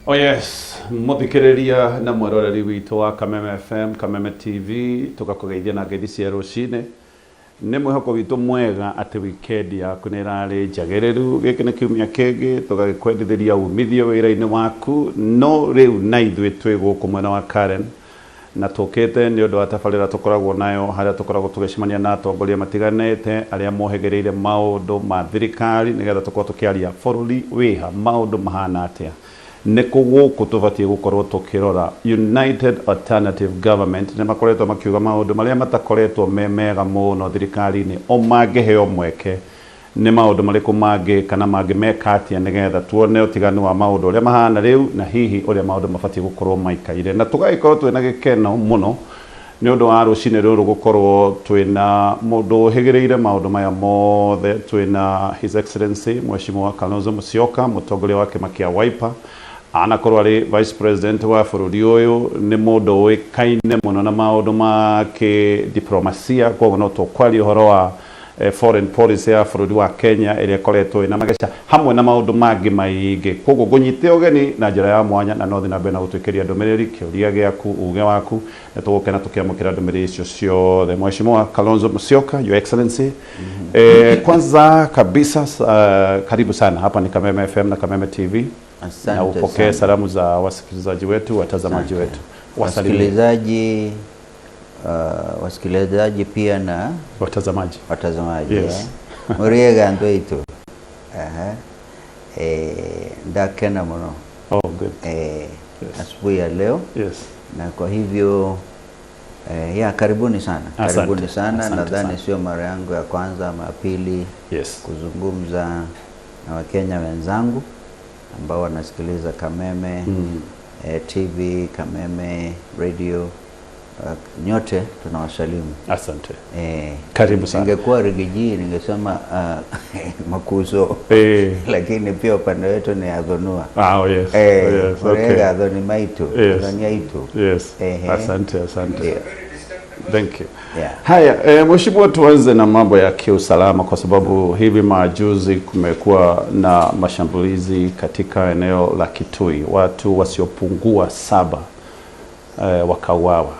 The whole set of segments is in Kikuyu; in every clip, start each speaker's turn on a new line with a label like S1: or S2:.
S1: Oh yes, mũthikĩrĩria na mwĩroreri witũ wa Kameme FM, Kameme TV, tũgakũgeithia na ngeithi cia rũcinĩ. Nĩ mwĩhoko witũ mwega atĩ wikendi yaku nĩ ĩrarĩ njagĩrĩru. Gĩkĩ nĩ kiumia kĩngĩ tũgagĩkwendithĩria umithio wĩra-inĩ waku. No rĩu na ithuĩ twĩ gũkũ mwena wa Karen na tũkĩte nĩ ũndũ wa tabarĩra tũkoragwo nayo harĩa tũkoragwo tũgĩcemania na atongoria matiganĩte arĩa mohĩgĩrĩire maũndũ ma thirikari nĩgetha tũkorwo tũkĩaria bũrũri wĩha, maũndũ mahana atĩa. Nĩkũ gũkũ tũbatiĩ gũkorwo tũkĩrora. United Alternative Government nĩ makoretwo makiuga maũndũ marĩa matakoretwo me mega mũno thirikari-inĩ o mangĩheo mweke nĩ maũndũ marĩkũ mangĩ kana mangĩmeka atĩa nĩgetha tuone ũtiganu wa maũndũ ũrĩa mahana rĩu na hihi ũrĩa maũndũ mabatiĩ gũkorwo maikaire. Na tũgagĩkorwo twĩna gĩkeno mũno nĩ ũndũ wa rũcinĩ rũrũ gũkorwo twĩna mũndũ ũhĩgĩrĩire maũndũ maya mothe. Twĩna His Excellency Mheshimiwa Kalonzo Musyoka, mũtongoria wa kĩama kĩa Wiper, anakorwo arĩ Vice President wa bũrũri ũyũ. Nĩ mũndũ ũĩkaine mũno na maũndũ ma kĩdiplomasia, koguo no tũkwaria ũhoro wa foreign policy ya bũrũri wa Kenya ĩrĩa ĩkoretwo ĩna mageca hamwe na maũndũ mangĩ maingĩ. Koguo ngũnyite ũgeni na njĩra ya mwanya na no thiĩ na mbere na gũtwĩkĩria ndũmĩrĩri, kĩũria gĩaku, uge waku, na tũgũkena tũkĩamũkĩra ndũmĩrĩri icio ciothe. Mheshimiwa Kalonzo Musyoka, Your Excellency, kwanza kabisa karibu sana hapa ni Kameme FM na Kameme TV.
S2: Asante
S1: na upokee
S2: sana.
S1: Salamu za wasikilizaji wetu, watazamaji
S2: Asante.
S1: Wetu. Wasalimie.
S2: Wasikilizaji pia na
S1: watazamaji.
S2: Watazamaji.
S1: Yes.
S2: Eh? Muriega andu aitu. Aha. Ndakena muno
S1: Oh, good.
S2: Asubuhi ya leo na kwa hivyo ya karibuni sana.
S1: Asante.
S2: Karibuni sana.
S1: Asante
S2: Nadhani
S1: sana.
S2: sio mara yangu ya kwanza ama ya pili kuzungumza na Wakenya wenzangu ambao wanasikiliza Kameme TV, Kameme Radio, nyote tunawasalimu.
S1: Asante.
S2: Karibu
S1: Karibu sana.
S2: Ningekuwa Riggy G ningesema makuzo lakini pia upande wetu ni adhonua.
S1: Ah, oh, yes. Yes, okay.
S2: Murega athoni maitu, athoni aitu.
S1: Yes.
S2: Ehe.
S1: Asante, asante.
S2: Ndio.
S1: Thank you.
S2: Yeah.
S1: Haya, mheshimiwa, tuanze na mambo ya kiusalama kwa sababu hivi majuzi kumekuwa na mashambulizi katika eneo la Kitui, watu wasiopungua 7 wakauawa.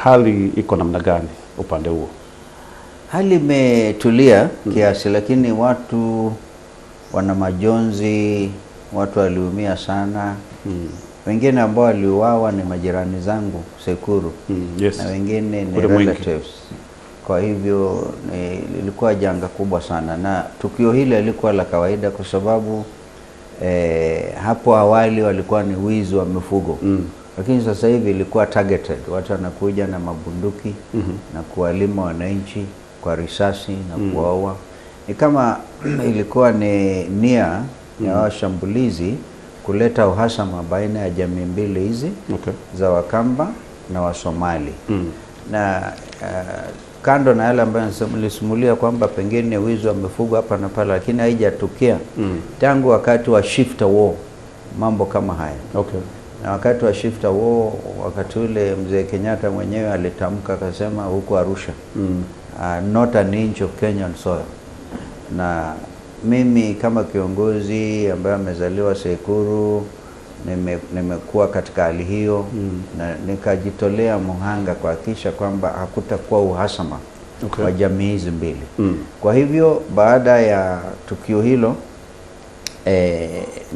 S1: Hali iko namna gani upande huo?
S2: Hali imetulia kiasi, lakini watu wana majonzi, watu waliumia sana. Wengine ambao waliuawa ni majirani zangu Tseikuru na wengine ni
S1: Kule Mwingi.
S2: Relatives. Kwa hivyo lilikuwa janga kubwa sana, na tukio hili halikuwa la kawaida kwa sababu hapo awali walikuwa ni wizi wa mifugo lakini sasa hivi ilikuwa targeted. Watu wanakuja na mabunduki na kuwalima wananchi kwa risasi na kuwaua. Ni kama ilikuwa ni nia ya washambulizi kuleta uhasama baina ya jamii mbili hizi za Wakamba na Wasomali na kando na yale ambayo nilisimulia kwamba pengine wizi wa mifugo hapa na pale, lakini haijatukia tangu wakati wa Shifta War mambo kama haya. Na wakati wa Shifta War, wakati ule mzee Kenyatta mwenyewe alitamka akasema huko Arusha, not an inch of Kenyan soil. Na mimi kama kiongozi ambaye amezaliwa Tseikuru nimekuwa katika hali hiyo na nikajitolea muhanga kuhakikisha kwamba hakutakuwa uhasama wa jamii hizi mbili. Kwa hivyo baada ya tukio hilo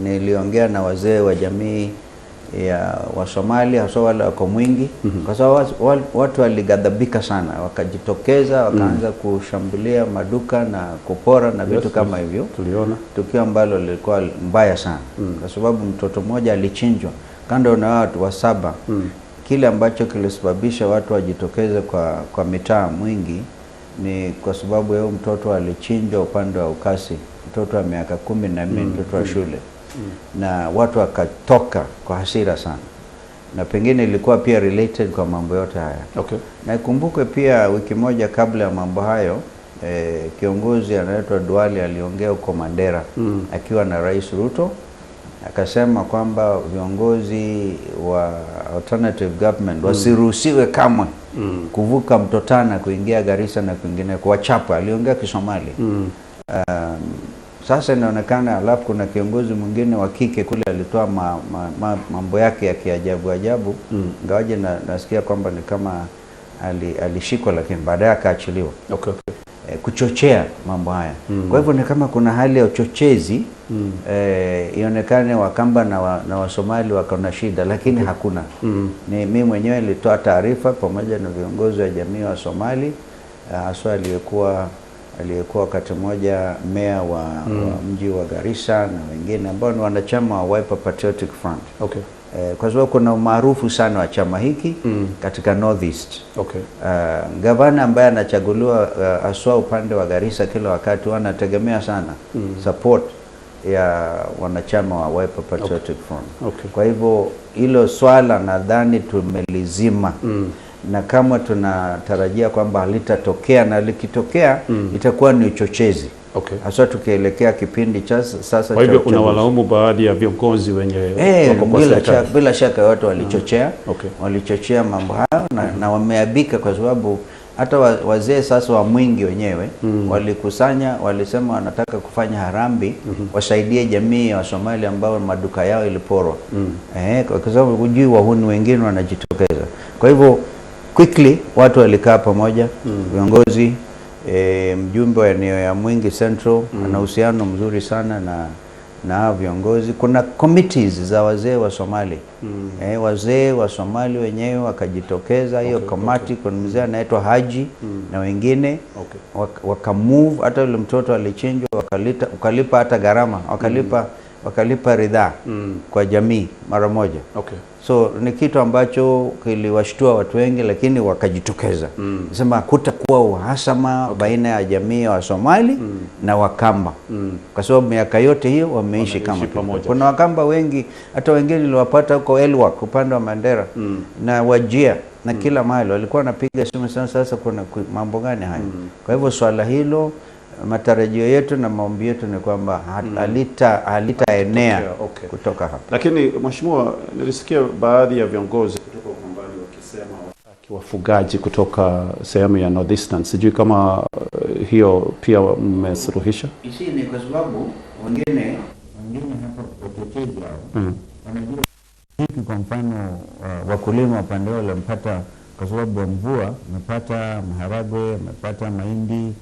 S2: niliongea na wazee wa jamii ya Wasomali hasa wale wako Mwingi kwa sababu watu walighadhabika sana, wakajitokeza wakaanza kushambulia maduka na kupora na vitu kama hivyo.
S1: Tuliona.
S2: Tukio ambalo lilikuwa mbaya sana kwa sababu mtoto mmoja alichinjwa kando na watu wa 7. Kile ambacho kilisababisha watu wajitokeze kwa mitaa Mwingi ni kwa sababu yao mtoto alichinjwa upande wa Ukasi, mtoto wa miaka 14, mtoto wa shule. Na watu wakatoka kwa hasira sana, na pengine ilikuwa pia related kwa mambo yote haya. Na ikumbuke pia wiki moja kabla ya mambo hayo kiongozi anaitwa Duale aliongea huko Mandera akiwa na Rais Ruto, akasema kwamba viongozi wa alternative government wasiruhusiwe kamwe kuvuka mto Tana kuingia Garissa na kwingineko, wachapa. Aliongea Kisomali. Sasa inaonekana, alafu kuna kiongozi mwingine wa kike kule alitoa mambo yake ya kiajabu ajabu, ingawaje nasikia kwamba ni kama alishikwa, lakini baadaye akaachiliwa. Kuchochea mambo haya. Kwa hivyo ni kama kuna hali ya uchochezi, ionekane Wakamba na Wasomali wako na shida, lakini hakuna. Ni mimi mwenyewe nilitoa taarifa pamoja na viongozi wa jamii wa Somali, haswa aliyekuwa wakati mmoja meya wa mji wa Garissa na wengine ambao ni wanachama wa Wiper Patriotic Front. Kwa sababu kuna umaarufu sana wa chama hiki katika Northeast. Gavana ambaye anachaguliwa haswa upande wa Garissa kila wakati wanategemea sana support ya wanachama wa Wiper Patriotic Front. Kwa hivyo hilo swala nadhani tumelizima na kama tunatarajia kwamba halitatokea, na likitokea itakuwa ni uchochezi, haswa tukielekea kipindi cha sasa
S1: Kwa
S2: cha
S1: hivyo
S2: uchaguzi.
S1: unawalaumu baadhi ya viongozi wenye wako kwa
S2: Bila
S1: serikali.
S2: shaka, bila shaka wote walichochea walichochea mambo hayo na wameabika kwa sababu hata wazee sasa wa Mwingi wenyewe walikusanya, walisema wanataka kufanya harambee wasaidie jamii ya Wasomali ambao maduka yao iliporwa, kwa sababu hujui wahuni wengine wanajitokeza. Kwa hivyo quickly watu walikaa pamoja, viongozi, mjumbe wa eneo ya Mwingi Central ana uhusiano mzuri sana na hao viongozi. Kuna committees za wazee wa Somali, wazee wa Somali wenyewe wakajitokeza hiyo kamati. Kuna mzee anaitwa Haji na wengine wakamove, hata yule mtoto alichinjwa wakalipa hata gharama, wakalipa ridhaa kwa jamii mara moja. So ni kitu ambacho kiliwashtua watu wengi, lakini wakajitokeza sema kutakuwa uhasama baina ya jamii ya Wasomali na Wakamba, kwa sababu miaka yote hiyo wameishi
S1: Wameishi
S2: kama kitu.
S1: Pamoja.
S2: Kuna Wakamba wengi, hata wengine niliwapata huko Elwak upande wa Mandera na Wajir na kila mahali walikuwa wanapiga simu sana. Sasa kuna mambo gani haya? Kwa hivyo swala hilo, matarajio yetu na maombi yetu ni kwamba halitaenea kutoka hapa.
S1: Lakini mheshimiwa, nilisikia baadhi ya viongozi kutoka Ukambani wakisema wataki wafugaji kutoka sehemu ya Northeastern. Sijui kama hiyo pia mmesuluhisha.
S2: Isi ni kwa sababu wengine hapa wachochezi hao wanajua hiki. Kwa mfano wakulima upande wale wamepata, kwa sababu ya mvua, wamepata maharagwe, wamepata mahindi.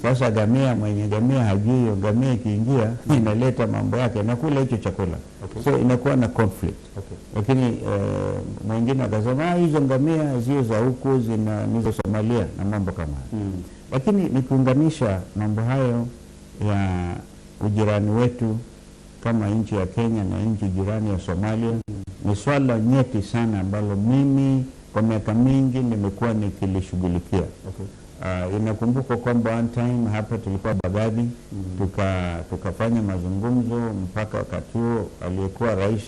S2: Sasa gamia, mwenye gamia hajui hiyo gamia ikiingia inaleta mambo yake na kula hicho chakula, so inakuwa na conflict. Lakini mwingine akasema, "Ah, hizo ngamia sio za huku, ni za Somalia," na mambo kama hayo. Lakini nikiunganisha mambo hayo ya ujirani wetu kama nchi ya Kenya na nchi jirani ya Somalia, ni swala nyeti sana ambalo mimi kwa miaka mingi nimekuwa nikilishughulikia. Inakumbukwa kwamba one time hapa tulikuwa Bagadi, tukafanya mazungumzo mpaka wakati huo aliyekuwa rais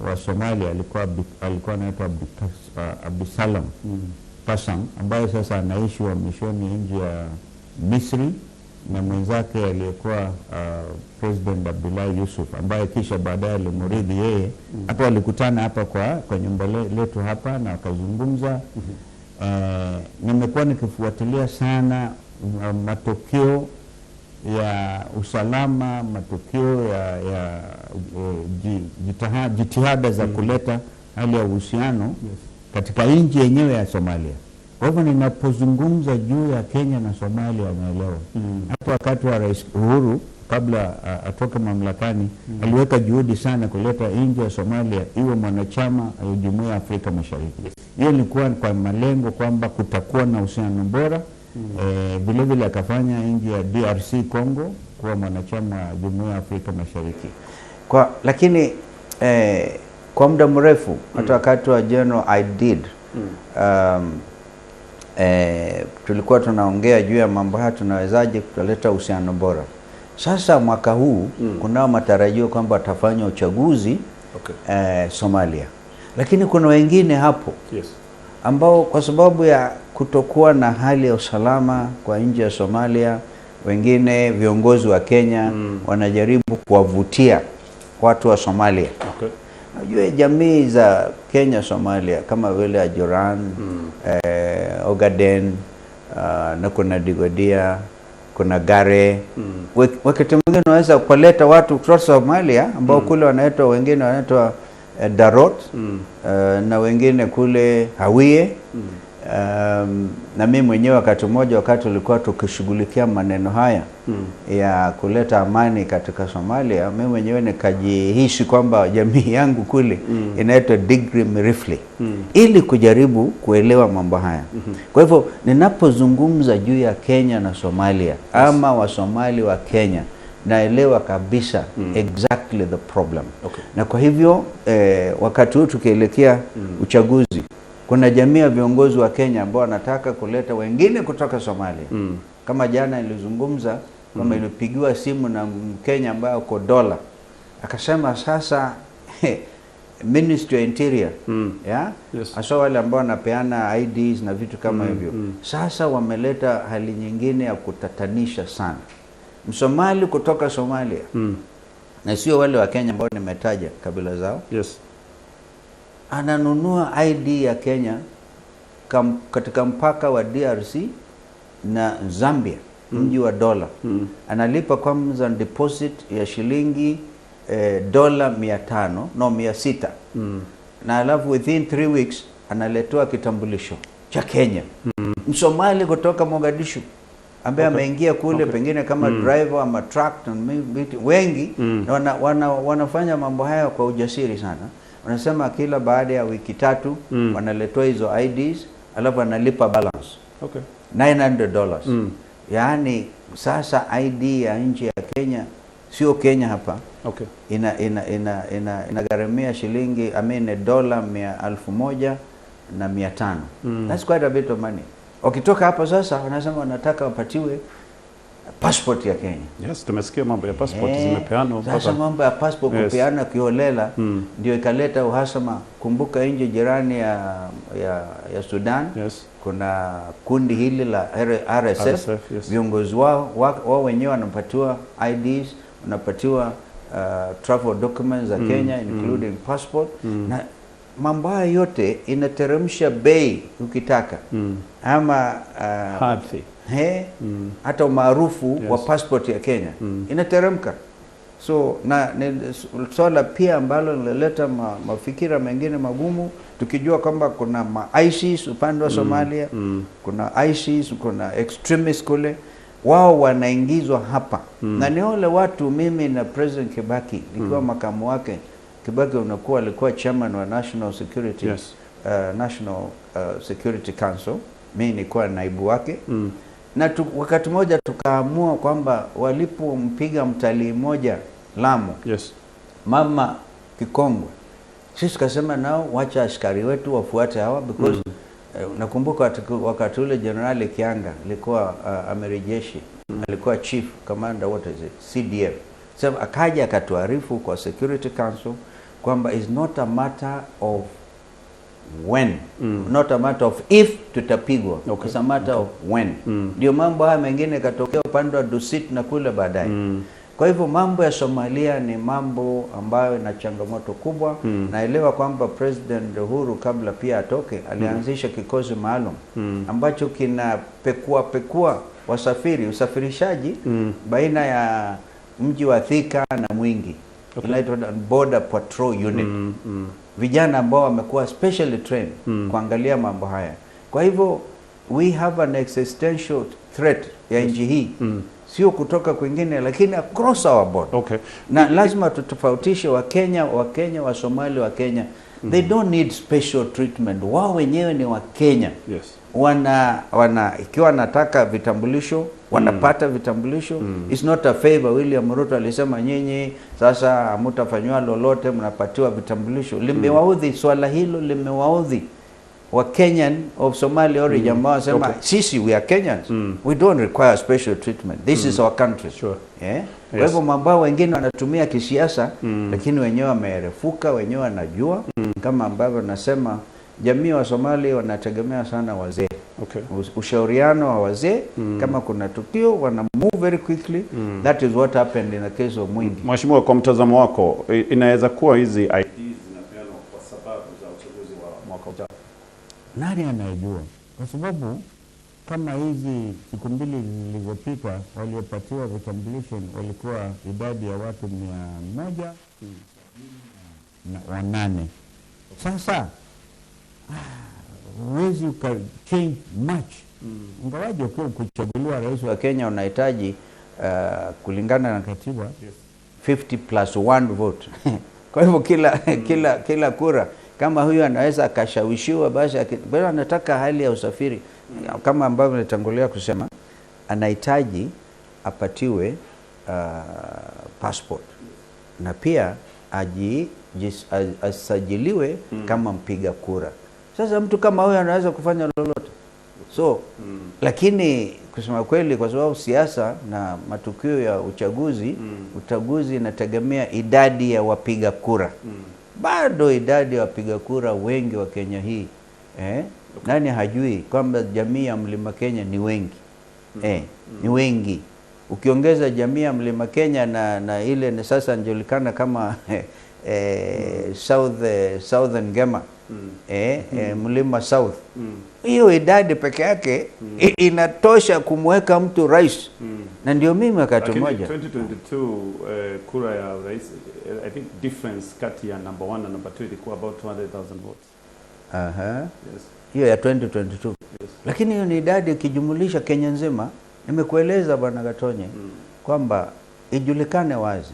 S2: wa Somalia alikuwa anaitwa Abdisalam Kasam, ambaye sasa anaishi uhamishoni nje ya Misri, na mwenzake aliyekuwa President Abdullahi Yusuf, ambaye kisha baadaye alimrithi yeye. Hapa walikutana hapa kwa nyumba letu hapa na wakazungumza. Nimekuwa nikifuatilia sana matokeo ya usalama, matokeo ya jitihada za kuleta hali ya uhusiano katika nchi yenyewe ya Somalia. Kwa hivyo ninapozungumza juu ya Kenya na Somalia, naelewa hata wakati wa Rais Uhuru kabla atoke mamlakani, aliweka juhudi sana kuleta nchi ya Somalia iwe mwanachama wa Jumuiya ya Afrika Mashariki. Hiyo ilikuwa kwa malengo kwamba kutakuwa na uhusiano bora. Vile vile akafanya nchi ya DRC Congo kuwa mwanachama wa Jumuiya ya Afrika Mashariki. Lakini kwa muda mrefu hata wakati wa General Aidid, tulikuwa tunaongea juu ya mambo haya, tunawezaje kuleta uhusiano bora. Sasa mwaka huu kunao matarajio kwamba watafanya uchaguzi Somalia, lakini kuna wengine hapo ambao kwa sababu ya kutokuwa na hali ya usalama kwa nchi ya Somalia, wengine viongozi wa Kenya wanajaribu kuwavutia watu wa Somalia. Unajua jamii za Kenya Somalia kama vile Ajuran, Ogaden, na kuna Digodia, kuna Gare. Wakati mwingine unaweza kuleta watu kutoka Somalia ambao kule wanaitwa, wengine wanaitwa Darot, na wengine kule Hawiye. Na mimi mwenyewe wakati mmoja, wakati ulikuwa tukishughulikia maneno haya ya kuleta amani katika Somalia, mimi mwenyewe nikajihisi kwamba jamii yangu kule inaitwa Digri Mirifle, ili kujaribu kuelewa mambo haya. Kwa hivyo ninapozungumza juu ya Kenya na Somalia, ama Wasomali wa Kenya, naelewa kabisa exactly the problem. Na kwa hivyo wakati huu tukielekea uchaguzi, kuna jamii ya viongozi wa Kenya ambao wanataka kuleta wengine kutoka Somalia. Kama jana nilizungumza kwamba ilipigiwa simu na Mkenya ambaye uko Dola, akasema sasa Ministry of Interior, yeah? Hasa wale ambao wanapeana IDs na vitu kama hivyo, sasa wameleta hali nyingine ya kutatanisha sana. Msomali kutoka Somalia, na sio wale wa Kenya ambao nimetaja kabila zao, ananunua ID ya Kenya katika mpaka wa DRC na Zambia, mji wa Dola. Analipa kwanza deposit ya shilingi dola 500, no, 600, na alafu within 3 weeks analetewa kitambulisho cha Kenya. Msomali kutoka Mogadishu ambaye ameingia kule, pengine kama driver ama truck na wengi, na wanafanya mambo haya kwa ujasiri sana. Wanasema kila baada ya wiki 3 wanaletewa hizo IDs, alafu analipa balance $900. Yaani sasa ID ya nchi ya Kenya, sio Kenya hapa, inagharamia shilingi, I mean, dola 1,500. That's quite a bit of money. Wakitoka hapo sasa wanasema wanataka wapatiwe passport ya Kenya.
S1: Yes, tumesikia mambo ya passport zimepeanwa
S2: Sasa mambo ya passport kupeana kiholela ndio ikaleta uhasama. Kumbuka nchi jirani ya Sudan kuna kundi hili la RSF,
S1: RSF, yes.
S2: Viongozi wao wenyewe wanapatiwa IDs, wanapatiwa travel documents za Kenya, including passport, na mambo haya yote inateremsha bei ukitaka, ama
S1: Hadhi.
S2: hata umaarufu wa passport ya Kenya inateremka. So na ni swala pia ambalo lilileta mafikira mengine magumu, tukijua kwamba kuna ma ISIS upande wa Somalia, kuna ISIS, kuna extremists kule, wao wanaingizwa hapa, na ni wale watu mimi na President Kibaki nikiwa makamu wake, Kibaki unakuwa alikuwa chairman wa National Security National Security Council, mimi nilikuwa naibu wake, na wakati mmoja tukaamua kwamba walipompiga mtalii mmoja Lamu, mama kikongwe, sisi tukasema nao wacha askari wetu wafuate hawa because nakumbuka wakati ule Jenerali Kianga alikuwa amiri jeshi, alikuwa chief commander, what is it, CDF. Sasa akaja akatuarifu kwa Security Council kwamba is not a matter of when, not a matter of if tutapigwa, it's a matter of when. Ndio mambo haya mengine ikatokea upande wa Dusit na kule baadaye. Kwa hivyo mambo ya Somalia ni mambo ambayo ina changamoto kubwa. Naelewa kwamba President Uhuru kabla pia atoke alianzisha kikosi maalum ambacho kinapekua pekua wasafiri, usafirishaji baina ya mji wa Thika na Mwingi, inaitwa Border Patrol Unit, vijana ambao wamekuwa specially trained kuangalia mambo haya. Kwa hivyo we have an existential threat ya nchi hii, sio kutoka kwingine, lakini across our border. Na lazima tutofautishe Wakenya, Wakenya wa Somali, wa Kenya, they don't need special treatment. Wao wenyewe ni Wakenya. Wana ikiwa wanataka vitambulisho wanapata vitambulisho. It's not a favor. William Ruto alisema nyinyi sasa hamtafanyiwa lolote, mnapatiwa vitambulisho. Limewaudhi, swala hilo limewaudhi wa Kenyan of Somali origin ambao wanasema sisi we are Kenyans, we don't require special treatment, this is our country. Yeah? Kwa hivyo mambo wengine wanatumia kisiasa, lakini wenyewe wameerefuka, wenyewe wanajua, kama ambavyo nasema jamii wa Somali wanategemea sana wazee. Ushauriano wa wazee, kama kuna tukio wana move very quickly. That is what happened in the case of Mwingi.
S1: Mheshimiwa, kwa mtazamo wako inaweza kuwa hizi IDs zinapeanwa kwa sababu za uchaguzi wa mwaka ujao?
S2: Nani anayejua? Kwa sababu Kama hizi siku mbili zilizopita waliopatiwa vitambulisho walikuwa idadi ya watu 178. Sasa huwezi uka change much, ingawaje ukiwa kuchaguliwa rais wa Kenya unahitaji kulingana na katiba 50 plus one vote. Kwa hivyo kila kura kama huyu anaweza akashawishiwa, basi bado anataka hali ya usafiri kama ambavyo nitangulia kusema, anahitaji apatiwe passport na pia asajiliwe kama mpiga kura. Sasa mtu kama huyu anaweza kufanya lolote. So lakini kusema kweli, kwa sababu siasa na matukio ya uchaguzi inategemea idadi ya wapiga kura. Bado idadi ya wapiga kura wengi wa Kenya hii nani hajui kwamba jamii ya Mlima Kenya ni wengi ni wengi. Ukiongeza jamii ya Mlima Kenya na ile ni sasa inajulikana kama Southern Gema Mlima South, hiyo idadi peke yake inatosha kumweka mtu rais na ndio mimi wakati
S1: Lakini
S2: mmoja
S1: 2022 kura ya rais I think difference kati ya number 1 na number 2 ilikuwa about 200,000 votes. Yes.
S2: Hiyo ya 2022.
S1: Yes.
S2: Lakini hiyo ni idadi ukijumulisha Kenya nzima. Nimekueleza Bwana Gatonye kwamba ijulikane wazi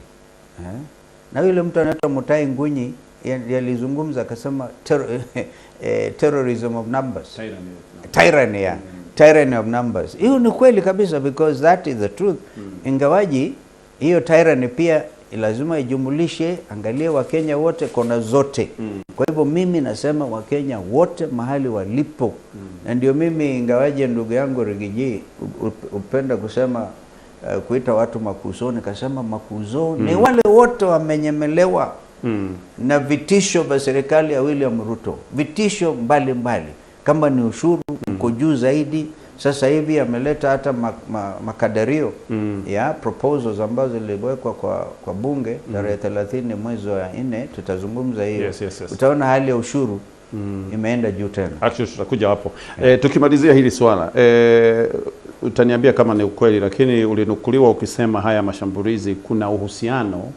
S2: Na yule mtu anaitwa Mutahi Ngunyi alizungumza akasema terrorism of numbers.
S1: Tyranny of numbers.
S2: Tyranny, yeah. Tyranny of numbers. Hiyo ni kweli kabisa because that is the truth. Ingawaji hiyo tyranny pia lazima ijumulishe, angalie Wakenya wote kona zote. Kwa hivyo mimi nasema Wakenya wote mahali walipo. Na ndio mimi ingawaje ndugu yangu Riggy G upenda kusema kuita watu makuzo, nikasema makuzo ni wale wote wamenyemelewa na vitisho vya serikali ya William Ruto, vitisho mbalimbali mbali. Kama ni ushuru uko juu zaidi. Sasa hivi ameleta hata makadirio ya proposals ambazo ziliwekwa kwa bunge tarehe 30 mwezi wa 4, tutazungumza hiyo.
S1: Yes.
S2: Utaona hali ya ushuru imeenda juu tena.
S1: Actually tutakuja hapo. Tukimalizia hili swala utaniambia kama ni ukweli, lakini ulinukuliwa ukisema haya mashambulizi kuna uhusiano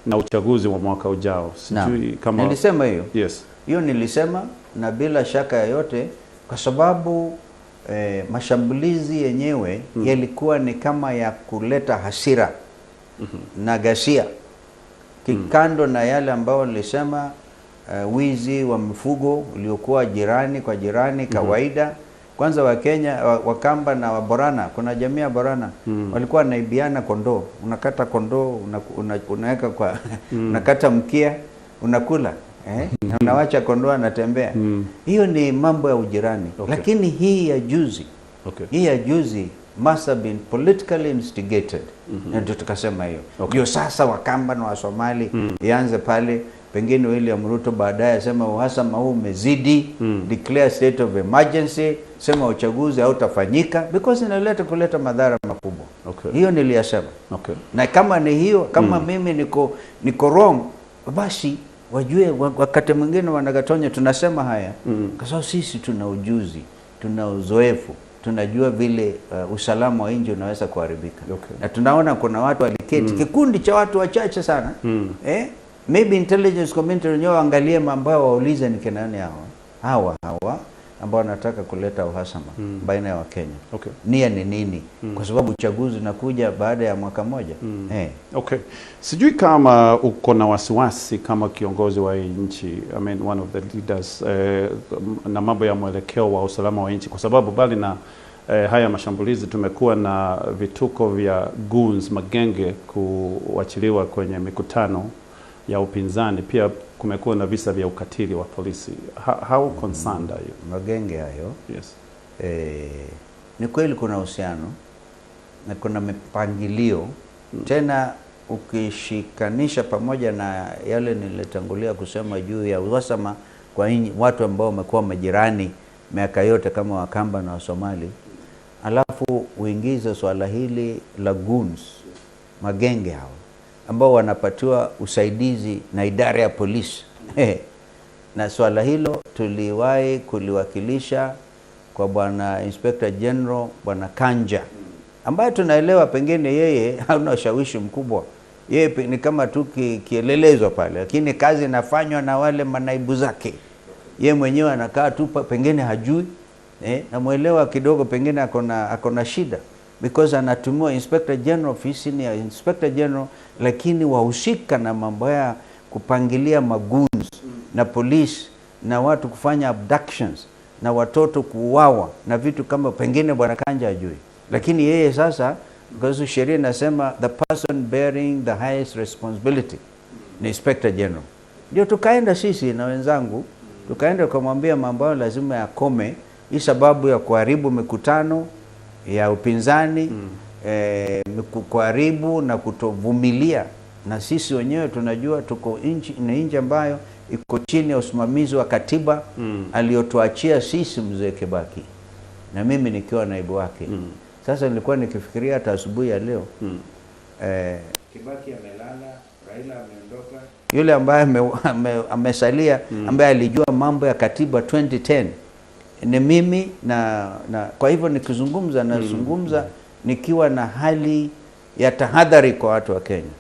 S1: na uchaguzi wa mwaka ujao. Sijui kama
S2: nilisema hiyo.
S1: Yes.
S2: Hiyo nilisema na bila shaka yoyote, kwa sababu mashambulizi yenyewe yalikuwa ni kama ya kuleta hasira na ghasia kikando na yale ambao nilisema wizi wa mifugo uliokuwa jirani kwa jirani kawaida. Kwanza Wakenya Wakamba na Waborana, kuna jamii ya Borana walikuwa wanaibiana kondoo. Unakata kondoo unaweka kwa unakata mkia unakula na unawacha kondoo anatembea. Hiyo ni mambo ya ujirani. Lakini hii ya juzi hii ya juzi must have been politically instigated. Na ndio tukasema hiyo. Ndio sasa Wakamba na Wasomali ianze pale, pengine William Ruto baadaye asema uhasama huu umezidi, declare state of emergency, sema uchaguzi hautafanyika because inaleta kuleta madhara makubwa. Hiyo niliyasema. Na kama ni hiyo, kama mimi niko wrong, basi wajue wakati mwingine wanagatonya tunasema haya kwa sababu sisi tuna ujuzi, tuna uzoefu, tunajua vile usalama wa nchi unaweza kuharibika. Na tunaona kuna watu waliketi, kikundi cha watu wachache sana maybe intelligence community wenyewe waangalie mambo yao, waulize ni kina nani hawa ambao wanataka kuleta uhasama baina ya Wakenya. Nia ni nini? Kwa sababu uchaguzi unakuja baada ya mwaka mmoja.
S1: Okay. Sijui kama uko na wasiwasi kama kiongozi wa hii nchi, I mean one of the leaders, na mambo ya mwelekeo wa usalama wa nchi, kwa sababu bali na haya mashambulizi tumekuwa na vituko vya goons, magenge kuachiliwa kwenye mikutano ya upinzani, pia kumekuwa na visa vya ukatili wa polisi. How concerned are you?
S2: Magenge hayo.
S1: Yes.
S2: Ni kweli kuna uhusiano na kuna mipangilio tena, ukishikanisha pamoja na yale nilitangulia kusema juu ya uhasama kwa watu ambao wamekuwa majirani miaka yote kama Wakamba na Wasomali, alafu uingize swala hili la goons, magenge hao ambao wanapatiwa usaidizi na idara ya polisi. Na swala hilo tuliwahi kuliwakilisha kwa bwana Inspector General bwana Kanja, ambaye tunaelewa pengine yeye hana ushawishi mkubwa, yeye ni kama tu kielelezo pale, lakini kazi inafanywa na wale manaibu zake. Yeye mwenyewe anakaa tu pengine hajui, namwelewa kidogo, pengine akona shida because anatumiwa Inspector General, ofisi ni ya Inspector General, lakini wahusika na mambo ya kupangilia magoons na polisi na watu kufanya abductions na watoto kuuawa na vitu kama, pengine bwana Kanja hajui, lakini yeye sasa, because sheria inasema the person bearing the highest responsibility ni Inspector General. Ndio tukaenda sisi na wenzangu, tukaenda tukamwambia mambo hayo lazima yakome, hii sababu ya kuharibu mikutano ya upinzani, kuharibu na kutovumilia, na sisi wenyewe tunajua tuko nchi, ni nchi ambayo iko chini ya usimamizi wa katiba aliyotuachia sisi mzee Kibaki na mimi nikiwa naibu wake. Sasa nilikuwa nikifikiria hata asubuhi ya leo, Kibaki amelala, Raila ameondoka, yule ambaye amesalia ambaye alijua mambo ya katiba 2010 ni mimi na kwa hivyo nikizungumza nazungumza nikiwa na hali ya tahadhari kwa watu wa Kenya.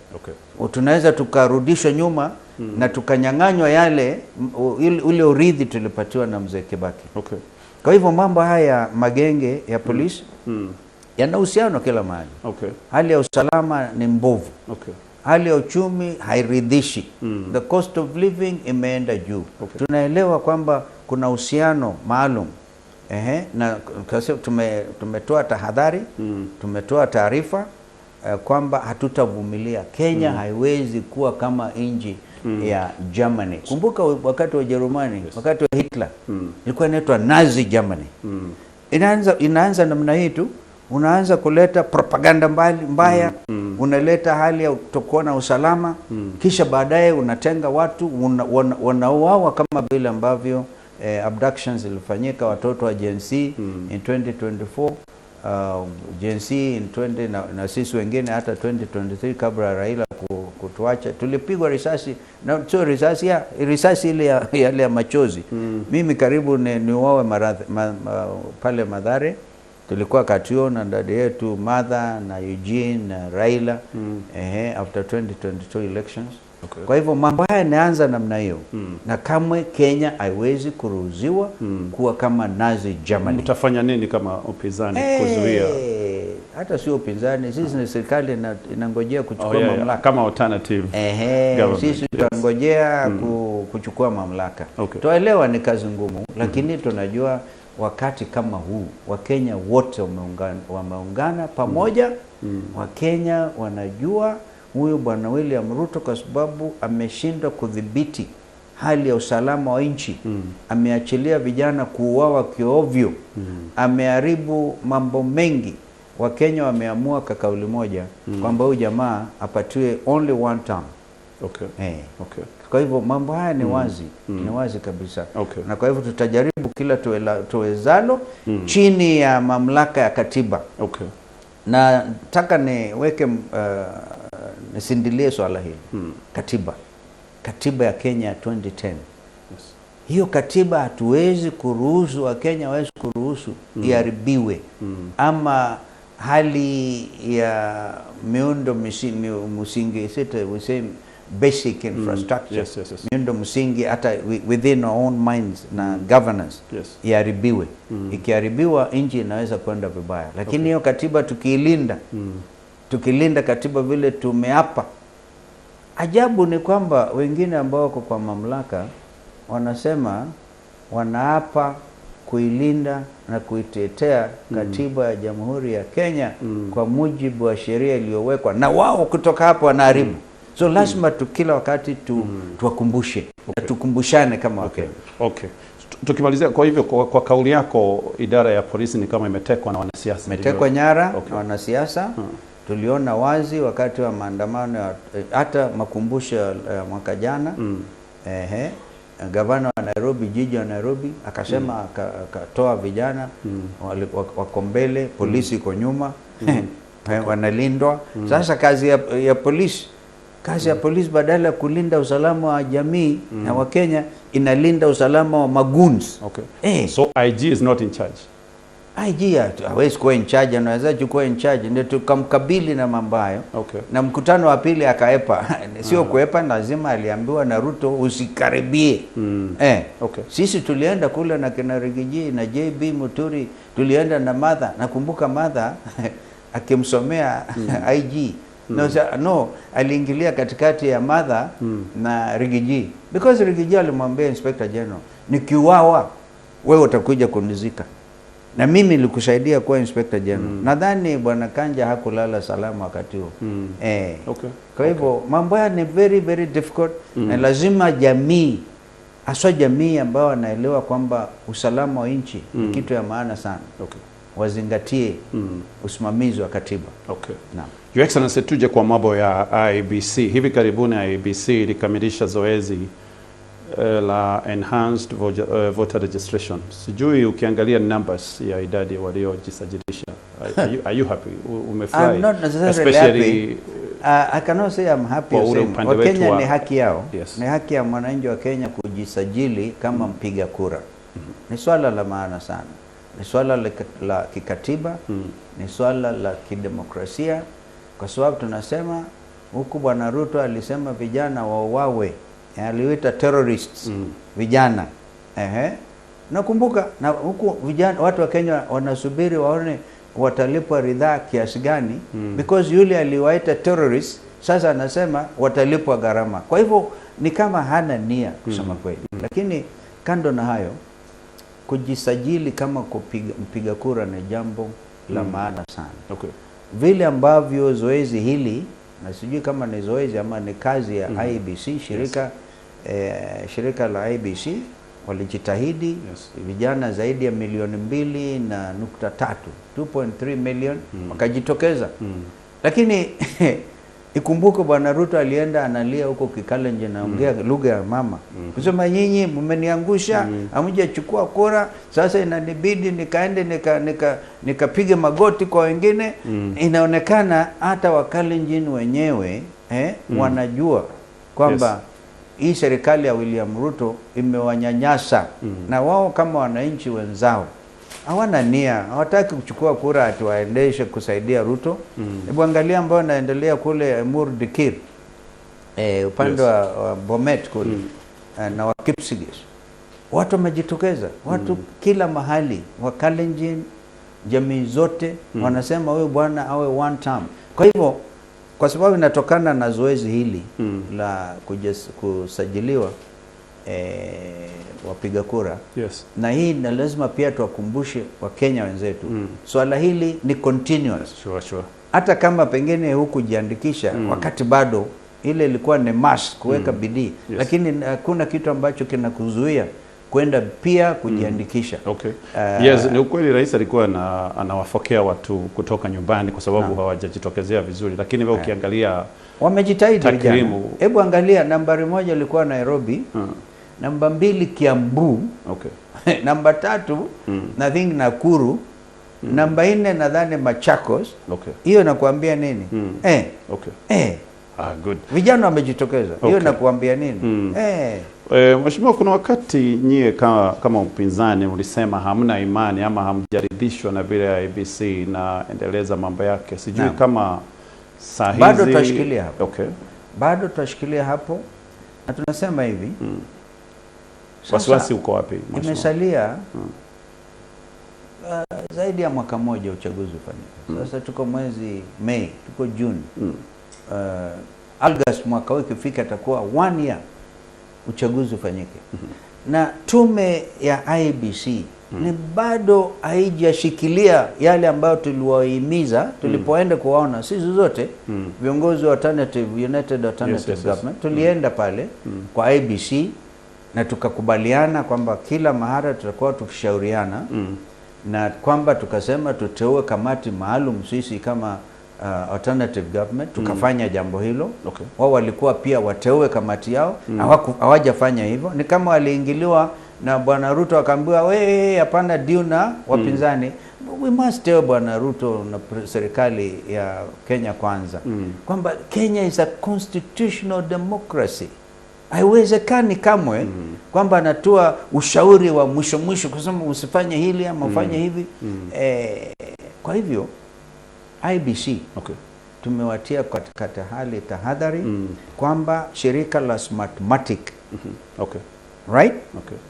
S2: Tunaweza tukarudishwa nyuma na tukanyang'anywa yale ule urithi tulipatiwa na mzee Kibaki. Kwa hivyo mambo haya magenge ya polisi yana uhusiano kila mahali. Hali ya usalama ni mbovu. Hali ya uchumi hairidhishi. The cost of living imeenda juu. Tunaelewa kwamba kuna uhusiano maalum. Na tumetoa tahadhari, tumetoa taarifa kwamba hatutavumilia. Kenya haiwezi kuwa kama nchi ya Germany. Kumbuka wakati wa Ujerumani, wakati wa Hitler, ilikuwa inaitwa Nazi Germany. Inaanza namna hii tu, unaanza kuleta propaganda mbaya, unaleta hali ya kutokuwa na usalama, kisha baadaye unatenga watu, wanauawa kama vile ambavyo abductions zilifanyika watoto wa Gen Z in 2024, Gen Z in 20 na sisi wengine hata 2023 kabla ya Raila kutuacha tulipigwa risasi, na sio risasi ya risasi ile yale ya machozi. Mimi karibu niuawe pale Mathare. Tulikuwa Katuo na dada yetu Martha na Eugene na Raila, after 2022 elections. Kwa hivyo mambo haya yanaanza namna hiyo, na kamwe Kenya haiwezi kuruhusiwa kuwa kama Nazi Germany.
S1: Mtafanya nini kama upinzani kuzuia?
S2: Hata sio upinzani, sisi ni serikali inangojea kuchukua mamlaka.
S1: Kama alternative government.
S2: Sisi tunangojea kuchukua mamlaka. Tuelewa ni kazi ngumu, lakini tunajua wakati kama huu Wakenya wote wameungana pamoja. Wakenya wanajua huyu bwana William Ruto kwa sababu ameshindwa kudhibiti hali ya usalama wa nchi, ameachilia vijana kuuawa kiovyo, ameharibu mambo mengi. Wakenya wameamua kwa kauli moja kwamba huyu jamaa apatiwe only one term. Kwa hivyo mambo haya ni wazi, ni wazi kabisa. Na kwa hivyo tutajaribu kila tuwezalo chini ya mamlaka ya katiba. Na nataka niweke, nisindilie swala hili. Katiba. Katiba ya Kenya 2010. Hiyo katiba hatuwezi kuruhusu, Wakenya hawezi kuruhusu iharibiwe ama hali ya miundo msingi, sita, we say basic infrastructure, miundo msingi hata within our own minds na governance iharibiwe. Ikiharibiwa nchi inaweza kwenda vibaya, lakini hiyo katiba tukiilinda, tukilinda katiba vile tumeapa. Ajabu ni kwamba wengine ambao wako kwa mamlaka wanasema wanaapa kuilinda na kuitetea katiba ya Jamhuri ya Kenya kwa mujibu wa sheria iliyowekwa, na wao kutoka hapo wanaharibu. So lazima tu kila wakati tuwakumbushe na tukumbushane kama Wakenya.
S1: Okay. Tukimalizia kwa hivyo, kwa kauli yako, idara ya polisi ni kama imetekwa na wanasiasa.
S2: Imetekwa nyara na wanasiasa. Tuliona wazi wakati wa maandamano ya, hata makumbusho ya mwaka jana. Gavana wa Nairobi, jiji wa Nairobi akasema, akatoa vijana wako mbele, polisi iko nyuma, wanalindwa. Sasa kazi ya polisi, kazi ya polisi badala ya kulinda usalama wa jamii na wa Kenya, inalinda usalama wa magoons.
S1: So IG is not in charge.
S2: IG hawezi kuwa in charge, anaweza chukua in charge. Ndio tukamkabili na mambo hayo. Na mkutano wa pili akaepa. Sio kuepa, lazima aliambiwa na Ruto usikaribie. Sisi tulienda kule na kina Riggy G na JB Muturi, tulienda na Martha. Nakumbuka Martha akimsomea IG. No, no, aliingilia katikati ya Martha na Riggy G, because Riggy G alimwambia Inspector General, nikiuawa wewe utakuja kunizika na mimi nilikusaidia kuwa Inspector General. Nadhani Bwana Kanja hakulala salama wakati huo. Kwa hivyo mambo haya ni very very difficult na lazima jamii, haswa jamii ambayo wanaelewa kwamba usalama wa nchi ni kitu ya maana sana, wazingatie usimamizi wa katiba. Naam.
S1: Your Excellency, tuje kwa mambo ya IEBC. Hivi karibuni IEBC ilikamilisha zoezi la enhanced voter registration. Sijui ukiangalia numbers ya idadi waliojisajilisha. Are you happy? Umefurahi?
S2: I'm not necessarily
S1: Especially
S2: happy. I cannot say I'm happy.
S1: Kwa ule
S2: Hussein.
S1: upande wetu
S2: Wakenya ni haki yao.
S1: Yes.
S2: Ni haki ya mwananchi wa Kenya kujisajili kama mpiga kura. Ni swala la maana sana. Ni swala la kikatiba, ni swala la kidemokrasia, kwa sababu tunasema huku Bwana Ruto alisema vijana wauawe, aliwaita terrorists vijana. Ehe. Nakumbuka na huku vijana, watu wa Kenya wanasubiri waone watalipwa ridhaa kiasi gani, because yule aliwaita terrorists sasa anasema watalipwa gharama. Kwa hivyo ni kama hana nia kusema kweli. Lakini kando na hayo, kujisajili kama mpiga kura ni jambo la maana sana. Vile ambavyo zoezi hili, na sijui kama ni zoezi ama ni kazi ya IEBC, shirika la IEBC walijitahidi. Vijana zaidi ya 2.3 milioni, 2.3 million, wakajitokeza. Lakini ikumbuke Bwana Ruto alienda analia huko Kikalenjin, anaongea lugha ya mama kusema nyinyi mmeniangusha, hamjachukua kura, sasa inanibidi nikaende nikapige magoti kwa wengine. Inaonekana hata Wakalenjin wenyewe wanajua kwamba hii serikali ya William Ruto imewanyanyasa, na wao kama wananchi wenzao hawana nia, hawataki kuchukua kura ati waendeshe kusaidia Ruto. Hebu angalia ambao wanaendelea kule Emurua Dikirr, upande wa Bomet kule na wa Kipsigis, watu wamejitokeza, watu kila mahali, wa Kalenjin, jamii zote wanasema huyu bwana awe one term. Kwa hivyo kwa sababu inatokana na zoezi hili la kusajiliwa wapiga kura, na hii na lazima pia tuwakumbushe Wakenya wenzetu swala hili ni continuous. Hata kama pengine hukujiandikisha wakati bado ile ilikuwa ni must kuweka bidii, lakini hakuna kitu ambacho kinakuzuia kwenda pia kujiandikisha.
S1: Yes, ni ukweli rais alikuwa anawafokea watu kutoka nyumbani kwa sababu hawajajitokezea vizuri, lakini wewe ukiangalia
S2: Wamejitahidi vijana.
S1: takwimu.
S2: Hebu angalia, nambari 1 ilikuwa Nairobi, namba 2 Kiambu, namba 3 I think Nakuru, namba 4 nadhani Machakos. Hiyo nakuambia nini?
S1: Ah, good.
S2: Vijana wamejitokeza. Hiyo nakuambia nini?
S1: Mheshimiwa, kuna wakati nyie kama upinzani mlisema hamna imani ama hamjaridhishwa na vile IEBC inaendeleza mambo yake. Sijui kama saa hizi
S2: Bado tutashikilia hapo. Bado tutashikilia hapo na tunasema hivi. Sasa
S1: Wasiwasi uko wapi, Mheshimiwa?
S2: Imesalia zaidi ya mwaka mmoja uchaguzi ufanyike. Sasa tuko mwezi Mei, tuko Juni. August mwaka huu ikifika itakuwa 1 year uchaguzi ufanyike. Na tume ya IEBC ni bado haijashikilia yale ambayo tuliwahimiza tulipoenda kuwaona sisi zote viongozi wa alternative, United Alternative Government, tulienda pale kwa IEBC na tukakubaliana kwamba kila mahara tutakuwa tukishauriana na kwamba tukasema tuteue kamati maalum sisi kama alternative government, tukafanya jambo hilo. Wao walikuwa pia wateue kamati yao, hawajafanya hivyo. Ni kama waliingiliwa na Bwana Ruto akaambiwa we hapana deal na wapinzani. We must tell Bwana Ruto na serikali ya Kenya Kwanza kwamba Kenya is a constitutional democracy. Haiwezekani kamwe kwamba anatoa ushauri wa mwisho mwisho kusema usifanye hili ama ufanye hivi. Kwa hivyo IEBC tumewatia katika hali tahadhari kwamba shirika la Smartmatic, right?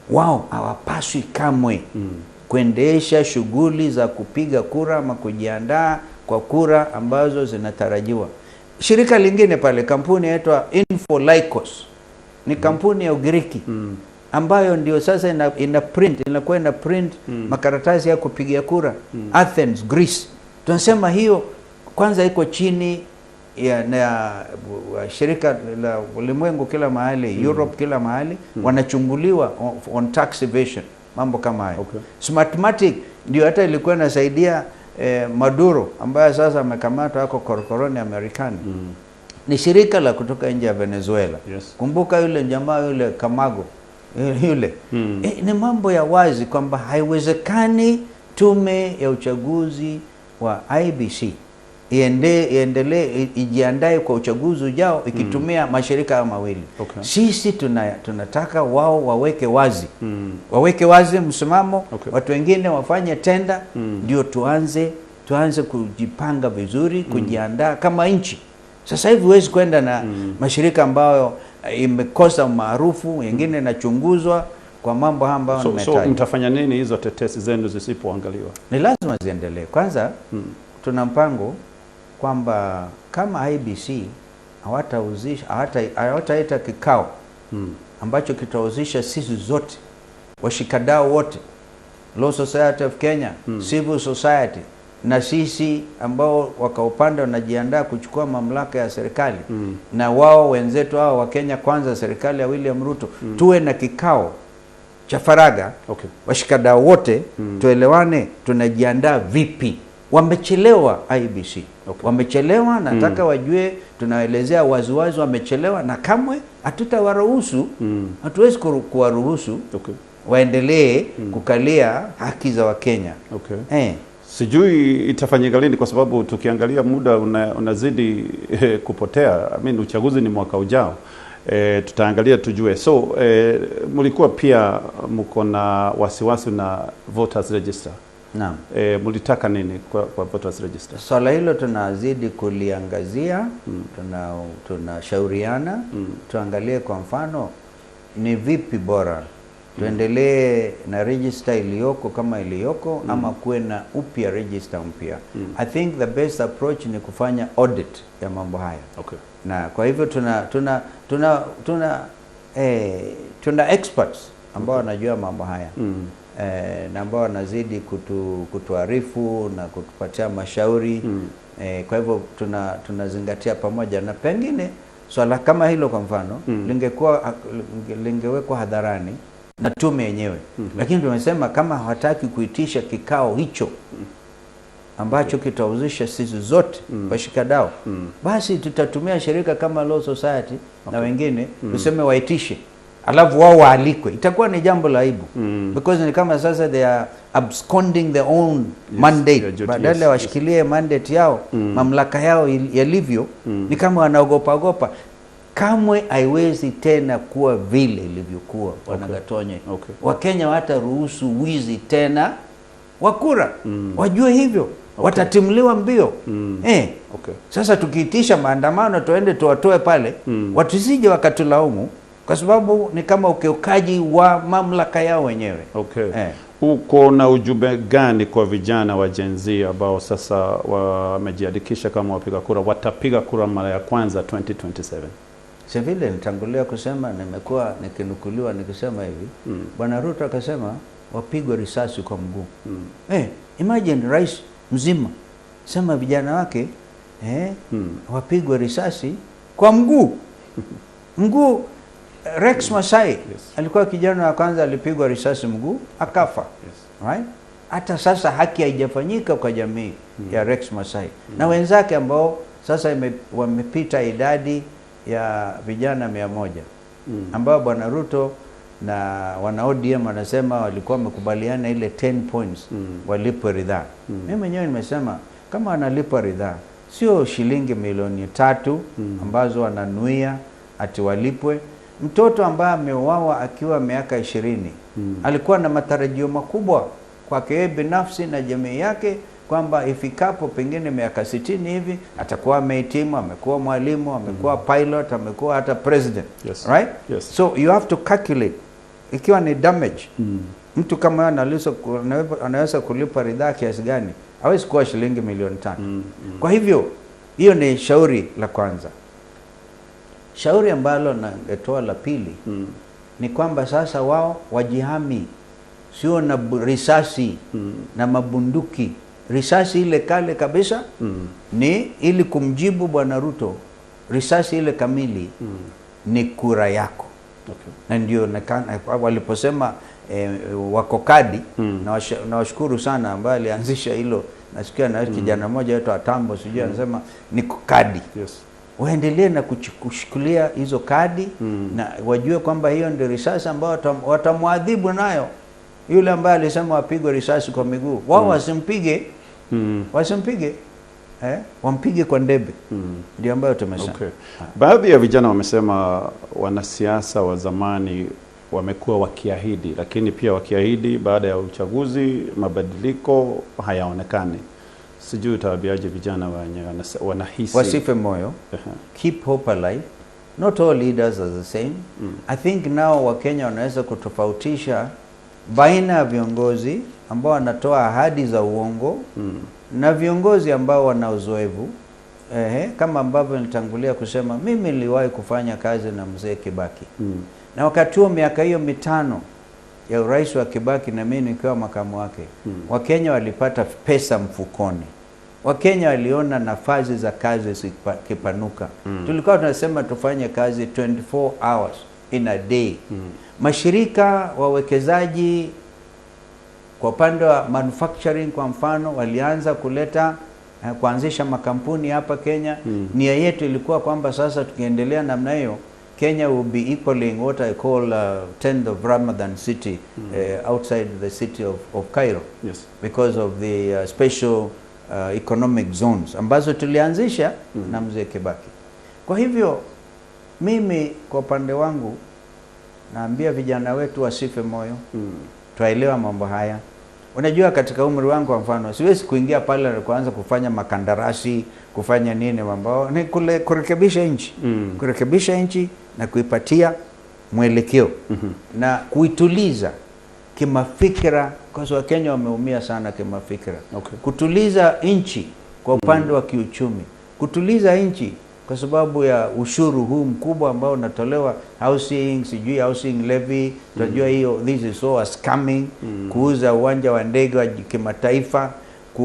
S2: Wao hawapaswi kamwe kuendesha shughuli za kupiga kura ama kujiandaa kwa kura ambazo zinatarajiwa. Shirika lingine pale, kampuni inaitwa Infolycos, ni kampuni ya Ugiriki ambayo ndio sasa ina print, inakuwa ina print makaratasi ya kupigia kura Athens, Greece. Tunasema hiyo kwanza iko chini ya na shirika la ulimwengu kila mahali, Europe kila mahali, wanachunguliwa on tax evasion, mambo kama hayo. Smartmatic ndio hata ilikuwa inasaidia Maduro ambaye sasa amekamatwa, ako korokoroni Amerikani. Ni shirika la kutoka nje ya Venezuela. Kumbuka yule jamaa yule Kamago yule. Ni mambo ya wazi kwamba haiwezekani tume ya uchaguzi wa IEBC iendelee ijiandae kwa uchaguzi ujao ikitumia mashirika hayo mawili. Sisi tunataka wao waweke wazi, waweke wazi msimamo, watu wengine wafanye tenda, ndio tuanze kujipanga vizuri, kujiandaa kama nchi. Sasa hivi huwezi kwenda na mashirika ambayo imekosa umaarufu, wengine inachunguzwa kwa mambo haya ambayo
S1: So
S2: nimetaja.
S1: mtafanya nini hizo tetesi zenu zisipoangaliwa?
S2: Ni lazima ziendelee. Kwanza tuna mpango kwamba kama IEBC hawatahusisha, hawataita kikao ambacho kitahusisha sisi zote, washikadau wote, Law Society of Kenya, civil society na sisi ambao waka upande wanajiandaa kuchukua mamlaka ya serikali na wao wenzetu hao wa Kenya Kwanza, serikali ya William Ruto, tuwe na kikao cha faragha, washikadau wote, tuelewane tunajiandaa vipi. Wamechelewa IEBC. Wamechelewa, nataka wajue, tunaelezea waziwazi wamechelewa, na kamwe hatutawaruhusu, hatuwezi kuwaruhusu waendelee kukalia haki za Wakenya.
S1: Sijui itafanyika lini kwa sababu tukiangalia muda unazidi kupotea. I mean, uchaguzi ni mwaka ujao. Tutaangalia tujue. So mlikuwa pia mko na wasiwasi na voters register.
S2: Naam.
S1: Mlitaka nini kwa voters register?
S2: Swala hilo tunazidi kuliangazia, tunashauriana, tuangalie kwa mfano ni vipi bora tuendelee na register iliyoko kama iliyoko ama kuwe na upya register mpya. I think the best approach ni kufanya audit ya mambo haya. Na kwa hivyo tuna experts ambao wanajua mambo haya na ambao wanazidi kutuarifu na kutupatia mashauri. Kwa hivyo tunazingatia pamoja, na pengine swala kama hilo kwa mfano lingewekwa hadharani na tume yenyewe, lakini tumesema kama hawataki kuitisha kikao hicho ambacho kitahusisha sisi zote washikadau, basi tutatumia shirika kama Law Society na wengine, tuseme waitishe, alafu wao waalikwe. Itakuwa ni jambo la aibu because ni kama sasa they are absconding their own mandate,
S1: their duty,
S2: badala washikilie mandate yao, mamlaka yao yalivyo, ni kama wanaogopa ogopa. Kamwe haiwezi tena kuwa vile ilivyokuwa, Bwana Gatonye. Wakenya hawataruhusu wizi tena wa kura, wajue hivyo, watatimuliwa mbio. Sasa tukiitisha maandamano tuende tuwatoe pale, watusije wakatulaumu kwa sababu ni kama ukiukaji wa mamlaka yao wenyewe.
S1: Uko na ujumbe gani kwa vijana wa Gen Z ambao sasa wamejiandikisha kama wapiga kura, watapiga kura mara ya kwanza 2027?
S2: Si vile nitangulia kusema, nimekuwa nikinukuliwa nikisema hivi, Bwana Ruto akasema wapigwe risasi kwa mguu. Imagine rais mzima sema vijana wake wapigwe risasi kwa mguu mguu. Rex Masai alikuwa kijana wa kwanza alipigwa risasi mguu akafa. Right? Hata sasa haki haijafanyika kwa jamii ya Rex Masai na wenzake ambao sasa wamepita idadi ya vijana 100 ambao Bwana Ruto na wana ODM wanasema walikuwa wamekubaliana ile 10 points walipwe ridhaa. Mimi mwenyewe nimesema kama wanalipwa ridhaa sio shilingi milioni 3 ambazo wananuia ati walipwe. Mtoto ambaye ameuawa akiwa miaka 20 alikuwa na matarajio makubwa kwake yeye binafsi na jamii yake kwamba ifikapo pengine miaka 60 hivi atakuwa amehitimu, amekuwa mwalimu, amekuwa pilot, amekuwa hata president. Right?
S1: Yes.
S2: So you have to calculate ikiwa ni damage, mtu kama huyo anaweza kulipa ridhaa kiasi gani? Hawezi kuwa shilingi milioni 5. Kwa hivyo hiyo ni shauri la kwanza. Shauri ambalo nangetoa la pili ni kwamba sasa wao wajihami, sio na risasi na mabunduki. Risasi ile kale kabisa ni ili kumjibu Bwana Ruto, risasi ile kamili ni kura yako. Na ndio waliposema wako kadi, nawashukuru sana ambaye alianzisha hilo. Nasikia na kijana mmoja wetu Atambo sijui anasema ni kadi. Waendelee na kushikilia hizo kadi na wajue kwamba hiyo ndio risasi ambayo watamwadhibu nayo yule ambaye alisema wapigwe risasi kwa miguu. Wao wasimpige, wasimpige, wampige kwa ndebe. Ndio ambayo tumesema.
S1: Okay. Baadhi ya vijana wamesema wanasiasa wa zamani wamekuwa wakiahidi, lakini pia wakiahidi baada ya uchaguzi mabadiliko hayaonekani. Sijui utawaambiaje vijana wenye wanahisi
S2: Wasife moyo. Keep hope alive. Not all leaders are the same. I think now Wakenya wanaweza kutofautisha baina ya viongozi ambao wanatoa ahadi za uongo na viongozi ambao wana uzoefu. Kama ambavyo nilitangulia kusema, mimi niliwahi kufanya kazi na mzee Kibaki. Na wakati huo miaka hiyo 5 ya urais wa Kibaki na mimi nikiwa makamu wake, Wakenya walipata pesa mfukoni. Wakenya waliona nafasi za kazi zikipanuka. Tulikuwa tunasema tufanye kazi 24 hours in a day. Mashirika wawekezaji kwa upande wa manufacturing kwa mfano walianza kuleta kuanzisha makampuni hapa Kenya. Nia yetu ilikuwa kwamba sasa tukiendelea namna hiyo Kenya will be equaling what I call 10th of Ramadan city outside the city of Cairo. Because of the special economic zones ambazo tulianzisha na mzee Kibaki. Kwa hivyo mimi kwa upande wangu naambia vijana wetu wasife moyo. Twaelewa mambo haya. Unajua katika umri wangu kwa mfano siwezi kuingia pale na kuanza kufanya makandarasi, kufanya nini, mambo ni kurekebisha nchi. Kurekebisha nchi na kuipatia mwelekeo na kuituliza kimafikira, kwa sababu Wakenya wameumia sana kimafikira. Kutuliza nchi kwa upande wa kiuchumi, kutuliza nchi kwa sababu ya ushuru huu mkubwa ambao unatolewa housing, sijui housing levy, tunajua hiyo this is so a scamming, kuuza uwanja wa ndege wa kimataifa,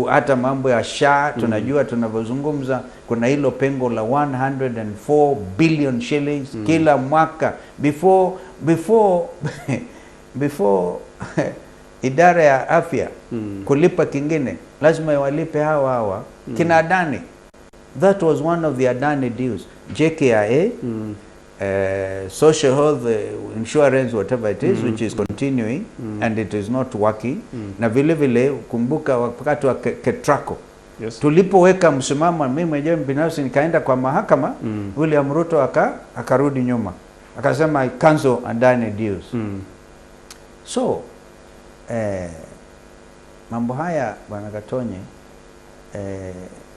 S2: hata mambo ya SHA, tunajua tunavyozungumza kuna hilo pengo la 104 billion shillings kila mwaka before idara ya afya kulipa kingine lazima walipe hawa hawa kina Adani. That was one of the Adani deals. JKIA, social health insurance, whatever it is, which is continuing and it is not working. Na vile vile kumbuka wakati wa Ketraco. Tulipoweka msimamo, mimi mwenyewe binafsi nikaenda kwa mahakama, William Ruto akarudi nyuma. Akasema I cancel Adani deals. So, mambo haya Bwana Gatonye,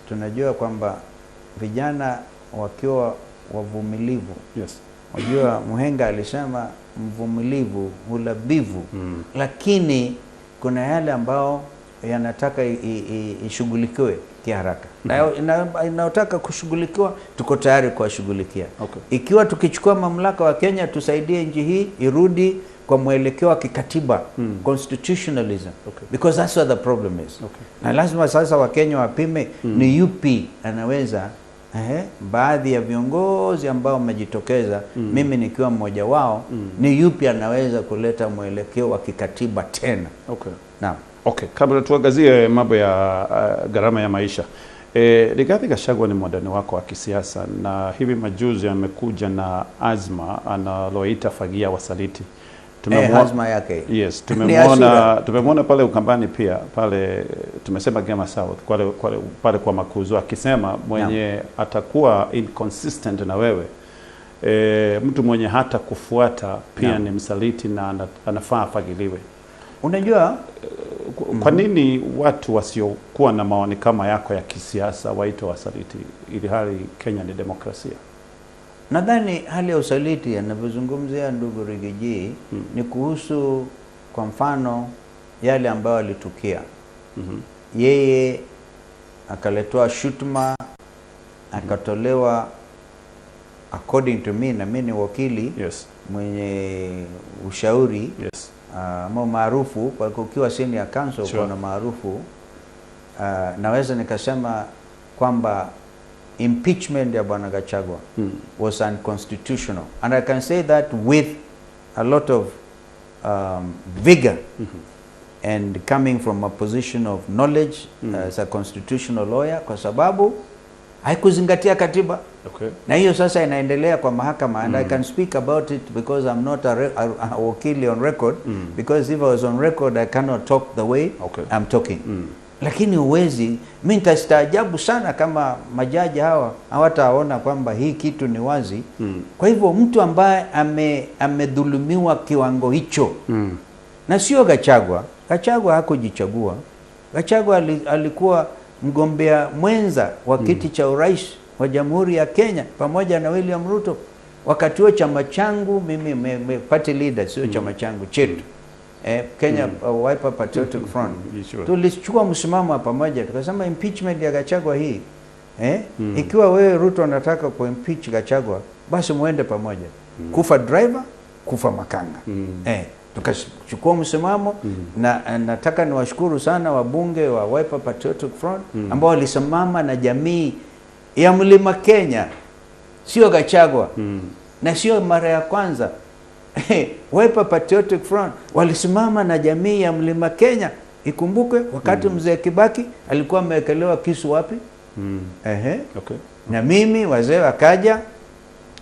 S2: tunajua kwamba vijana wakiwa wavumilivu. Unajua Muhenga alisema mvumilivu hula mbivu. Lakini kuna yale ambao yanataka ishughulikiwe kiharaka. Na inayotaka kushughulikiwa tuko tayari kuwashughulikia. Ikiwa tukichukua mamlaka wa Kenya tusaidie nchi hii irudi kwa mwelekeo wa kikatiba, constitutionalism. Because that's what the problem is. Na lazima sasa Wakenya wapime ni yupi anaweza, baadhi ya viongozi ambao wamejitokeza, mimi nikiwa mmoja wao, ni yupi anaweza kuleta mwelekeo wa kikatiba tena. Naam.
S1: Okay, kabla tuangazie mambo ya gharama ya maisha. Rigathi Gachagua ni mwandani wako wa kisiasa na hivi majuzi amekuja na azma analoita fagia wasaliti.
S2: Azma yake.
S1: Yes,
S2: Ni hasira.
S1: tumemwona pale Ukambani pia, pale tumesema Gema South, pale kwa Makuzo akisema mwenye atakuwa inconsistent na wewe Mtu mwenye hata kufuata pia ni msaliti na anafaa afagiliwe.
S2: Unajua,
S1: Kwa nini watu wasiokuwa na maoni kama yako ya kisiasa waitwe wasaliti ili hali Kenya ni demokrasia?
S2: Nadhani hali ya usaliti anavyozungumzia ndugu Riggy G ni kuhusu, kwa mfano, yale ambayo alitukia. Yeye akaletewa shutuma, akatolewa, according to me, na mimi ni wakili mwenye ushauri ama maarufu, kwa ukiwa senior counsel kuna maarufu. Naweza nikasema kwamba impeachment ya Bwana Gachagua was unconstitutional, and I can say that with a lot of vigor and coming from a position of knowledge as a constitutional lawyer, kwa sababu haikuzingatia katiba na hiyo sasa inaendelea kwa mahakama, and I can speak about it because I'm not a wakili on record, because if I was on record I cannot talk the way I'm talking. Lakini huwezi, mi nitastaajabu sana kama majaji hawa hawataona kwamba hii kitu ni wazi. Kwa hivyo mtu ambaye amedhulumiwa kiwango hicho, na sio Gachagua. Gachagua hakujichagua. Gachagua alikuwa mgombea mwenza wa kiti cha urais wa Jamhuri ya Kenya pamoja na William Ruto. Wakati huo chama changu mimi party leader, sio chama changu, chetu, Kenya Wiper Patriotic Front, tulichukua msimamo wa pamoja tukasema impeachment ya Gachagua hii, ikiwa wewe Ruto unataka kuimpeach Gachagua, basi muende pamoja, kufa driver, kufa makanga. Tukachukua msimamo, na nataka niwashukuru sana wabunge wa Wiper Patriotic Front ambao walisimama na jamii ya Mlima Kenya, sio Gachagua, na sio mara ya kwanza. Wiper Patriotic Front walisimama na jamii ya Mlima Kenya. Ikumbuke wakati mzee Kibaki alikuwa amewekelewa kisu wapi? Ehe. Na mimi wazee wakaja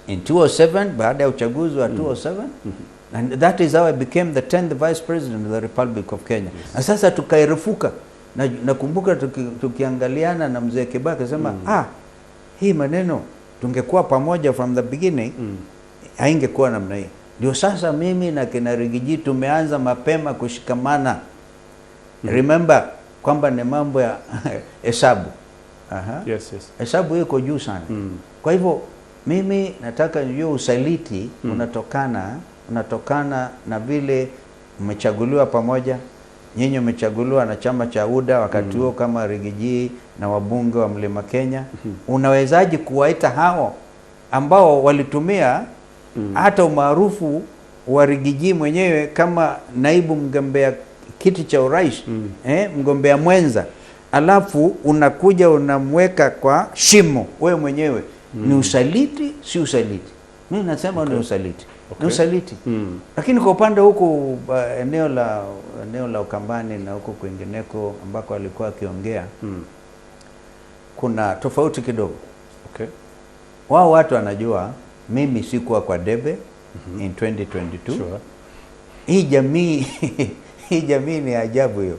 S2: in 2007, baada ya uchaguzi wa 2007, and that is how I became the 10th vice president of the Republic of Kenya. Na sasa tukairefuka, na nakumbuka tukiangaliana na mzee Kibaki, sema, "Ah, hii maneno tungekuwa pamoja from the beginning, haingekuwa namna hii." Ndio sasa mimi na kina Riggy G tumeanza mapema kushikamana. Remember kwamba ni mambo ya hesabu. Aha. Hesabu iko juu sana. Kwa hivyo mimi nataka nijue usaliti unatokana na vile mmechaguliwa pamoja. Nyinyi mmechaguliwa na chama cha UDA wakati huo kama Riggy G na wabunge wa Mlima Kenya. Unawezaje kuwaita hao ambao walitumia hata umaarufu wa Riggy G mwenyewe kama naibu mgombea kiti cha urais, mgombea mwenza, alafu unakuja unamweka kwa shimo wewe mwenyewe? Ni usaliti, si usaliti? Mimi nasema ni usaliti. Ni usaliti. Lakini kwa upande huku, eneo la Ukambani na huku kwingineko ambako alikuwa akiongea, kuna tofauti kidogo. Wao watu wanajua mimi sikuwa kwa debe in 2022. Hii jamii ni ajabu hiyo.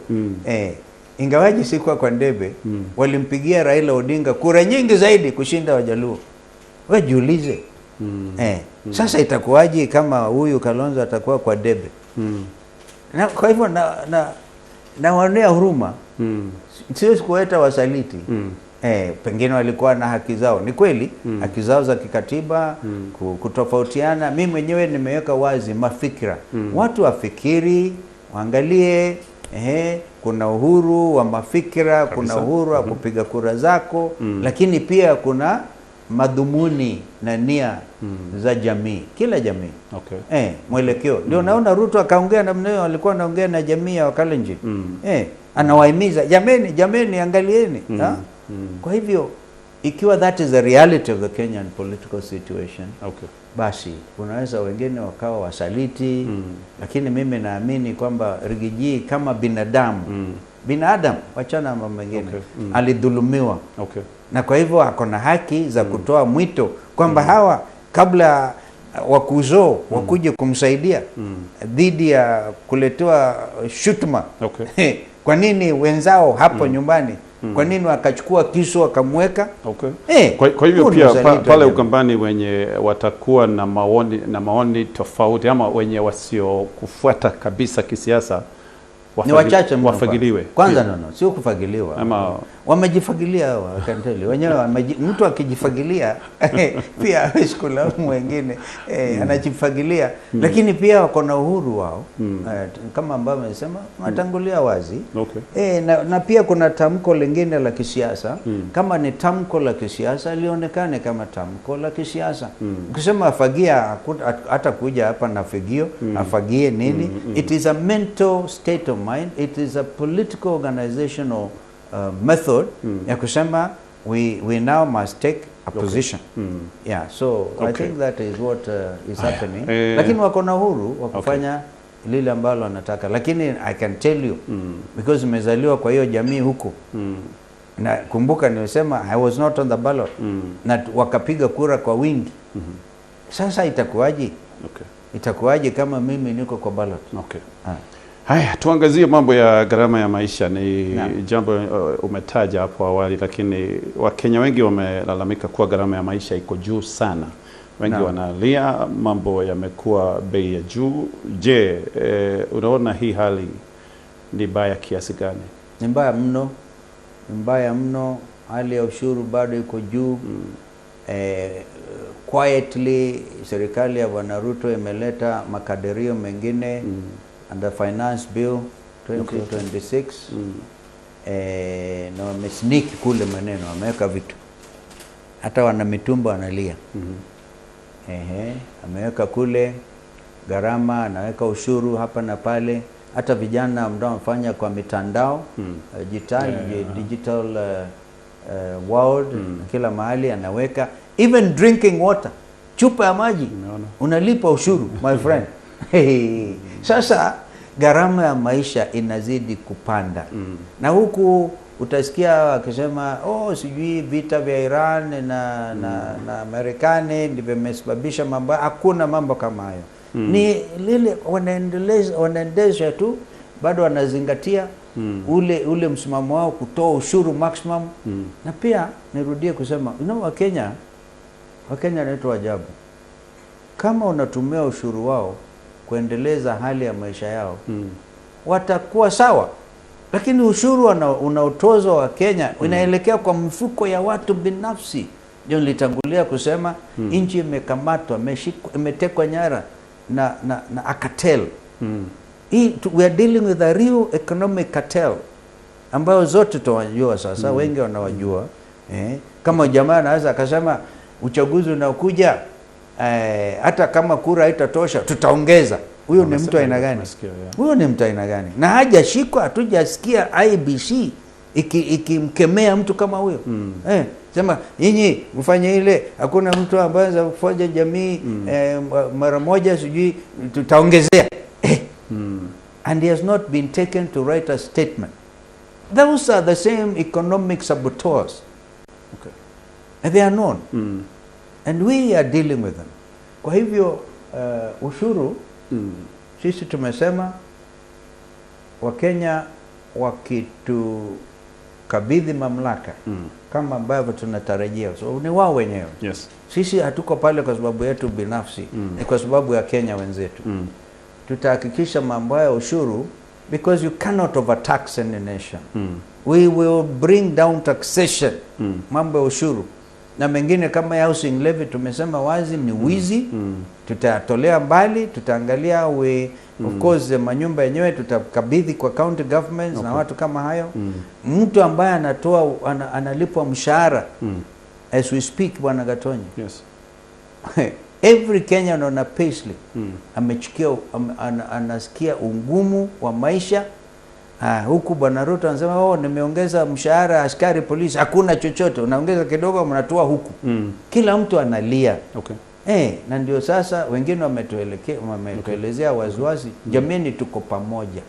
S2: Ingawaji sikuwa kwa debe, walimpigia Raila Odinga kura nyingi zaidi kushinda Wajaluo. Wewe jiulize. Sasa itakuwaje kama huyu Kalonzo atakuwa kwa debe? Na kwa hivyo na nawaonea huruma. Siwezi kuwaita wasaliti. Pengine walikuwa na haki zao, ni kweli, haki zao za kikatiba kutofautiana. Mi mwenyewe nimeweka wazi mafikira, watu wafikiri, waangalie, kuna uhuru wa mafikira, kuna uhuru wa kupiga kura zako, lakini pia kuna madhumuni na nia za jamii, kila jamii, mwelekeo. Ndio naona Ruto akaongea namna hiyo, alikuwa anaongea na jamii ya Wakalenjin, anawahimiza, "Jameni, jameni, angalieni." Ha? Kwa hivyo ikiwa that is the reality of the Kenyan political situation, basi unaweza wengine wakawa wasaliti, lakini mimi naamini kwamba Riggy G kama binadamu, binadamu, wachana na mambo mengine, alidhulumiwa na kwa hivyo ako na haki za kutoa mwito kwamba hawa kabla wakuzoo wakuje kumsaidia dhidi ya kuletewa shutuma. Kwa nini wenzao hapo nyumbani Kwa nini wakachukua kisu wakamweka?
S1: Kwa hivyo
S2: Huu ni
S1: pia
S2: uzalendo
S1: pale
S2: jamani.
S1: Ukambani wenye watakuwa na maoni tofauti ama wenye wasiokufuata kabisa kisiasa
S2: Ni wachache mno.
S1: wafagiliwe.
S2: Kwanza no, no, sio kufagiliwa.
S1: Ama-
S2: Wamejifagilia hawa, I can tell you. Wenyewe mtu akijifagilia pia hawezi kulaumu wengine, anajifagilia, lakini pia wako na uhuru wao, kama ambavyo amesema watangulia wazi. Na pia kuna tamko lingine la kisiasa. Kama ni tamko la kisiasa, lionekane kama tamko la kisiasa. Ukisema afagia, hata kuja hapa na fagio, afagie nini? It is a mental state of mind, it is a political organizational method ya kusema we now must take a position. Yeah, so I think that is what is happening. Lakini wako na uhuru wa kufanya lile ambalo wanataka, lakini I can tell you, because nimezaliwa kwa hiyo jamii huku, na kumbuka nilisema I was not on the ballot, na wakapiga kura kwa wingi. Sasa itakuwaje? Itakuwaje kama mimi niko kwa ballot? Ah.
S1: Haya, tuangazie mambo ya gharama ya maisha. Ni jambo umetaja hapo awali, lakini Wakenya wengi wamelalamika kuwa gharama ya maisha iko juu sana. Wengi wanalia mambo yamekuwa bei ya juu. Je, unaona hii hali ni baya kiasi gani?
S2: Ni mbaya mno, ni mbaya mno. Hali ya ushuru bado iko juu. Quietly serikali ya Bwana Ruto imeleta makadirio mengine under Finance Bill 2026, na wamesneak kule maneno, wameweka vitu, hata wana mitumba wanalia. Ehe, ameweka kule gharama, anaweka ushuru hapa na pale. Hata vijana ambao wanafanya kwa mitandao, digital, digital world, kila mahali anaweka, even drinking water, chupa ya maji
S1: Nimeona.
S2: unalipa ushuru, my friend. Hey. Sasa gharama ya maisha inazidi kupanda, na huku utasikia wakisema, oh, sijui vita vya Iran na Marekani ndivyo vimesababisha mambo. Hakuna mambo kama hayo. Ni lile wanaendeleza, wanaendesha tu, bado wanazingatia ule msimamo wao kutoa ushuru maximum. Na pia nirudie kusema, Wakenya wanaitwa ajabu. Kama unatumia ushuru wao kuendeleza hali ya maisha yao, watakuwa sawa, lakini ushuru unaotozwa wa Kenya unaelekea kwa mfuko ya watu binafsi. Ndio nilitangulia kusema nchi imekamatwa, imetekwa nyara na a cartel. We are dealing with a real economic cartel ambayo zote tunawajua sasa, wengi wanawajua. Kama jamaa anaweza akasema uchaguzi unaokuja, hata kama kura haitatosha tutaongeza. Huyo ni mtu aina gani?
S1: Tumesikia, yeah.
S2: Huyo ni mtu aina gani? Na hajashikwa, hatujasikia IEBC ikimkemea mtu kama huyo. Sema nyinyi mfanye ile, hakuna mtu ambaye anaweza kufanya jamii, mara moja sijui tutaongezea. And he has not been taken to write a statement. Those are the same economic saboteurs. And they are known. And we are dealing with them. Kwa hivyo ushuru, sisi tumesema Wakenya wakitukabidhi mamlaka, kama ambavyo tunatarajia, so ni wao wenyewe. Sisi hatuko pale kwa sababu yetu binafsi, ni kwa sababu ya Kenya wenzetu. Tutahakikisha mambo ya ushuru, because you cannot overtax any nation. We will bring down taxation, mambo ya ushuru na mengine kama ya housing levy tumesema wazi ni wizi. Tutayatolea mbali, tutaangalia of course manyumba yenyewe tutakabidhi kwa county governments na watu kama hayo. Mtu ambaye analipwa mshahara, as we speak, Bwana Gatonyi, every Kenyan on a payslip anasikia ungumu wa maisha. Huku Bwana Ruto anasema, "Oh, nimeongeza mshahara askari polisi." Hakuna chochote, unaongeza kidogo, mnatoa huku. Kila mtu analia. Na ndio sasa wengine wametuelezea waziwazi, jameni, tuko pamoja.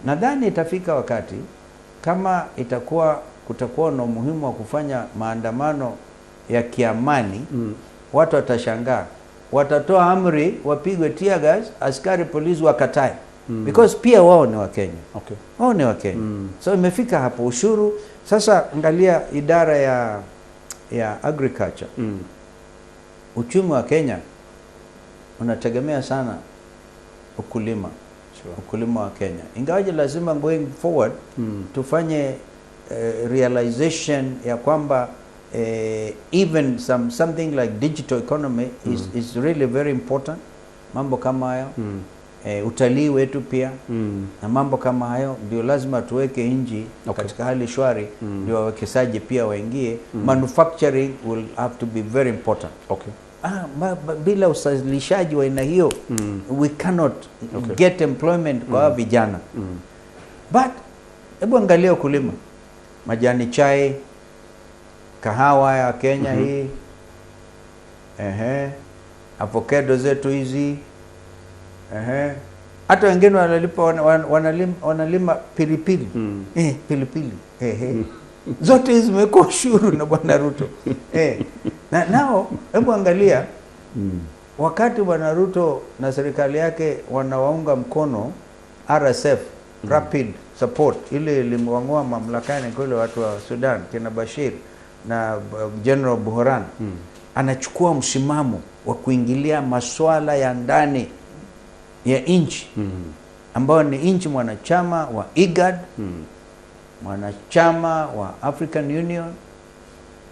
S2: Nadhani itafika wakati kama itakuwa kutakuwa na umuhimu wa kufanya maandamano ya kiamani, watu watashangaa, watatoa amri wapigwe tear gas, askari polisi wakatae. Because pia wao ni Wakenya, wao ni Wakenya. So imefika hapo ushuru sasa. Angalia idara ya agriculture. Uchumi wa Kenya unategemea sana ukulima. Ukulima wa Kenya, ingawaje lazima going forward tufanye realization ya kwamba even something like digital economy is really very important, mambo kama hayo, utalii wetu pia na mambo kama hayo, ndio lazima tuweke nchi katika hali shwari, ndio wawekezaji pia waingie. Manufacturing will have to be very important. Bila uzalishaji wa aina hiyo, we cannot get employment kwa hawa vijana. But hebu angalia ukulima, majani chai, kahawa ya Kenya hii, ehe, avocado zetu hizi, ehe, hata wengine wanalipa wanalima pilipili, pilipili, ehe. Zote hizi zimewekwa ushuru na Bwana Ruto. Na nao hebu angalia wakati Bwana Ruto na serikali yake wanawaunga mkono RSF, Rapid Support, ile ilimwang'oa mamlakani kule watu wa Sudan kina Bashir na General Burhan, anachukua msimamo wa kuingilia masuala ya ndani ya nchi ambayo ni nchi mwanachama wa IGAD, mwanachama wa African Union.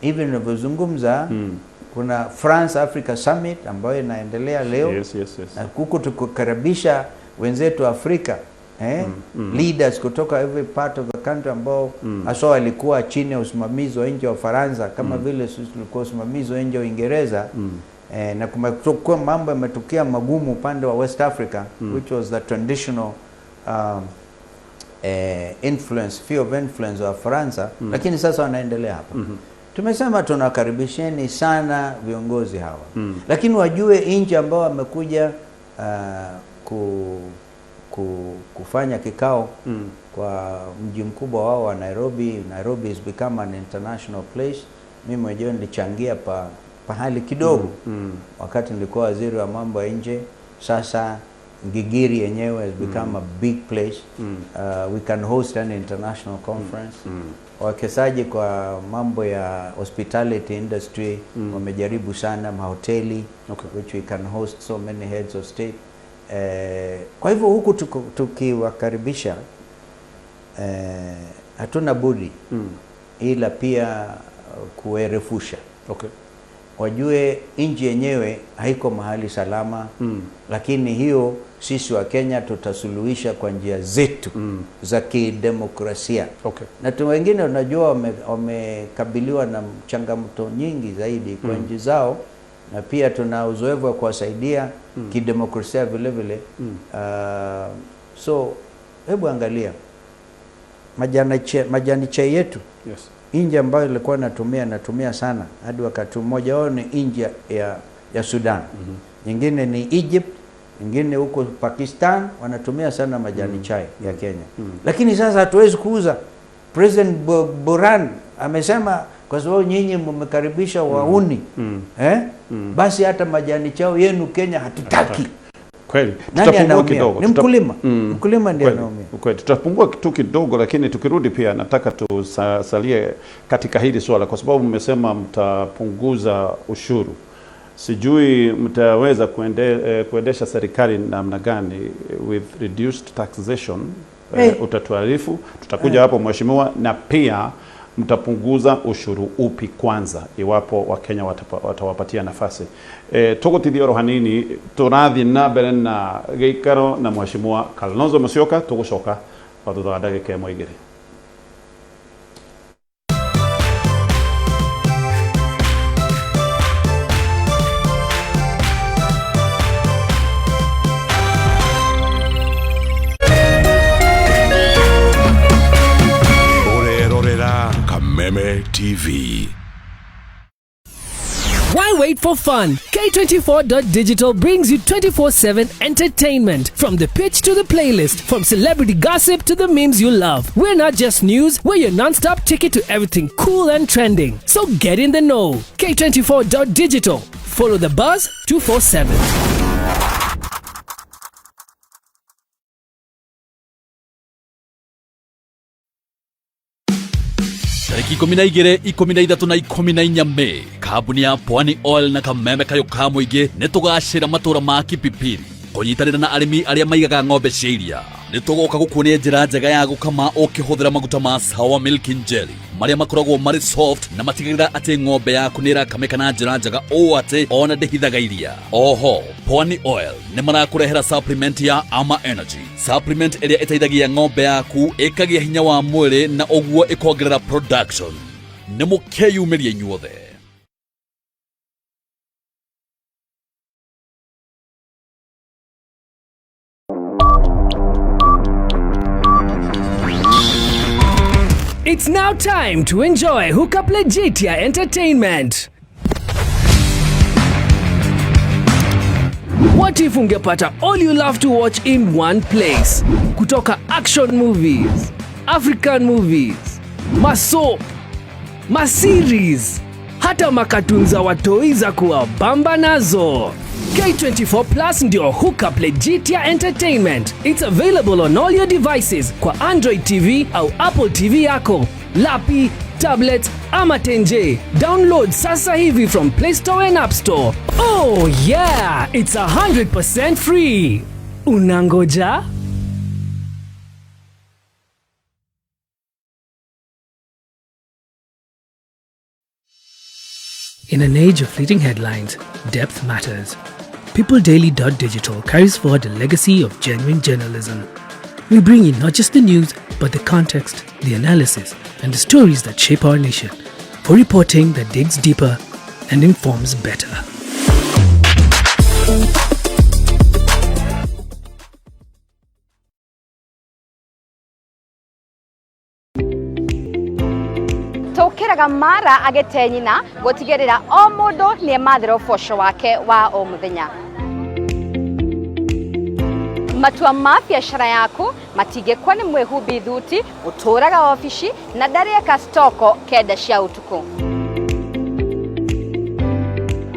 S2: Hivi ninavyozungumza, kuna France Africa Summit ambayo inaendelea leo na huku tukukaribisha wenzetu Afrika, leaders kutoka every part of the country ambao haswa walikuwa chini ya usimamizi wa nchi wa Ufaransa kama vile sisi tulikuwa usimamizi wa nchi wa Uingereza. Na kumekuwa mambo yametokea magumu upande wa West Africa, which was the traditional influence, sphere of influence wa Faransa, lakini sasa wanaendelea hapa. Tumesema tunakaribisheni sana viongozi hawa, lakini wajue nchi ambao wamekuja kufanya kikao kwa mji mkubwa wao wa Nairobi. Nairobi has become an international place. Mimi mwenyewe nilichangia pahali kidogo wakati nilikuwa waziri wa mambo ya nje. Sasa Gigiri yenyewe has become a big place. We can host an international conference. Wawekezaji kwa mambo ya hospitality industry wamejaribu sana, mahoteli which we can host so many heads of state. Kwa hivyo huku tukiwakaribisha, hatuna budi ila pia kuerefusha, wajue nchi yenyewe haiko mahali salama, lakini hiyo sisi wa Kenya tutasuluhisha kwa njia zetu za kidemokrasia. Na tu wengine unajua wamekabiliwa na changamoto nyingi zaidi kwa nchi zao, na pia tuna uzoefu wa kuwasaidia kidemokrasia vile vile. So hebu angalia majani chai yetu, nchi ambayo ilikuwa natumia sana hadi wakati mmoja wao ni nchi ya Sudan, nyingine ni Egypt, nyingine huko Pakistan wanatumia sana majani chai ya Kenya. Lakini sasa hatuwezi kuuza. President Burhan amesema kwa sababu nyinyi mmekaribisha wauni, basi hata majani chai yenu Kenya hatutaki.
S1: Kweli.
S2: Nani
S1: Tutapungua
S2: anaumia?
S1: kidogo.
S2: Ni mkulima. Mkulima ndiye anaumia.
S1: Kweli. Tutapungua tu kidogo, lakini tukirudi pia nataka tusalie katika hili swala, kwa sababu mmesema mtapunguza ushuru. Sijui mtaweza kuendesha serikali namna gani with reduced taxation. Utatuarifu, tutakuja hapo mheshimiwa, na pia mtapunguza ushuru upi kwanza iwapo Wakenya watawapatia nafasi. Tũgũtithia oro hanini tũrathiĩ na mbere na gĩikaro na mheshimiwa Kalonzo Musyoka, tũgũcoka o thutha wa ndagĩka ĩmwe igĩrĩ.
S3: Ũrerorera Kameme TV.
S4: Why wait for fun? K24.digital brings you 24/7 entertainment. From the pitch to the playlist, from celebrity gossip to the memes you love. We're not just news, we're your non-stop ticket to everything cool and trending. So get in the know. K24.digital. Follow the buzz 247.
S5: Tarĩki 12, 13 na 14 Mei, kambuni ya Pwani Oil na Kameme Kayũ ka Mũingĩ nĩ tũgacĩra matũra ma Kipipiri kũnyitanĩra na arĩmi arĩa maigaga ng'ombe cia iria. Nĩ tũgoka gũkuonia njĩra njega ya gũkama ũkĩhũthĩra maguta ma Sour Milk and Jelly marĩa makoragwo marĩ soft na matigagĩrĩra atĩ ng'ombe yaku nĩ ĩrakamĩka na njĩra njega ũũ atĩ ona ndĩhithaga iria. Oho, Pwani Oil nĩ marakũrehera supplement ya Ama Energy, supplement ĩrĩa ĩteithagia ng'ombe yaku ĩkagĩa hinya wa mwĩrĩ na ũguo ĩkongerera production. Nĩ mũkeyumĩria inyuothe.
S4: It's now time to enjoy Hookup Legitia Entertainment. What if ungepata all you love to watch in one place? Kutoka action movies, African movies, masoap, maseries, hata makatun za watoi za kuwabamba nazo. K24 Plus ndio Hookup Legitia Entertainment. It's available on all your devices kwa Android TV au Apple TV yako, lapi, tablet ama tenje. Download sasa hivi from Play Store and App Store. Oh yeah, it's 100% free. Unangoja? In an age of fleeting headlines, depth matters. PeopleDaily.digital carries forward a legacy of genuine journalism. We bring you not just the news, but the context, the analysis, and the stories that shape our nation, for reporting that digs deeper and informs better.
S6: Tũkĩraga mara agĩte nyina gũtigĩrĩra o mũndũ nĩ emathĩra ũboco wake wa o mũthenya. Matua ma biacara yaku matingĩkwa nĩ mwĩhumbi thuti ũtũraga obici na ndarĩeka stoko 9 cia ũtukũ.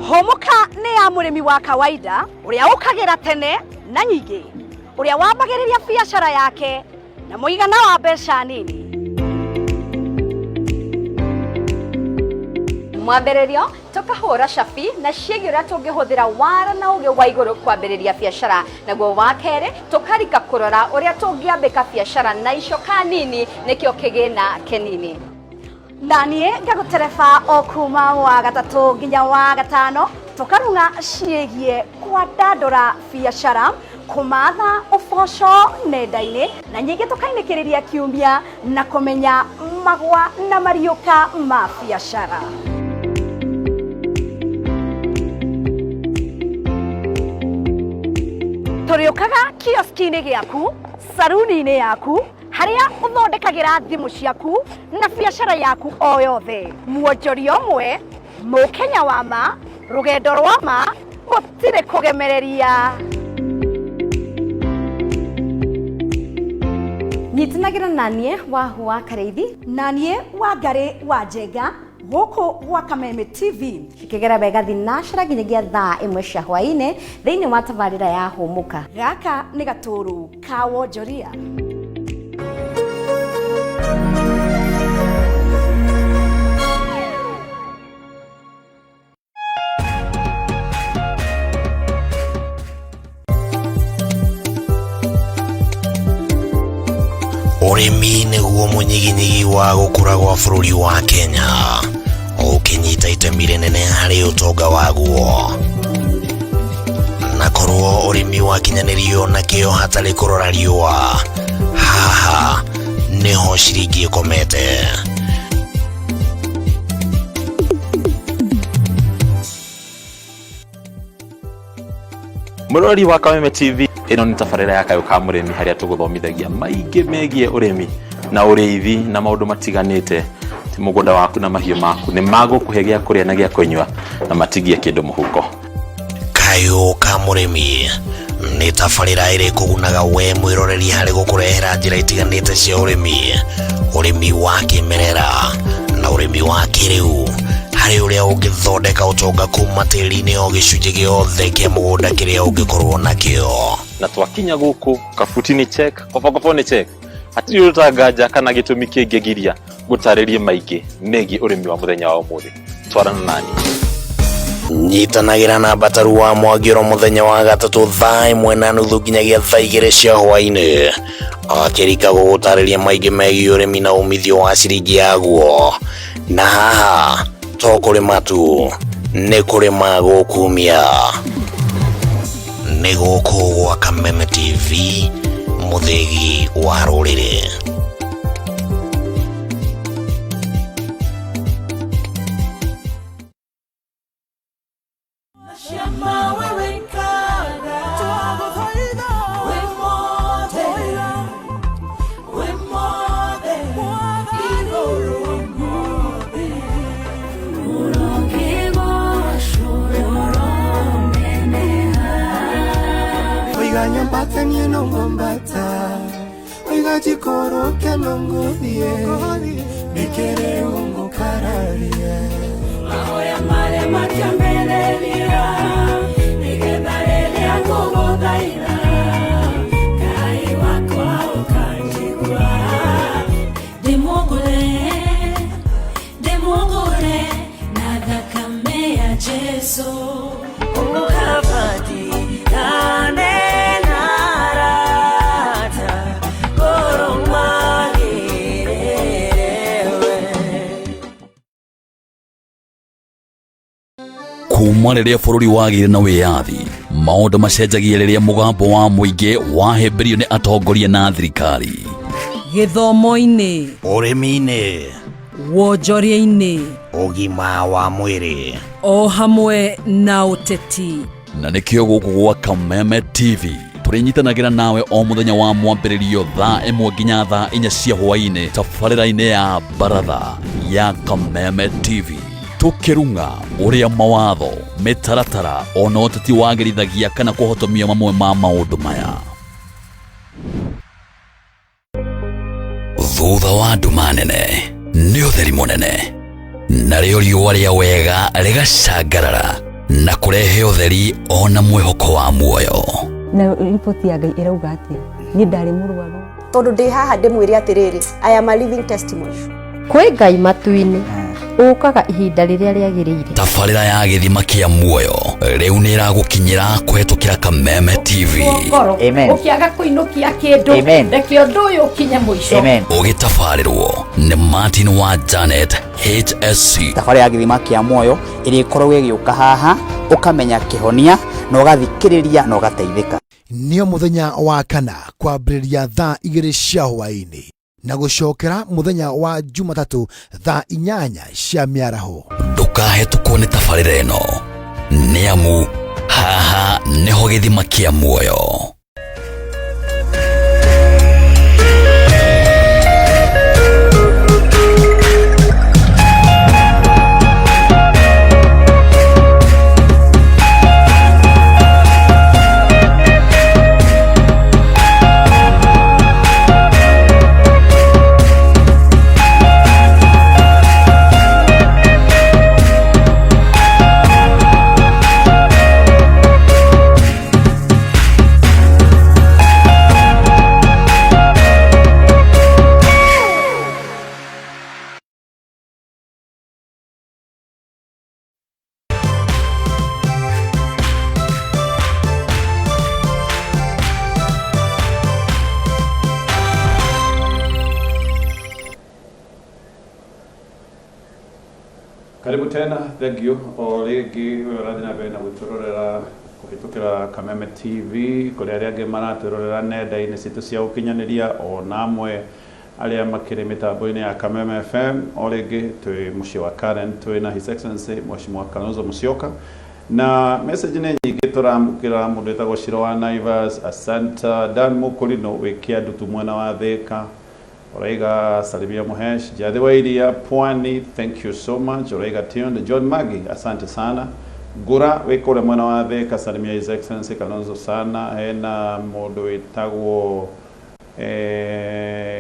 S7: Hũmũka nĩ ya mũrĩmi wa kawaida ũrĩa ũkagĩra tene na nyingĩ, ũrĩa wambagĩrĩria biacara yake na mũigana wa mbeca nini.
S6: Mwambĩrĩrio tũkahũra cabi na ciĩgiĩ ũrĩa tũngĩhũthĩra wara na ũgĩ wa igũrũ kwambĩrĩria biacara, naguo wa kerĩ tũkarika kũrora ũrĩa tũngĩambĩka biacara na icoka nini nĩkĩo kĩgĩna kĩnini.
S7: Na niĩ ngagũtereba o kuma wa gatatũ nginya wa gatano tũkarung'a ciĩgiĩ kwandandũra biacara, kũmatha ũboco nenda-inĩ na nyingĩ tũkainĩkĩrĩria kiumia na kũmenya magwa na mariũka ma biacara. Tũrĩũkaga kioski-inĩ gĩaku, saruni-inĩ yaku, harĩa ũthondekagĩra thimũ ciaku na biacara yaku o yothe. Mwonjoria ũmwe, mũkenya wa ma, rũgendo rwa ma, gũtirĩ kũgemereria.
S6: Nyitanagĩra na niĩ Wahu wa Karĩithi
S7: na niĩ Wangarĩ wa Njenga gũkũ gwa Kameme TV
S6: cikĩgera wega thinacera nginyagia thaa 1 cia hwaĩ-inĩ thĩinĩ wa tabarĩra ya Hũmũka.
S7: Gaka nĩ gatũrũ ka wonjoria.
S8: Ũrĩmi nĩguo mũnyiginyigi wa gũkũra gwa bũrũri wa Kenya, ũkĩnyita itemi rĩnene harĩ ũtonga waguo. Na korwo ũrĩmi wakinyanĩrio na kĩo hatarĩ kũrora riũa, haha nĩho ciringi ĩkomete.
S9: Mũrori wa Kameme TV, ĩno nĩ tabarĩra ya Kayũ ka Mũrĩmi harĩa tũgũthomithagia maingĩ megiĩ ũrĩmi na ũrĩithi na maũndũ matiganĩte. Ti mũgũnda waku na mahiũ maku nĩ magũkũhe gĩa kũrĩa na gĩa kũnyua na matigie kĩndũ mũhuko.
S8: Kayũ ka Mũrĩmi nĩ tabarĩra ĩrĩ kũgunaga we mwĩroreri harĩ gũkũrehera njĩra itiganĩte cia ũrĩmi, ũrĩmi wa kĩmerera na ũrĩmi wa kĩrĩu, harĩ ũrĩa ũngĩthondeka ũtonga kuma tĩri-inĩ o gĩcunjĩ gĩothe kĩa mũgũnda kĩrĩa ũngĩkorwo nakĩo.
S9: Na twakinya gũkũ kabuti nĩ check, kobokobo nĩ check, hatirĩ ũndũ tanganja kana gĩtũmi kĩngĩgiria Ngũtarĩrie maingĩ megiĩ ũrĩmi wa mũthenya wa ũmũthĩ. Twarana nani.
S8: Nyitanagĩra na Mbataru wa Mwangi oro mũthenya wa gatatũ thaa ĩmwe na nuthu nginyagia thaa igĩrĩ cia hwaĩ-inĩ akĩrika gũgũtarĩria maingĩ megiĩ ũrĩmi na umithio wa ciringi yaguo. Na haha to kũrĩma tu, nĩ kũrĩma gũkumia. Nĩ gũkũ gwa Kameme TV, mũthĩgi wa rũrĩrĩ.
S10: Oiga nyambate niĩ no ngwambata, oiga njikũrũke no ngũthiĩ, nĩkĩrĩ ũngũkararia.
S11: Mahoya marĩa makĩambĩrĩria, nĩgetha rĩrĩa ngũgũthaitha, Ngai wakwa ũkanjigua. Ndĩmũgũre, ndĩmũgũre na thakame ya Jesu. Ũkabatirane na arata, ngoro magĩrĩre we.
S5: Kuma rĩrĩa bũrũri wagĩire na wĩyathi, maũndũ macenjagia rĩrĩa mũgambo wa mũingĩ wahĩmbĩrio nĩ atongoria na thirikari.
S12: Gĩthomo-inĩ,
S8: ũrĩmi-inĩ,
S12: wonjoria-inĩ,
S8: ũgima wa mwĩrĩ,
S12: o hamwe na ũteti.
S5: Na nĩkĩo gũkũ gwa Kameme TV tũrĩnyitanagĩra nawe o mũthenya wa mwambĩrĩrio thaa 1 nginya thaa 4 cia hwaĩ-inĩ tabarĩra-inĩ ya baratha ya Kameme TV, tũkĩrung'a ũrĩa mawatho, mĩtaratara ona ũteti wagĩrithagia kana kũhotomia mamwe ma maũndũ maya. Thutha wa nduma nene nĩ ũtheri mũnene, narĩo riũa rĩa wega rĩgacangarara na kũrehe ũtheri ona mwĩhoko wa muoyo.
S13: Na riboti ya Ngai ĩrauga atĩa? Niĩ ndarĩ mũrwaru.
S14: Tondũ ndĩ haha ndĩmwĩre atĩrĩrĩ, I am a living testimony.
S15: Kwĩ Ngai matu-inĩ ũkaga ihinda rĩrĩa rĩagĩrĩire.
S5: Tabarĩra ya gĩthima kĩa muoyo rĩu nĩ ĩragũkinyĩra kũhetũkĩra Kameme TV.
S16: Ngoro
S5: Amen.
S16: ũkĩaga kũinũkia kĩndũ,
S5: Amen.
S16: reke ũndũ ũyũ ũkinye mũico.
S5: Ũgĩtabarĩrwo nĩ Martin wa Janet HSC.
S17: Thabarĩ ya gĩthima kĩa muoyo ĩrĩa ĩkoragwo ĩgĩũka haha, ũkamenya kĩhonia na ũgathikĩrĩria na ũgateithĩka.
S18: Nĩo mũthenya wa kana kwambĩrĩria thaa 2 cia hwaĩ-inĩ na gũcokera mũthenya wa Jumatatũ thaa 8 cia mĩaraho.
S5: Ndũkahetũkwo nĩ tabarĩra ĩno, nĩ amu haha nĩho gĩthima kĩa muoyo.
S1: Karibu tena, thank you o rĩngĩ we ũrathiĩ na mbere na gũtũrorera kũhĩtũkĩra Kameme TV, kũrĩ arĩa angĩ maratwĩrorera nenda-inĩ citũ cia ũkinyanĩria, ona amwe arĩa makĩrĩ mĩtambo-inĩ ya Kameme FM. O rĩngĩ twĩ mũciĩ wa Karen, twĩ na His Excellency Mheshimiwa Kalonzo Musyoka, na message nĩ nyingĩ tũramũkĩra. Mũndũ wĩtagwo Shiro wa Naivas, asanta. Dan Mũkũrinũ wĩ Kĩandutu mwena wa Thĩka, Oraiga salimia Muhesh. Jadhi wa Iria Pwani, thank you so much. Oraiga Tionde John Magi, asante sana. Ngura wĩ kũrĩa mwena wa Thĩka, salimia His Excellency Kalonzo sana. Hena mũndũ wĩtagwo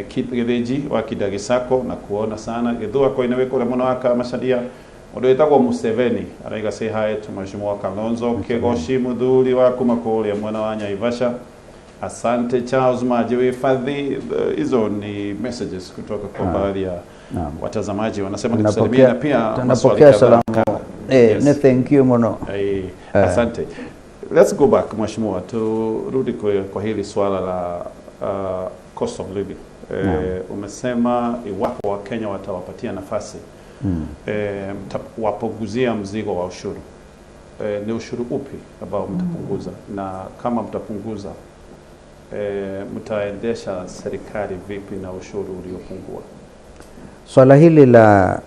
S1: Keith Gĩthĩnji wa Kidagi Sacco na kuona sana. Gĩthua Koine wĩ kũrĩa mwena wa Kamacharia. Mũndũ wĩtagwo Museveni araiga say hi to Mheshimiwa Kalonzo. Kĩgoci mũthuri wa kuma kũrĩa mwena wa Naivasha. Asante Charles Maji Wifadhi. Hizo ni messages kutoka kwa baadhi ya watazamaji, wanasema nikusalimia na pia maswali
S2: Tunapokea
S1: kadhaa
S2: salamu
S1: kadha.
S2: Eh, ne thank you muno.
S1: Asante. Let's go back, mheshimiwa, turudi kwa hili swala la cost of living. Umesema iwapo Wakenya watawapatia nafasi mtawapunguzia mzigo wa ushuru. Ni ushuru upi ambao mtapunguza, na kama mtapunguza, mtaendesha serikali vipi na ushuru uliopungua?
S2: Swala hili la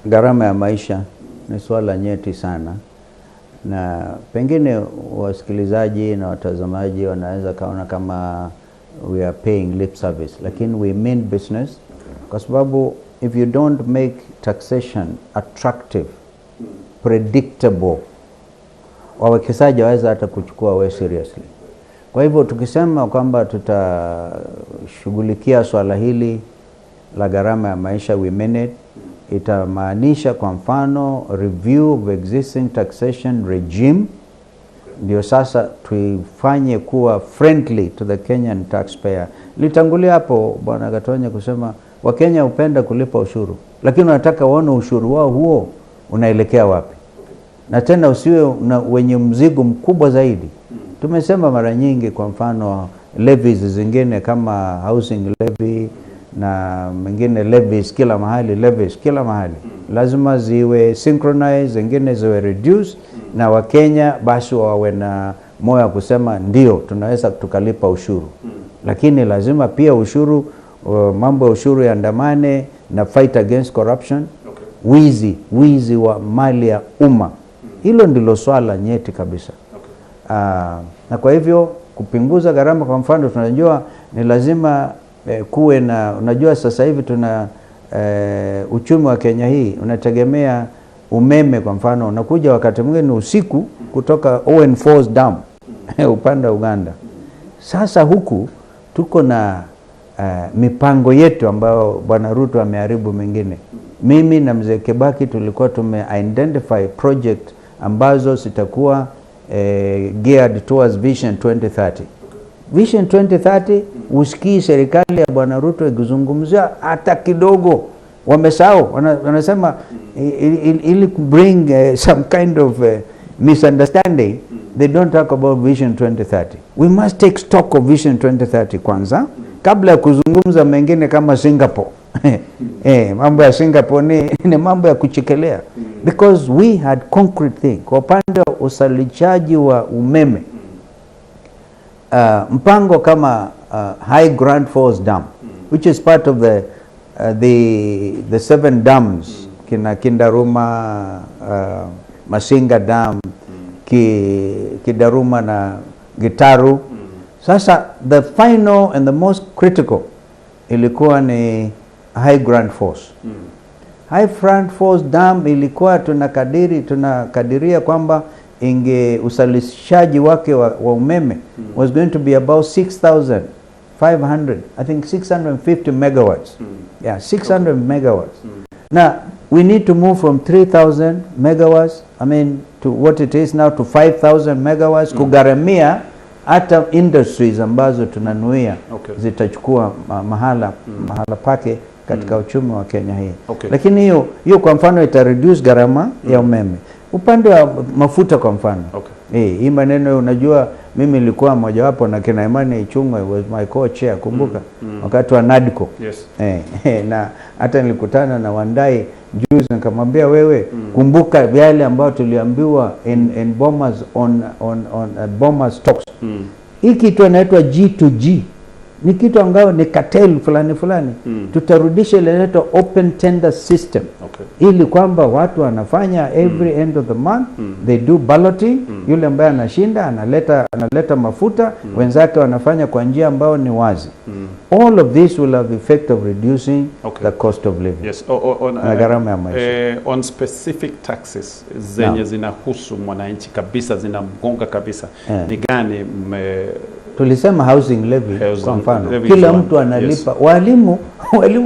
S2: gharama ya maisha ni swala nyeti sana, na pengine wasikilizaji na watazamaji wanaweza kaona kama we are paying lip service, lakini we mean business, kwa sababu if you don't make taxation attractive, predictable, wawekezaji waweza hata kuchukua we seriously. Kwa hivyo tukisema kwamba tutashughulikia swala hili la gharama ya maisha, we mean it. Itamaanisha kwa mfano review of existing taxation regime, ndio sasa tuifanye kuwa friendly to the Kenyan taxpayer. Litangulia hapo Bwana Gatonye kusema Wakenya hupenda kulipa ushuru, lakini wanataka waone ushuru wao huo unaelekea wapi, na tena usiwe na wenye mzigo mkubwa zaidi. Tumesema mara nyingi, kwa mfano levies zingine kama housing levy na mengine levies kila mahali, levies kila mahali lazima ziwe synchronized, zingine ziwe reduced, na Wakenya basi wawe na moyo wa kusema ndio tunaweza tukalipa ushuru, lakini lazima pia ushuru mambo ya ushuru yaandamane na fight against corruption, wizi wa mali ya umma. Hilo ndilo swala nyeti kabisa. Na kwa hivyo kupunguza gharama, kwa mfano tunajua ni lazima kuwe na, unajua sasa hivi tuna uchumi wa Kenya hii unategemea umeme. Kwa mfano unakuja wakati mwingine usiku kutoka Owen Falls Dam upande wa Uganda. Sasa huku tuko na mipango yetu ambayo Bwana Ruto ameharibu mengine. Mimi na Mzee Kibaki tulikuwa tume identify project ambazo zitakuwa geared towards Vision 2030. Vision 2030 usikii serikali ya Bwana Ruto ikizungumzia hata kidogo. Wamesahau, wanasema ili bring some kind of misunderstanding, they don't talk about Vision 2030. We must take stock of Vision 2030 kwanza kabla ya kuzungumza mengine kama Singapore. Mambo ya Singapore ni mambo ya kuchekelea because we had concrete thing. Kwa upande wa uzalishaji wa umeme, mpango kama High Grand Falls Dam, which is part of the seven dams, kina Kindaruma, Masinga Dam, Kidaruma na Gitaru. Sasa the final and the most critical ilikuwa ni High Grand Falls. High Grand Falls Dam ilikuwa tunakadiria kwamba inge uzalishaji wake wa umeme was going to be about 6,500, I think 650 megawatts. Yeah, 600 megawatts. Now, we need to move from 3,000 megawatts, I mean, to what it is now to 5,000 megawatts, kugharamia hata industries ambazo tunanuia zitachukua mahala pake katika uchumi wa Kenya hii. Lakini hiyo hiyo kwa mfano ita reduce gharama ya umeme. Upande wa mafuta kwa mfano. Hii maneno, unajua mimi nilikuwa mojawapo na kina Imani Ichung'wah was my co-chair, kumbuka, wakati wa NADCO. Na hata nilikutana na Wandayi juzi nikamwambia, wewe, kumbuka yale ambayo tuliambiwa in Bomas on Bomas talks. Hii kitu inaitwa G2G ni kitu ambayo ni cartel fulani fulani. Tutarudisha ile inaitwa open tender system ili kwamba watu wanafanya every end of the month, they do balloting. Yule ambaye anashinda analeta mafuta, wenzake wanafanya kwa njia ambayo ni wazi. All of this will have effect of reducing the cost of living
S1: Yes. On,
S2: na gharama ya maisha.
S1: On specific taxes zenye zinahusu mwananchi kabisa, zinamgonga kabisa, ni gani
S2: Tulisema housing levy
S1: Housing
S2: kwa mfano,
S1: levy
S2: kila
S1: is one.
S2: mtu analipa. Walimu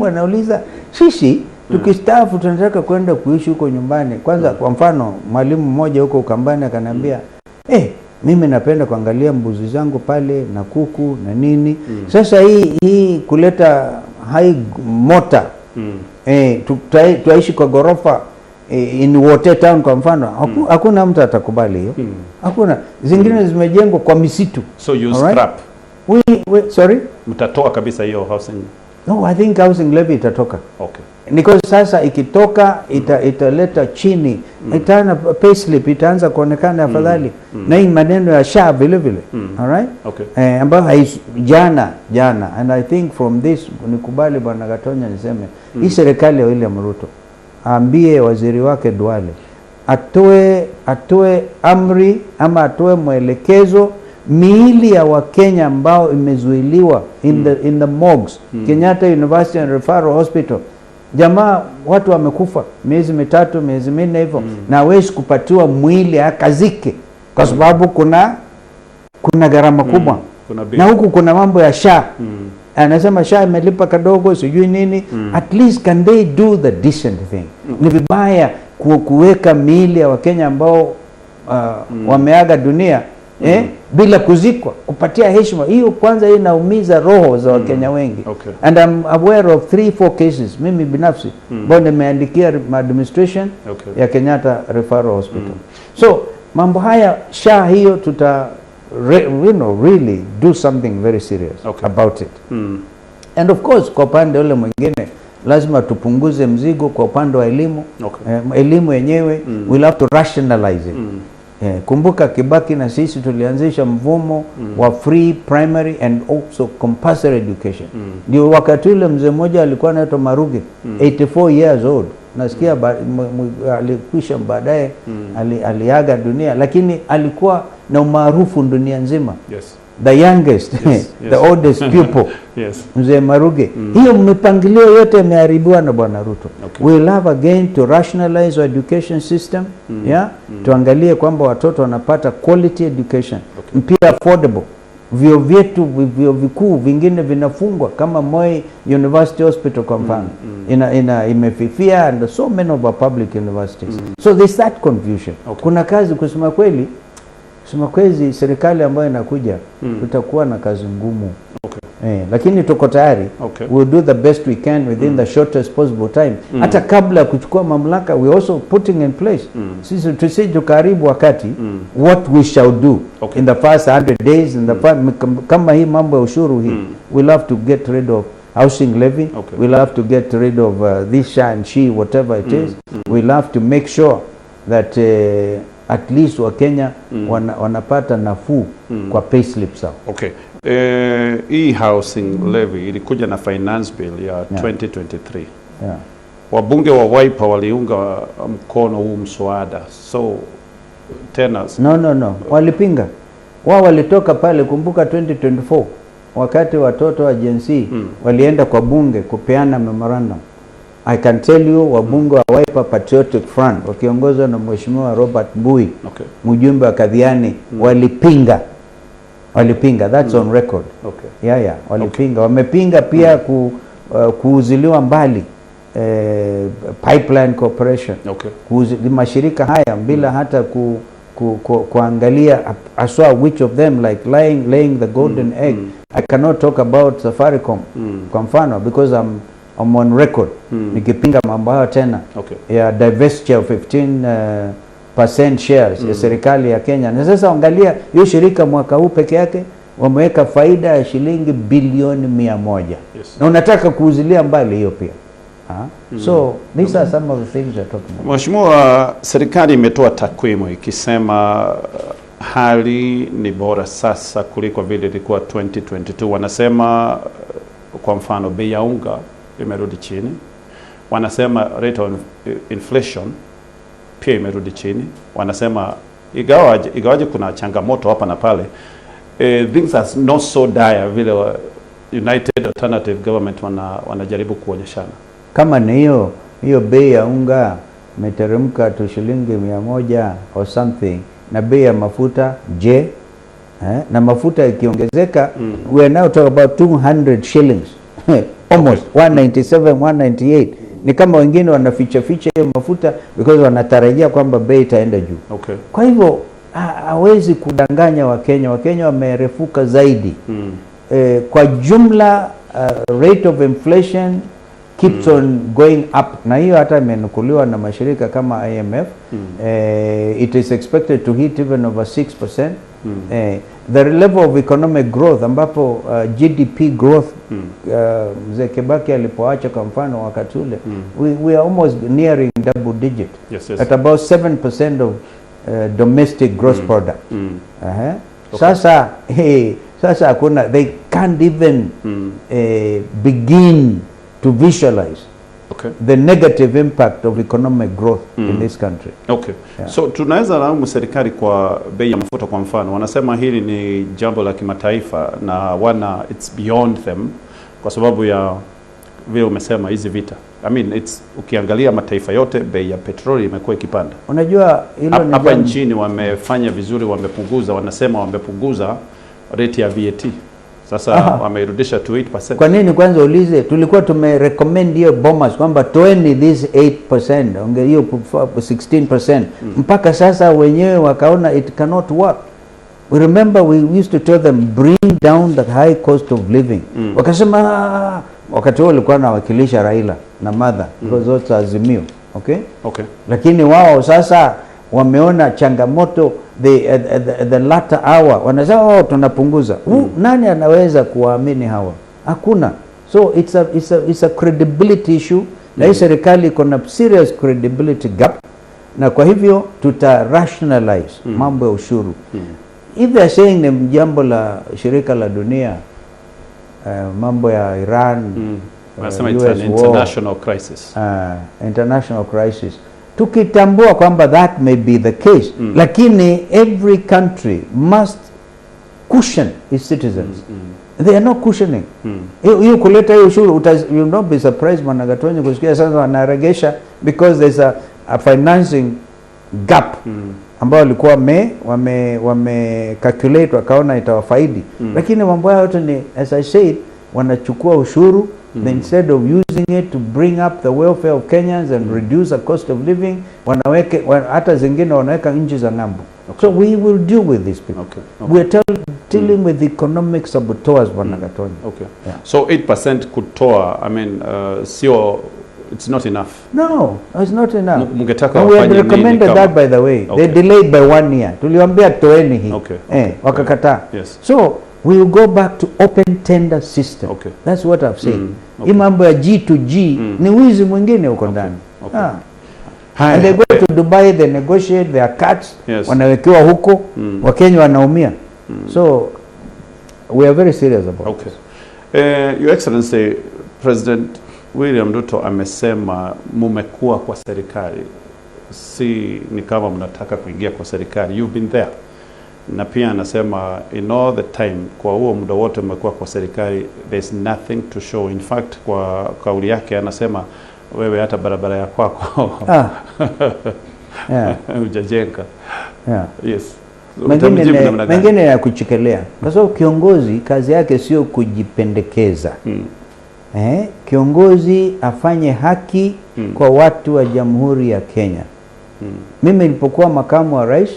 S2: wanauliza, sisi tukistaafu tunataka kwenda kuishi huko nyumbani kwanza. Kwa mfano mwalimu mmoja huko Ukambani akaniambia, Mimi napenda kuangalia mbuzi zangu pale na kuku na nini. Sasa hii kuleta high mota, tuaishi kwa ghorofa in Wote Town kwa mfano, hakuna mtu atakubali hiyo. Hakuna. Zingine zimejengwa kwa misitu.
S1: So you
S2: Alright?
S1: scrap.
S2: Sorry?
S1: Mtatoa kabisa hiyo housing.
S2: No, I think housing levy itatoka. Because sasa ikitoka italeta chini, itaanza payslip itaanza kuonekana afadhali. Na hii maneno ya SHA vile vile. All right? Ambayo jana and I think from this nikubali Bwana Gatonya niseme, hii serikali ya William Ruto aambie waziri wake Duale atoe amri ama atoe mwelekezo miili ya Wakenya ambao imezuiliwa in the morgues, Kenyatta University and Referral Hospital. Jamaa, watu wamekufa miezi 3, miezi 4 hivyo, na hawezi kupatiwa mwili akazike kwa sababu kuna gharama kubwa.
S1: Kuna bill.
S2: Na huku kuna mambo ya SHA. Anasema SHA imelipa kadogo, sijui nini. At least can they do the decent thing? Ni vibaya kuweka miili ya Wakenya ambao wameaga dunia bila kuzikwa, kupatia heshima hiyo. Kwanza hii inaumiza roho za Wakenya wengi. And I'm aware of three four cases mimi binafsi ambao nimeandikia administration ya Kenyatta Referral Hospital. So mambo haya, SHA hiyo tuta really do something very serious about it. And of course kwa upande ule mwingine lazima tupunguze mzigo kwa upande wa elimu. Elimu yenyewe, we'll have to rationalize it. Kumbuka Kibaki na sisi tulianzisha mfumo wa free primary and also compulsory education. Ndio wakati ule mzee mmoja alikuwa anaitwa Maruge, 84 years old, nasikia alikwisha baadaye, aliaga dunia, lakini alikuwa na umaarufu dunia nzima. The youngest, the oldest pupil, mzee Maruge. Hiyo mipangilio yote imeharibiwa na Bwana Ruto. We'll have again to rationalize our education system, yeah? Tuangalie kwamba watoto wanapata quality education, pia affordable. Vyuo vyetu, vyuo vikuu vingine vinafungwa kama Moi University Hospital kwa mfano, ina imefifia, and so many of our public universities. So there's that confusion. Kuna kazi, kusema kweli serikali ambayo inakuja, tutakuwa na kazi ngumu. Lakini tuko tayari. We'll do the best we can within the shortest possible time. Hata kabla ya kuchukua mamlaka, we also putting in place, sisi tusije tukaharibu wakati, what we shall do in the first 100 days, in the kama hii mambo ya ushuru hii, we'll have to get rid of housing levy. We'll have to get rid of this SHA and she, whatever it is. We'll have to make sure that at least Wakenya wanapata nafuu kwa payslip zao.
S1: Okay. Hii housing levy ilikuja na finance bill ya 2023. Wabunge wa Wiper waliunga mkono huu mswada. So tena
S2: No, walipinga. Wao walitoka pale. Kumbuka 2024 wakati watoto wa Gen Z walienda kwa bunge kupeana memorandum. I can tell you wabunge wa Wiper Patriotic Front wakiongozwa na Mheshimiwa Robert Mbui, mjumbe wa Kathiani, walipinga. Walipinga, that's on record. Yeah, walipinga. Wamepinga pia kuuziliwa mbali Pipeline Corporation, mashirika haya bila hata kuangalia haswa which of them, like laying the golden egg. I cannot talk about Safaricom kwa mfano because I'm on record nikipinga mambo hayo tena ya divestiture of 15 percent shares ya serikali ya Kenya. Na sasa angalia hiyo shirika, mwaka huu peke yake wameweka faida ya shilingi bilioni 100 na unataka kuuzilia mbali hiyo pia. Ah? So these are some of the things we're talking about.
S1: Mheshimiwa, serikali imetoa takwimu ikisema hali ni bora sasa kuliko vile ilikuwa 2022. Wanasema kwa mfano bei ya unga imerudi chini, wanasema rate of inflation pia imerudi chini, wanasema ingawaje kuna changamoto hapa na pale, things are not so dire vile United Alternative Government wanajaribu kuonyeshana.
S2: Kama ni hiyo hiyo bei ya unga imeteremka tu shilingi 100 or something, na bei ya mafuta je? Na mafuta ikiongezeka, we are now talking about 200 shillings, almost 197, 198. Ni kama wengine wanaficha ficha hiyo mafuta because wanatarajia kwamba bei itaenda juu. Kwa hivyo Hawezi kudanganya Wakenya. Wakenya wamerefuka zaidi. Kwa jumla rate of inflation keeps on going up, na hiyo hata imenukuliwa na mashirika kama IMF. It is expected to hit even over 6%. The level of economic growth ambapo GDP growth mzee Kibaki alipoacha kwa mfano wakati ule, we are almost nearing double digit at about 7% of domestic gross product. Sasa, hey, sasa hakuna, they can't even begin to visualize the negative impact of economic growth in this country.
S1: Okay.
S2: Yeah.
S1: So tunaweza laumu serikali kwa bei ya mafuta kwa mfano. Wanasema hili ni jambo la kimataifa na wana it's beyond them kwa sababu ya vile umesema hizi vita. I mean, it's ukiangalia mataifa yote bei ya petroli imekuwa ikipanda.
S2: Unajua hilo ni
S1: Hapa
S2: jambo-
S1: nchini wamefanya vizuri, wamepunguza, wanasema wamepunguza rate ya VAT. Sasa wameirudisha to 8%.
S2: Kwa nini kwanza ulize, tulikuwa tumerecommend hiyo Bomas kwamba toeni this 8%, onge hiyo 16%. Mpaka sasa wenyewe wakaona it cannot work. We remember we used to tell them, "Bring down the high cost of living." Wakasema, "Ah." Wakati huo walikuwa nawakilisha Raila na Martha because those are Azimio. Okay?
S1: Okay.
S2: Lakini wao sasa wameona changamoto the latter hour wanasema, "Oh, tunapunguza." Nani anaweza kuwaamini hawa? Hakuna. So it's a credibility issue, na hii serikali iko na serious credibility gap, na kwa hivyo tuta rationalize mambo ya ushuru. If they are saying ni jambo la shirika la dunia, mambo ya Iran,
S1: Wanasema it's
S2: US
S1: an
S2: war,
S1: international crisis.
S2: International crisis, tukitambua kwamba that may be the case, lakini every country must cushion its citizens. They are not cushioning. Hiyo kuleta hiyo ushuru, you will not be surprised, Bwana Gatonyi, kusikia sasa wanaregesha because there's a financing gap ambao walikuwa wame calculate wakaona itawafaidi. Lakini mambo hayo yote ni, as I said, wanachukua ushuru. Instead of using it to bring up the welfare of Kenyans and reduce the cost of living, wanaweke hata zingine wanaweka nchi za ng'ambo. So we will deal with these people. We are dealing with economic saboteurs, Bwana Gatonyi.
S1: Okay.
S2: Yeah.
S1: So 8% kutoa, I mean, sio, it's not enough.
S2: No, it's not enough.
S1: Mungetaka
S2: And we had
S1: wafanye nini
S2: recommended that, by the way. They delayed by one year. Tuliwaambia toeni hii. Wakakataa. So we will go back to open tender system. That's what I've said. Hii mambo ya G to G ni wizi mwingine huko ndani. Ah.
S1: Haya.
S2: And they go to Dubai, they negotiate their cuts, wanawekewa huko, Wakenya wanaumia. So we are very serious about
S1: Okay. Your Excellency, President William Ruto amesema mumekuwa kwa serikali, si ni kama mnataka kuingia kwa serikali, you've been there. Na pia anasema in all the time, kwa huo muda wote mmekuwa kwa serikali, there's nothing to show. In fact, kwa kauli yake anasema wewe hata barabara ya kwako hujajenga. Yes. Utamjibu namna gani?
S2: Mengine ya kuchekelea, kwa sababu kiongozi kazi yake sio kujipendekeza. Kiongozi afanye haki kwa watu wa Jamhuri ya Kenya. Mimi nilipokuwa makamu wa rais,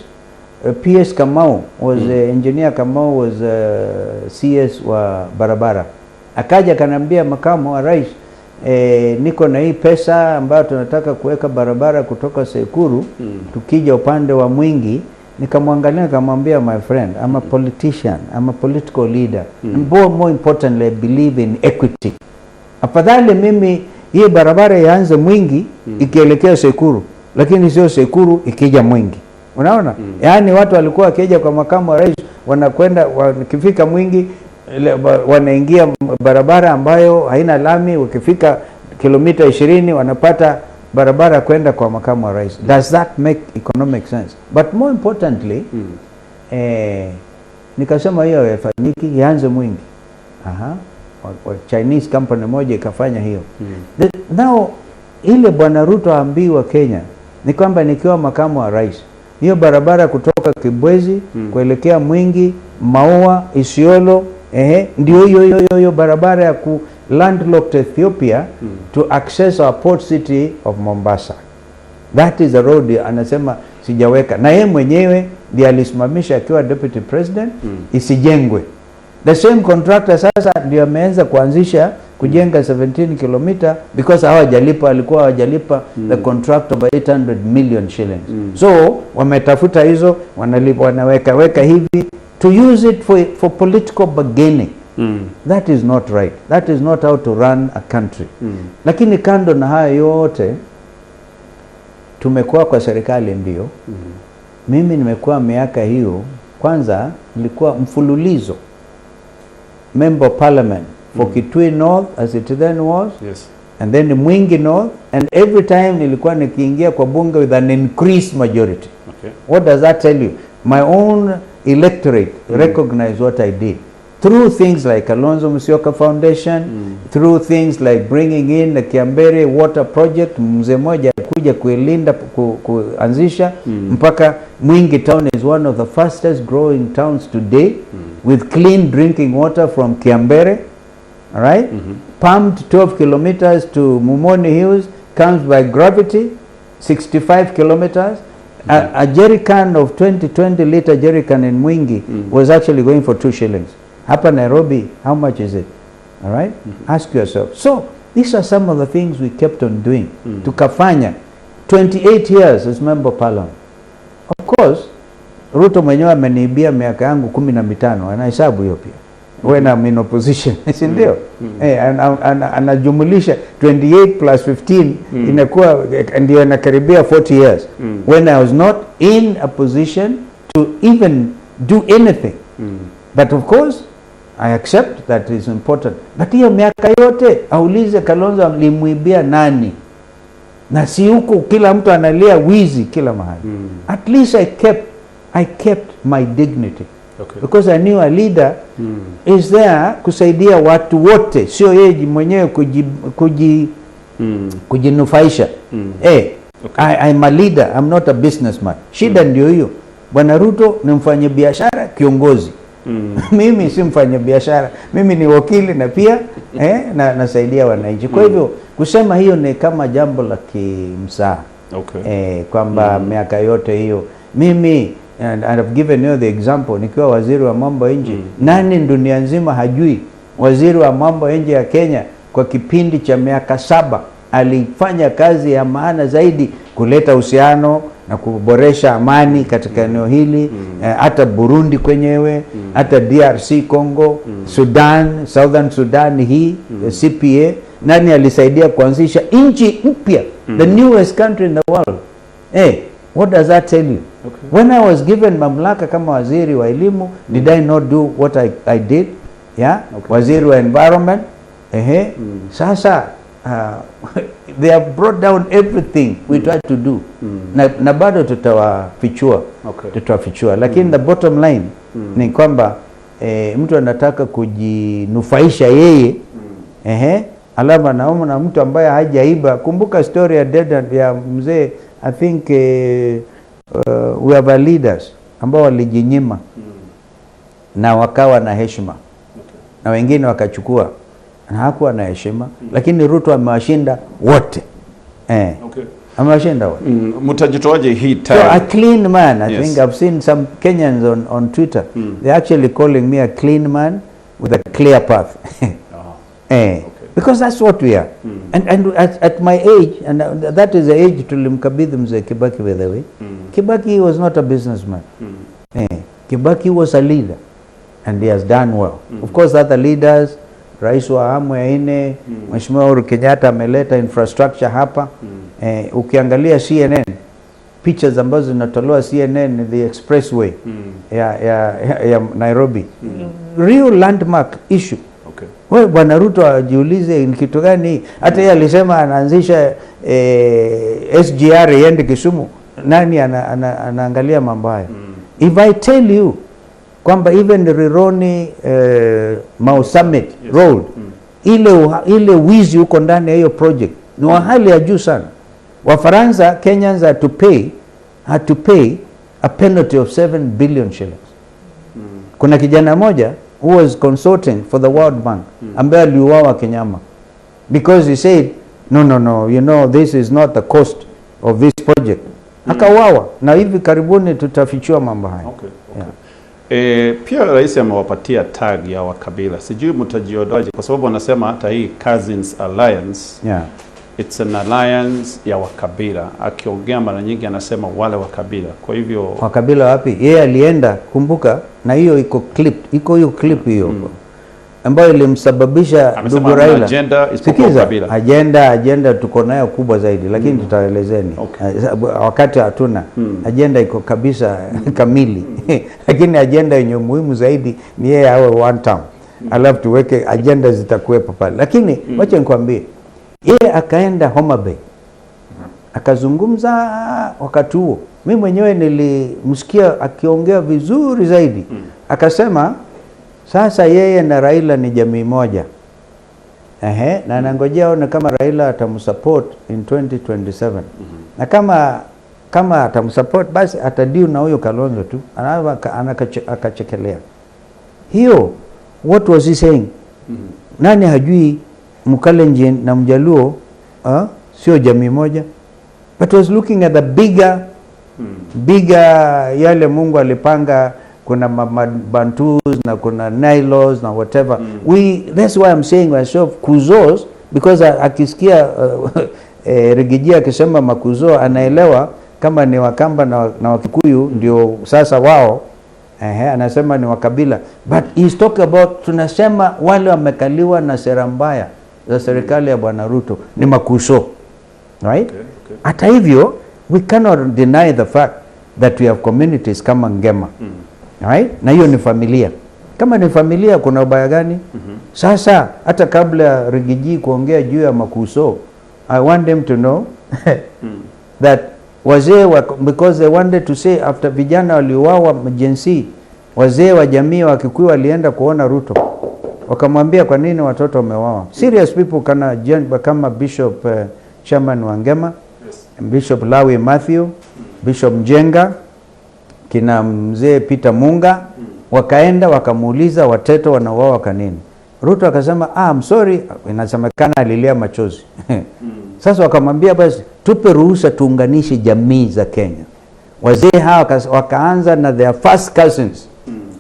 S2: PS Kamau was engineer Kamau was CS wa barabara, akaja akaniambia, "Makamu wa rais, niko na hii pesa ambayo tunataka kuweka barabara kutoka Tseikuru tukija upande wa Mwingi." Nikamwangalia nikamwambia, "My friend, I'm a politician, I'm a political leader. And more importantly, I believe in equity. Afadhali mimi hii barabara ianze Mwingi ikielekea Tseikuru, lakini sio Tseikuru ikija Mwingi." Unaona? Yaani watu walikuwa wakija kwa makamu wa rais wanakwenda, wakifika Mwingi wanaingia barabara ambayo haina lami, wakifika kilomita 20 wanapata barabara kwenda kwa makamu wa rais. Does that make economic sense? But more importantly, nikasema hiyo haifanyiki, ianze Mwingi. Aha. Wa Chinese company moja ikafanya hiyo. Now ile Bwana Ruto aambiwa Kenya ni kwamba nikiwa makamu wa rais, hiyo barabara kutoka Kibwezi kuelekea Mwingi, Maua, Isiolo, ndio hiyo hiyo hiyo barabara ya ku landlocked Ethiopia to access our port city of Mombasa. That is the road anasema sisi Sijaweka. Na yeye mwenyewe ndiye alisimamisha akiwa deputy president isijengwe. The same contractor sasa ndio ameanza kuanzisha kujenga 17 kilometer because hawajalipa, walikuwa hawajalipa the contract of 800 million shillings. So wametafuta hizo, wanalipa, wanaweka weka hivi to use it for political bargaining. That is not right. That is not how to run a country. Lakini kando na hayo yote, tumekuwa kwa serikali ndio. Mimi nimekuwa miaka hiyo, kwanza nilikuwa mfululizo member of parliament for Kitui North as it then was, and then Mwingi North, and every time nilikuwa nikiingia kwa bunge with an increased majority. What does that tell you? My own electorate recognize what I did through things like Kalonzo Musyoka Foundation, through things like bringing in the Kiambere Water Project, mzee mmoja kuja kuilinda, kuanzisha mpaka Mwingi Town is one of the fastest growing towns today with clean drinking water from Kiambere, all right? Pumped 12 kilometers to Mumoni Hills, comes by gravity, 65 kilometers. A jerrycan of 20 liter jerrycan in Mwingi was actually going for 2 shillings. Hapa Nairobi, how much is it? All right? Ask yourself. So these are some of the things we kept on doing. Tukafanya 28 years as member of parliament. Of course, Ruto mwenyewe ameniibia miaka yangu 15, anahesabu hiyo pia when I'm in opposition, si ndio? Eh, anajumulisha 28 plus 15, inakuwa ndio inakaribia 40 years when I was not in a position to even do anything. But of course I accept that is important. But hiyo miaka yote, aulize Kalonzo alimwibia nani? Na si huku kila mtu analia wizi kila mahali. At least I kept my dignity because I knew a leader is there kusaidia watu wote, sio yeye mwenyewe kujinufaisha. Eh, I'm a leader, I'm not a businessman. Shida ndio hiyo. Bwana Ruto ni mfanyabiashara kiongozi. Mimi si mfanyabiashara, mimi ni wakili na pia nasaidia wananchi. Kwa hivyo kusema hiyo ni kama jambo la kimzaha kwamba miaka yote hiyo mimi, and I've given you the example, nikiwa waziri wa mambo ya nje, nani dunia nzima hajui waziri wa mambo ya nje ya Kenya kwa kipindi cha miaka 7 alifanya kazi ya maana zaidi kuleta uhusiano na kuboresha amani katika eneo hili, hata Burundi kwenyewe, hata DRC Congo, Sudan, Southern Sudan hii, CPA. Nani alisaidia kuanzisha nchi mpya, the newest country in the world? Eh, what does that tell you? When I was given mamlaka kama waziri wa elimu, did I not do what I did? Yeah? Waziri wa environment, ehe. Sasa they have brought down everything we tried to do. Na bado tutawafichua. Tutawafichua. Lakini the bottom line ni kwamba mtu anataka kujinufaisha yeye, ehe, alafu anaona mtu ambaye hajaiba. Kumbuka story ya Dedan, ya mzee, I think we have our leaders ambao walijinyima na wakawa na heshima na wengine wakachukua na hakuwa na heshima, lakini Ruto amewashinda wote. Amewashinda wote.
S1: Mtajitoaje hii time?
S2: So a clean man, I think I've seen some Kenyans on Twitter. They're actually calling me a clean man with a clear path. Because that's what we are. And at my age, and that is the age tulimkabidhi mzee Kibaki, by the way. Kibaki was not a businessman. Kibaki was a leader and he has done well. Of course, other leaders, Rais wa awamu ya nne, Mheshimiwa Uhuru Kenyatta ameleta infrastructure hapa. Ukiangalia CNN, pictures ambazo zinatolewa CNN, the expressway ya Nairobi. Real landmark issue. Wewe Bwana Ruto ajiulize ni kitu gani? Hata yeye alisema anaanzisha SGR iende Kisumu. Nani anaangalia mambo hayo? If I tell you kwamba even Rironi Mau Summit Road, ile wizi huko ndani ya hiyo project ni wa hali ya juu sana. Wafaransa, Kenyans had to pay a penalty of 7 billion shillings. Kuna kijana moja who was consulting for the World Bank ambaye aliuawa kinyama because he said, "No, no, no, this is not the cost of this project." Akauawa, na hivi karibuni tutafichua mambo haya.
S1: Okay. Pia rais amewapatia tag ya wakabila. Sijui mtajiondoaje kwa sababu wanasema hata hii Cousins Alliance, it's an alliance ya wakabila. Akiongea mara nyingi anasema wale wakabila. Kwa hivyo
S2: wakabila wapi? Yeye alienda, kumbuka, na hiyo iko clip, iko hiyo clip hiyo ambayo ilimsababisha ndugu Raila.
S1: Agenda isipokuwa ukabila.
S2: Agenda tuko nayo kubwa zaidi, lakini tutaelezeni. Wakati hatuna agenda iko kabisa kamili. Lakini agenda yenye muhimu zaidi ni yeye awe one term. Alafu tuweke agenda zitakuwepo pale. Lakini wacha nikwambie, yeye akaenda Homa Bay akazungumza wakati huo. Mimi mwenyewe nilimsikia akiongea vizuri zaidi. Akasema sasa yeye na Raila ni jamii moja. Na anangojea aone kama Raila atamsupport in 2027. Na kama atamsupport basi atadiu na huyo Kalonzo tu. Akachekelea. Hiyo, what was he saying? Nani hajui Mkalenjin na Mjaluo sio jamii moja? But was looking at the bigger yale Mungu alipanga. Kuna Bantus na kuna Nilos na whatever. That's why I'm saying myself Kuzos, because akisikia Rigiji akisema makuzo anaelewa kama ni Wakamba na Wakikuyu ndio sasa wao. Anasema ni wakabila. But he's talking about, tunasema wale wamekaliwa na sera mbaya za serikali ya Bwana Ruto ni makuso. Right?
S1: Okay.
S2: Hata hivyo, we cannot deny the fact that we have communities kama Ngema. Right? Na hiyo ni familia. Kama ni familia kuna ubaya gani? Sasa hata kabla Rigiji kuongea juu ya makuso, I want them to know that wazee because they wanted to say after vijana waliuawa Gen Z, wazee wa jamii wa Kikuyu walienda kuona Ruto. Wakamwambia kwa nini watoto wameuawa. Serious people kama Bishop Chairman wa Ngema, Bishop Lawi Matthew, Bishop Njenga, kina mzee Peter Munga, wakaenda wakamuuliza watoto wanauawa kwa nini. Ruto akasema I'm sorry, inasemekana alilia machozi. Sasa wakamwambia basi tupe ruhusa tuunganishe jamii za Kenya. Wazee hawa wakaanza na their first cousins,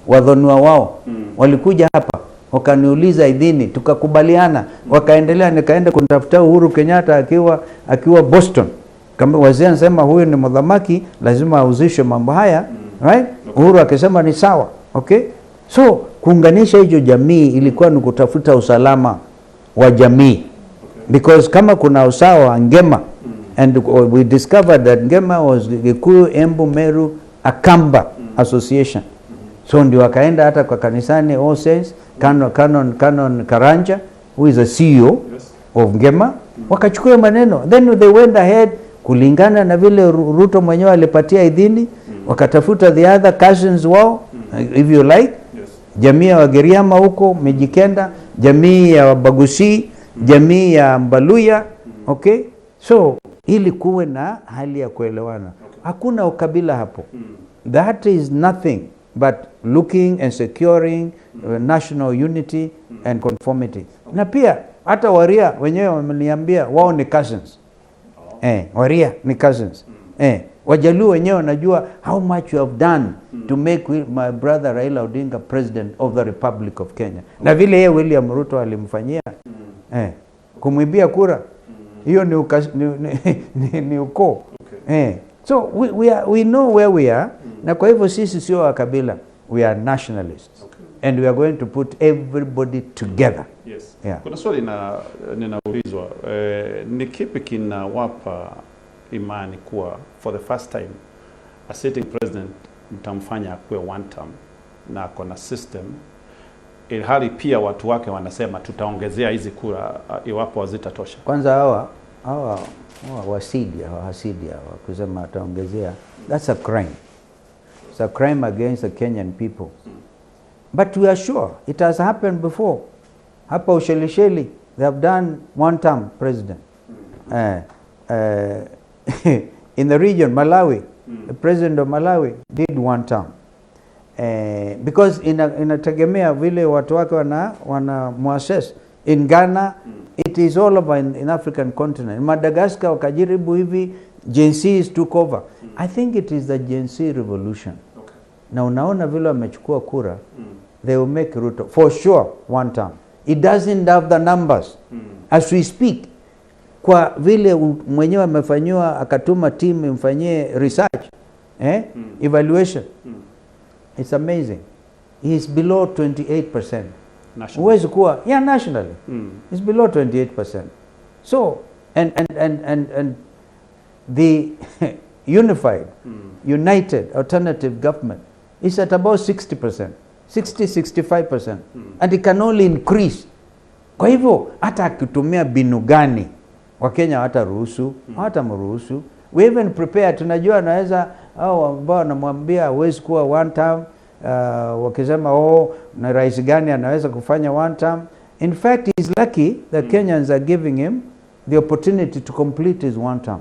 S2: wadhonua wao, walikuja hapa wakaniuliza idhini, tukakubaliana, wakaendelea. Nikaenda kumtafuta Uhuru Kenyatta akiwa Boston. Kama wazee anasema huyu ni mdhamaki, lazima ahusishwe mambo haya, right? Uhuru akisema ni sawa. Okay? So kuunganisha hizo jamii ilikuwa ni kutafuta usalama wa jamii. Because kama kuna usawa Ngema, and we discovered that Ngema was Gikuyu, Embu, Meru, Akamba Association. So ndio wakaenda hata kwa kanisani All Saints, Canon Karanja, who is a CEO of Ngema, wakachukua maneno. Then they went ahead kulingana na vile Ruto mwenyewe alipatia idhini, wakatafuta the other cousins wao, if you like, jamii ya Wagiriama huko Mijikenda, jamii ya Bagusi, jamii ya Mbaluya, okay? So ili kuwe na hali ya kuelewana. Hakuna ukabila hapo. That is nothing but looking and securing national unity and conformity. Na pia hata Waria wenyewe wameniambia wao ni cousins. Waria ni cousins. Wajaluo wenyewe wanajua how much you have done to make my brother Raila Odinga president of the Republic of Kenya. Na vile yeye William Ruto alimfanyia kumwibia kura, hiyo ni ukoo. So we know where we are. Na kwa hivyo sisi sio wa kabila, we are nationalists. And we are going to put everybody together.
S1: Yes.
S2: Yeah.
S1: Kuna swali ninaulizwa, ni kipi kinawapa imani kuwa for the first time a sitting president mtamfanya akuwe one term na ako na system, ilhali pia watu wake wanasema tutaongezea hizi kura iwapo hazitatosha?
S2: Kwanza hawa wasidi, hawa hasidi hawa kusema ataongezea, that's a crime. It's a crime against the Kenyan people. But we are sure it has happened before. Hapa Ushelisheli, they have done one term president. In the region, Malawi, the president of Malawi did one term. Because inategemea vile watu wake wana muassess. In Ghana, it is all over in African continent. In Madagascar wakajaribu hivi, Gen Zs took over. I think it is the Gen Z revolution. Na unaona vile wamechukua kura, they will make Ruto for sure one term. He doesn't have the numbers as we speak. Kwa vile mwenyewe amefanyiwa, akatuma team imfanyie research, evaluation. It's amazing. He is below 28%.
S1: Nationally.
S2: Huwezi kuwa, yeah, nationally. It's below 28%. So, and the unified, united alternative government is at about 60%, 60, 65%. And it can only increase. Kwa hivyo, hata akitumia mbinu gani, Wakenya hawataruhusu, hawatamruhusu. We even prepare, tunajua anaweza, au ambao wanamwambia hawezi kuwa one term, wakisema, "Oh, na rais gani anaweza kufanya one term?" In fact, he's lucky that Kenyans are giving him the opportunity to complete his one term.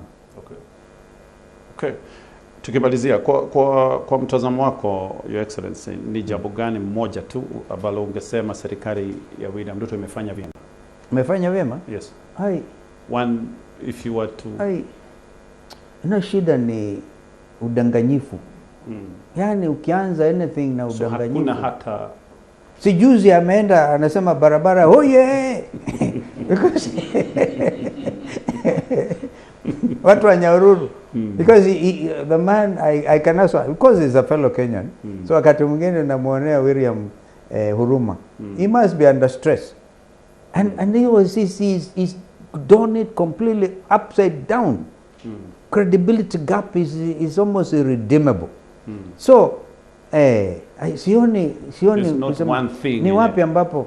S1: Okay. Tukimalizia kwa mtazamo wako, Your Excellency, ni jambo gani mmoja tu ambalo ungesema serikali ya William Ruto imefanya vyema?
S2: Imefanya vyema?
S1: Yes.
S2: Ai,
S1: One, if you were to
S2: ai, na shida ni udanganyifu. Yaani ukianza anything na
S1: So
S2: udanganyifu.
S1: hakuna hata
S2: Si juzi ameenda anasema barabara hoye, because watu wa Nyahururu, because the man, I can also, because he's a fellow Kenyan, so wakati mwingine namwonea William huruma. He must be under stress and he was he's done it completely upside down. Credibility gap is almost irredeemable. So sioni
S1: There's not
S2: kusema
S1: one thing
S2: ni
S1: yenye-
S2: wapi ambapo,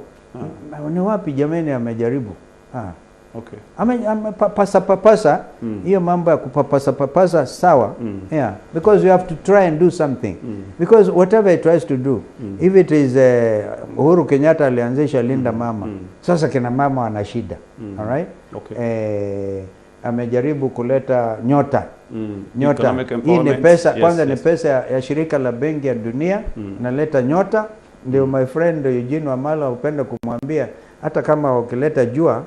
S2: ni wapi jameni amejaribu. Ame papasa papasa, hiyo mambo ya kupapasa papasa, sawa, yeah, because you have to try and do something, because whatever he tries to do, if it is Uhuru Kenyatta alianzisha Linda Mama, sasa kina mama wana shida. All right. Amejaribu kuleta Nyota. Nyota
S1: Economic
S2: hii ni
S1: empowerment.
S2: pesa, kwanza ni pesa ya shirika la Benki ya Dunia, naleta Nyota. Ndio my friend Eugene Wamalwa upenda kumwambia, hata kama ukileta jua,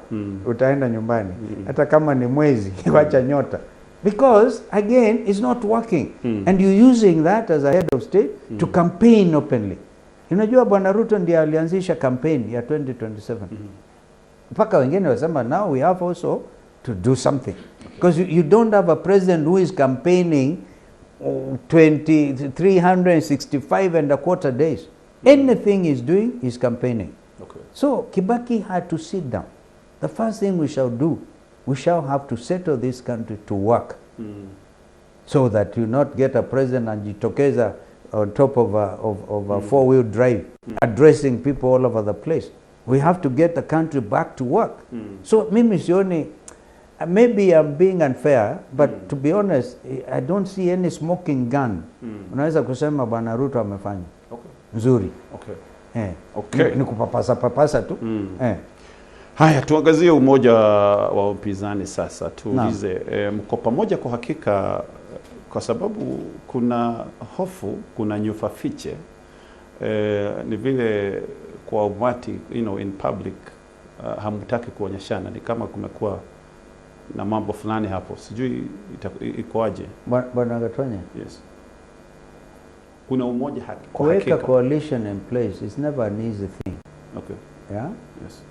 S2: utaenda nyumbani, hata kama ni mwezi, wacha Nyota, because again it's not working and you using that as a head of state to campaign openly. Unajua Bwana Ruto ndiye alianzisha campaign ya 2027, mpaka wengine wasema now we have also to do something, because you don't have a president who is campaigning, oh, 20 365 and a quarter days. Anything he's doing is campaigning. So Kibaki had to sit down. The first thing we shall do, we shall have to settle this country to work so that you not get a president anajitokeza on top of a four-wheel drive addressing people all over the place. We have to get the country back to work. So mimi sioni, maybe I'm being unfair, but to be honest, I don't see any smoking gun. Unaweza kusema Bwana Ruto amefanya nzuri. Ni kupapasa papasa tu.
S1: Haya, tuangazie umoja wa upinzani sasa. Tuulize, mko pamoja kwa hakika? Kwa sababu kuna hofu, kuna nyufa fiche, ni vile kwa umati, in public, hamtaki kuonyeshana, ni kama kumekuwa na mambo fulani hapo, sijui ikoaje.
S2: Bwana Gatonye.
S1: Yes. Kuna umoja kwa
S2: Kuweka
S1: hakika?
S2: coalition in place is never an easy thing. Yeah?
S1: Yes.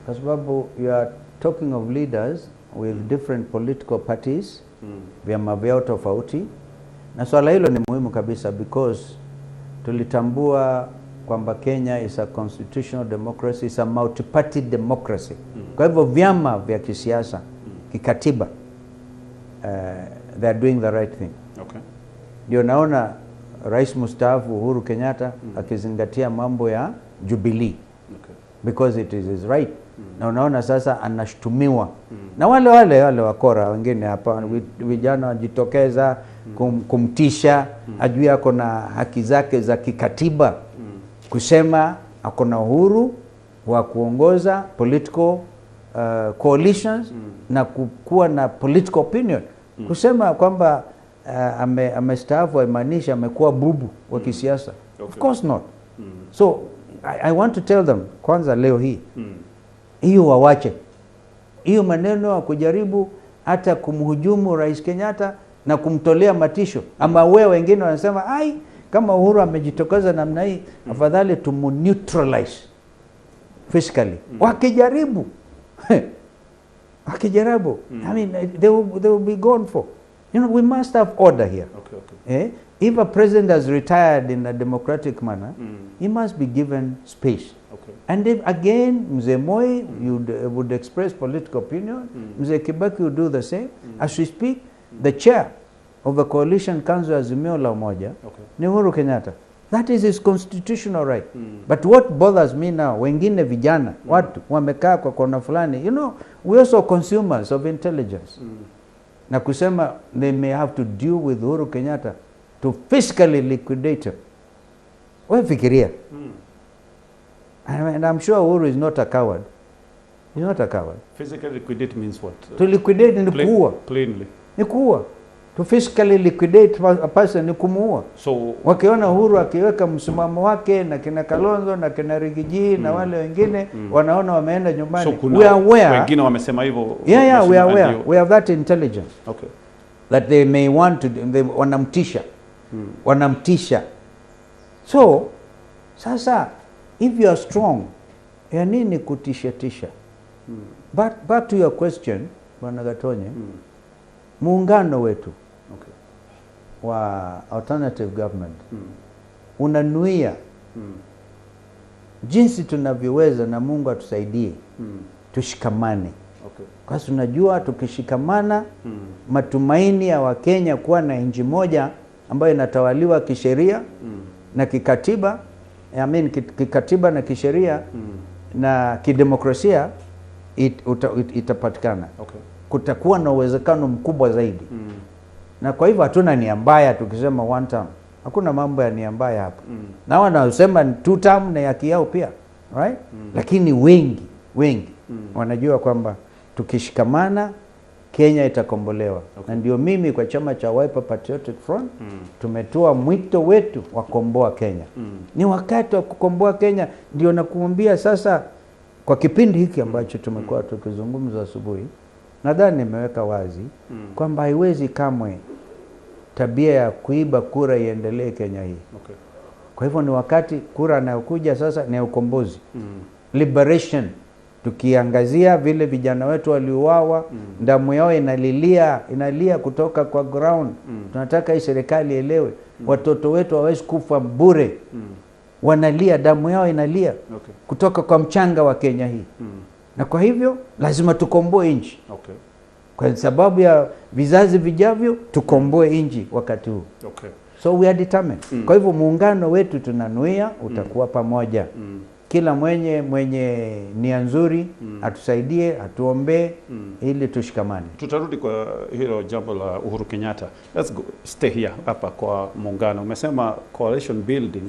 S2: Kwa sababu you are talking of leaders with different political parties, vyama vyao tofauti, na swala hilo ni muhimu kabisa because tulitambua kwamba Kenya is a constitutional democracy, is a multi-party democracy. Kwa hivyo vyama vya kisiasa kikatiba, they are doing the right thing. Ndio naona Rais mstaafu Uhuru Kenyatta akizingatia mambo ya Jubilee because it is his right. Na unaona sasa anashutumiwa na wale wakora wengine hapa, vijana wajitokeza kumtisha, ajui ako na haki zake za kikatiba kusema ako na uhuru wa kuongoza political coalitions na kuwa na political opinion. Kusema kwamba amestaafu haimaanishi amekuwa bubu wa kisiasa. Of course not. So I want to tell them kwanza leo hii, hiyo wawache hiyo maneno ya kujaribu hata kumhujumu Rais Kenyatta na kumtolea matisho. Ama wewe wengine wanasema ai, kama Uhuru amejitokeza namna hii, afadhali tumuneutralize physically. Wakijaribu wakijaribu, I mean, they will be gone for. We must have order here. Eh? If a president has retired in a democratic manner, he must be given space. And if again, Mzee Moi would express political opinion, Mzee Kibaki would do the same. As we speak, the chair of the Coalition Council Azimio la Umoja ni Uhuru Kenyatta. That is his constitutional right. But what bothers me now, wengine vijana, watu wamekaa kwa kona fulani, we also consumers of intelligence. Na kusema they may have to deal with Uhuru Kenyatta to physically liquidate him. Wewe fikiria. And I'm sure Uhuru is not a coward. He's not a coward.
S1: Physically liquidate means what?
S2: To liquidate ni kuua.
S1: Plainly.
S2: Ni kuua. To physically liquidate a person ni kumuua.
S1: So
S2: wakiona Uhuru akiweka msimamo wake na kina Kalonzo na kina Riggy G na wale wengine, wanaona wameenda nyumbani.
S1: So kuna
S2: We are aware.
S1: wengine wamesema hivyo.
S2: Yeah, we are
S1: Mheshimiwa
S2: aware.
S1: Andio.
S2: We have that intelligence that they may want to, they wanamtisha. Wanamtisha. So sasa if you are strong, ya nini kutisha tisha? But back to your question, Bwana Gatonye, muungano wetu wa alternative government unanuia jinsi tunavyoweza, na Mungu atusaidie, tushikamane kwa sababu tunajua tukishikamana, matumaini ya Wakenya kuwa na nchi moja ambayo inatawaliwa kisheria na kikatiba, I mean, kikatiba na kisheria na kidemokrasia itapatikana. Kutakuwa na uwezekano mkubwa zaidi na kwa hivyo hatuna nia mbaya tukisema one term. Hakuna mambo ya nia mbaya hapa. Na wanaosema ni two term na haki yao pia, right? Lakini wengi wengi wanajua kwamba tukishikamana Kenya itakombolewa. Na ndio mimi kwa chama cha Wiper Patriotic Front tumetoa mwito wetu wa komboa Kenya. Ni wakati wa kukomboa Kenya. Ndio nakuambia sasa, kwa kipindi hiki ambacho tumekuwa tukizungumza asubuhi, nadhani nimeweka wazi kwamba haiwezi kamwe tabia ya kuiba kura iendelee Kenya hii. Kwa hivyo ni wakati kura anayokuja sasa ni ya ukombozi, liberation. Tukiangazia vile vijana wetu waliuawa, damu yao inalilia, inalia kutoka kwa ground. Tunataka hii serikali ielewe, watoto wetu hawawezi kufa bure, wanalia, damu yao inalia kutoka kwa mchanga wa Kenya hii, na kwa hivyo lazima tukomboe nchi kwa sababu ya vizazi vijavyo, tukomboe nchi wakati huu. So we are determined. Kwa hivyo muungano wetu tunanuia utakuwa pamoja. Kila mwenye nia nzuri atusaidie, atuombee ili tushikamane.
S1: Tutarudi kwa hilo jambo la Uhuru Kenyatta. Let's go, stay here hapa kwa muungano. Umesema coalition building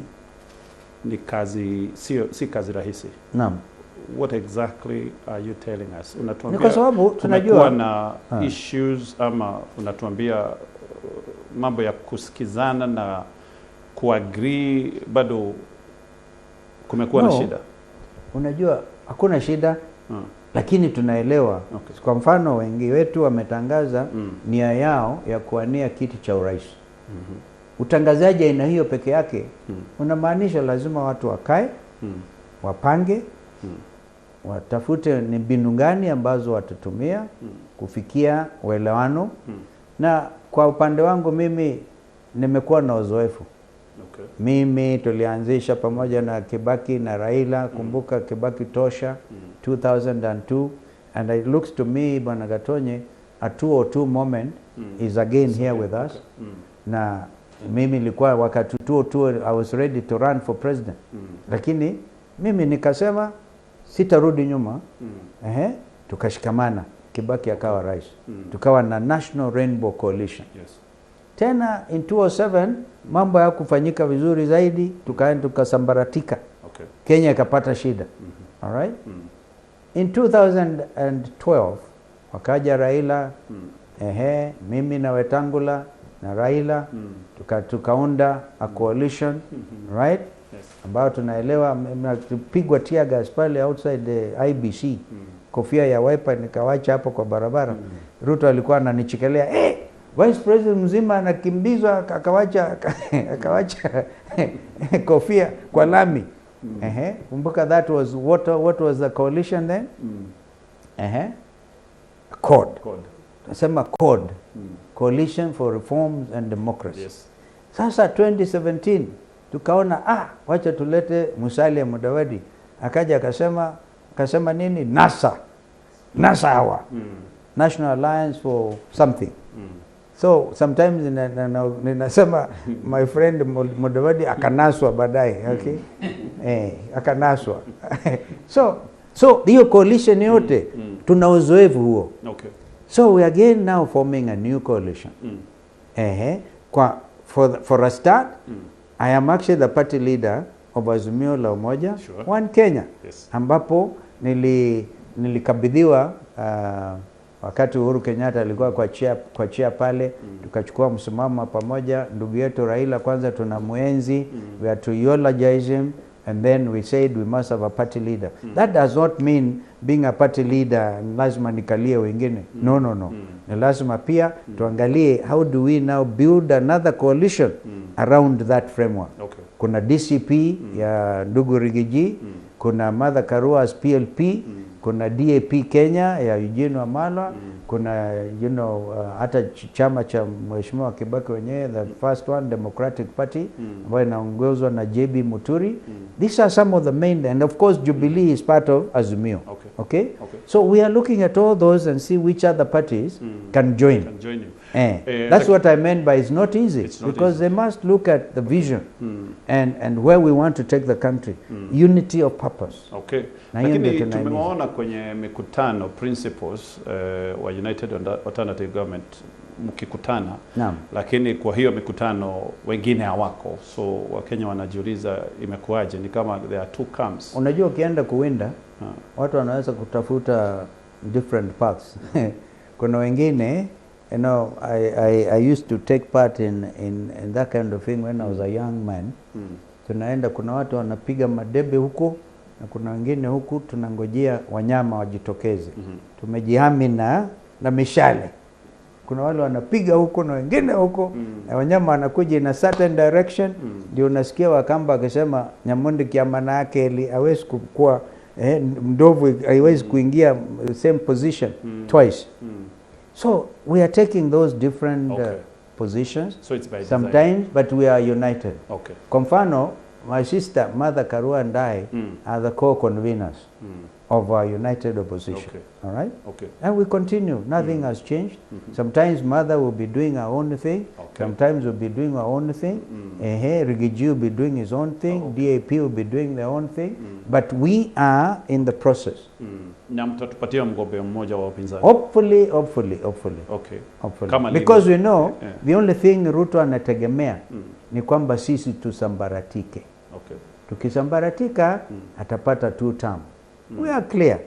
S1: ni kazi, sio, si kazi rahisi.
S2: Naam.
S1: What exactly are you telling us? Unatuambia
S2: Ni kwa sababu tunajua
S1: kumekuwa na issues, ama unatuambia mambo ya kusikizana na kuagree bado kumekuwa na
S2: No.
S1: shida?
S2: Unajua hakuna shida lakini tunaelewa. Kwa mfano wengi wetu wametangaza nia yao ya kuwania kiti cha urais. Utangazaji aina hiyo peke yake unamaanisha lazima watu wakae, wapange, watafute ni mbinu gani ambazo watatumia kufikia uelewano. Na kwa upande wangu mimi nimekuwa na uzoefu. Mimi tulianzisha pamoja na Kibaki na Raila, kumbuka Kibaki Tosha 2002, and it looks to me, Bwana Gatonye, a 202 moment is again here with us. Na mimi nilikuwa wakati 202 I was ready to run for president. Lakini mimi nikasema sitarudi nyuma. Ehe, tukashikamana, Kibaki akawa rais. Tukawa na National Rainbow Coalition. Tena in 2007 mambo hayakufanyika vizuri zaidi, tukaenda tukasambaratika. Kenya ikapata shida. All right? In 2012 wakaja Raila, ehe, mimi na Wetangula na Raila tukaunda a coalition, right?
S1: Yes.
S2: Ambayo tunaelewa tupigwa tear gas pale outside the IEBC. kofia ya Wiper nikawacha hapo kwa barabara. Ruto alikuwa ananichekelea, hey, vice president mzima anakimbizwa akawacha kofia kwa lami. Ehe, kumbuka that was what was the coalition then? Ehe. CORD.
S1: CORD.
S2: Tunasema CORD. Coalition for Reforms and Democracy.
S1: Yes.
S2: Sasa 2017 tukaona wacha tulete Musalia Mudavadi. Akaja akasema nini? NASA. NASA hawa. National Alliance for something. So sometimes ninasema my friend Mudavadi akanaswa baadaye, okay? Akanaswa. So hiyo coalition yote tuna uzoefu huo.
S1: Okay.
S2: So we are again now forming a new coalition. Ehe. For a start, I am actually the party leader of Azimio la Umoja One Kenya.
S1: Yes.
S2: Ambapo nilikabidhiwa wakati Uhuru Kenyatta alikuwa kwa chair pale, tukachukua msimamo pamoja. Ndugu yetu Raila kwanza tunamuenzi, we are to eulogize him, and then we said we must have a party leader. That does not mean being a party leader lazima nikalie wengine. No, no, no. Ni lazima pia tuangalie how do we now build another coalition around that framework.
S1: Okay.
S2: Kuna DCP ya ndugu Riggy G, kuna Martha Karua's PLP, kuna DAP Kenya ya Eugene Wamalwa, kuna hata chama cha Mheshimiwa Kibaki wenyewe, the first one, Democratic Party, ambayo inaongozwa na JB Muturi. These are some of the main, and of course Jubilee is part of Azimio.
S1: Okay.
S2: Okay?
S1: Okay.
S2: So we are looking at all those and see which other parties can join.
S1: Can join you.
S2: That's what I meant by it's not easy,
S1: It's not
S2: because
S1: easy.
S2: They must look at the vision and where we want to take the country. Unity of purpose.
S1: Okay.
S2: Na hiyo ndio
S1: Lakini
S2: tunahimiza.
S1: tumewaona kwenye mikutano principles wa United Alternative Government mkikutana.
S2: Naam.
S1: Lakini kwa hiyo mikutano wengine hawako, so Wakenya wanajiuliza imekuwaje, ni kama there are two camps.
S2: Unajua ukienda kuwinda watu wanaweza kutafuta different paths. Kuna wengine, I used to take part in that kind of thing when I was a young man. Tunaenda, kuna watu wanapiga madebe huko na kuna wengine huku tunangojea wanyama wajitokeze. Tumejihami na mishale. Kuna wale wanapiga huko na wengine huko, na wanyama wanakuja in a certain direction. Ndio unasikia Wakamba akisema Nyamundi kiamana yake ili hawezi kukua, ndovu haiwezi kuingia same position twice. So we are taking those different positions.
S1: So it's by design.
S2: Sometimes, but we are united.
S1: Okay.
S2: Kwa mfano, my sister Martha Karua and I are the co-conveners of our united opposition.
S1: Okay.
S2: All right?
S1: Okay.
S2: And we continue. Nothing has changed. Sometimes Martha will be doing her own thing.
S1: Okay.
S2: Sometimes we'll be doing our own thing. Riggy G will be doing his own thing.
S1: Okay.
S2: DAP will be doing their own thing. But we are in the process.
S1: Na mtatupatia mgombea mmoja wa upinzani.
S2: Hopefully, hopefully, hopefully.
S1: Okay.
S2: Hopefully.
S1: Kama lini?
S2: Because we know the only thing Ruto anategemea ni kwamba sisi tusambaratike.
S1: Okay.
S2: Tukisambaratika atapata 2 term. We are clear.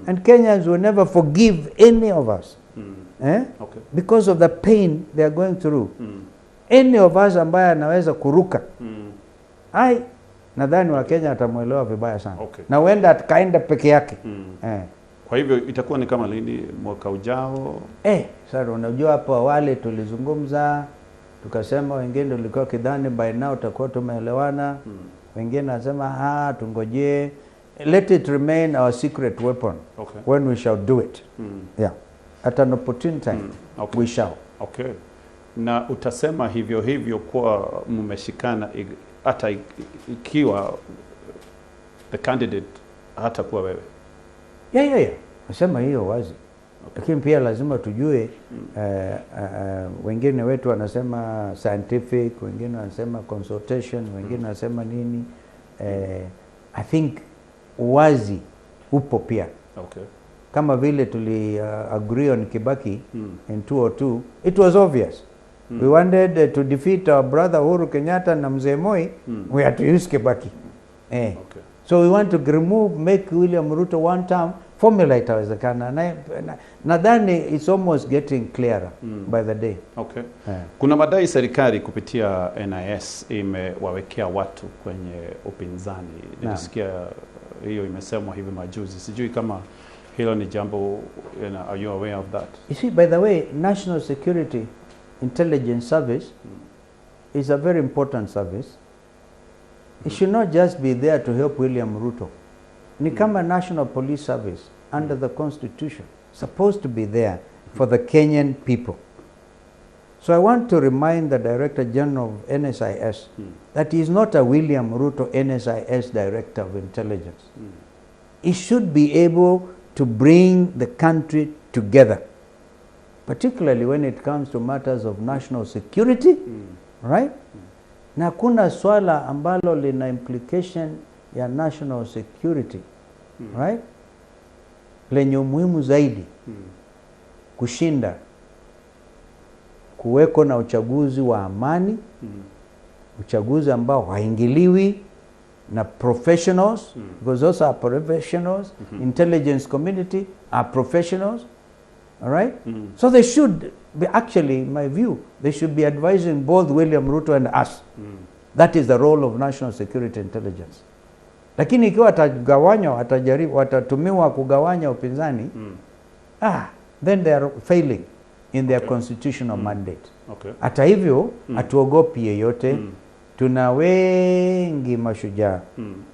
S2: And Kenyans will never forgive any of us.
S1: Okay.
S2: Because of the pain they are going through. Any of us ambaye anaweza kuruka. Ai, nadhani wa Kenya watamuelewa vibaya sana.
S1: Okay.
S2: Na huenda atakaenda peke yake.
S1: Kwa hivyo itakuwa ni kama lini mwaka ujao?
S2: Sasa unajua hapo awali tulizungumza tukasema wengine tulikuwa kidhani by now tutakuwa tumeelewana. Wengine wanasema tungojee. Let it remain our secret weapon.
S1: Okay.
S2: When we shall do it. Yeah. At an opportune time.
S1: Okay.
S2: We shall.
S1: Okay. Na utasema hivyo hivyo kuwa mmeshikana hata ikiwa the candidate hata kuwa wewe?
S2: Yeah. Nasema hiyo wazi. Okay. Lakini pia lazima tujue wengine wetu wanasema scientific, wengine wanasema consultation, wengine wanasema nini. I think uwazi upo pia.
S1: Okay.
S2: Kama vile tuli agree on Kibaki in 2002, it was obvious. We wanted to defeat our brother Uhuru Kenyatta na Mzee Moi, we had to use Kibaki. Okay. So we want to remove, make William Ruto one term, formula itawezekana. Nadhani it's almost getting clearer by the day.
S1: Okay. Kuna madai serikali kupitia NIS imewawekea watu kwenye upinzani. Nilisikia hiyo imesemwa hivi majuzi. Sijui kama Hilo ni jambo, are you aware of that?
S2: You see, by the way, National Security Intelligence Service is a very important service. It should not just be there to help William Ruto. Ni kama National Police Service under the Constitution, supposed to be there for the Kenyan people. So I want to remind the Director General of NSIS that he is not a William Ruto NSIS Director of Intelligence. He should be able to bring the country together, particularly when it comes to matters of national security, right? Na kuna swala ambalo lina implication ya national security, right? Lenye umuhimu zaidi kushinda kuweko na uchaguzi wa amani, uchaguzi ambao haingiliwi na professionals, because those are professionals. Intelligence community are professionals, all right? So they should be actually, in my view, they should be advising both William Ruto and us. That is the role of national security intelligence. Lakini ikiwa watagawanywa, watajaribu, watatumiwa kugawanya upinzani, then they are failing in their constitutional mandate. Hata hivyo, hatuogopi yeyote. Tuna wengi mashujaa,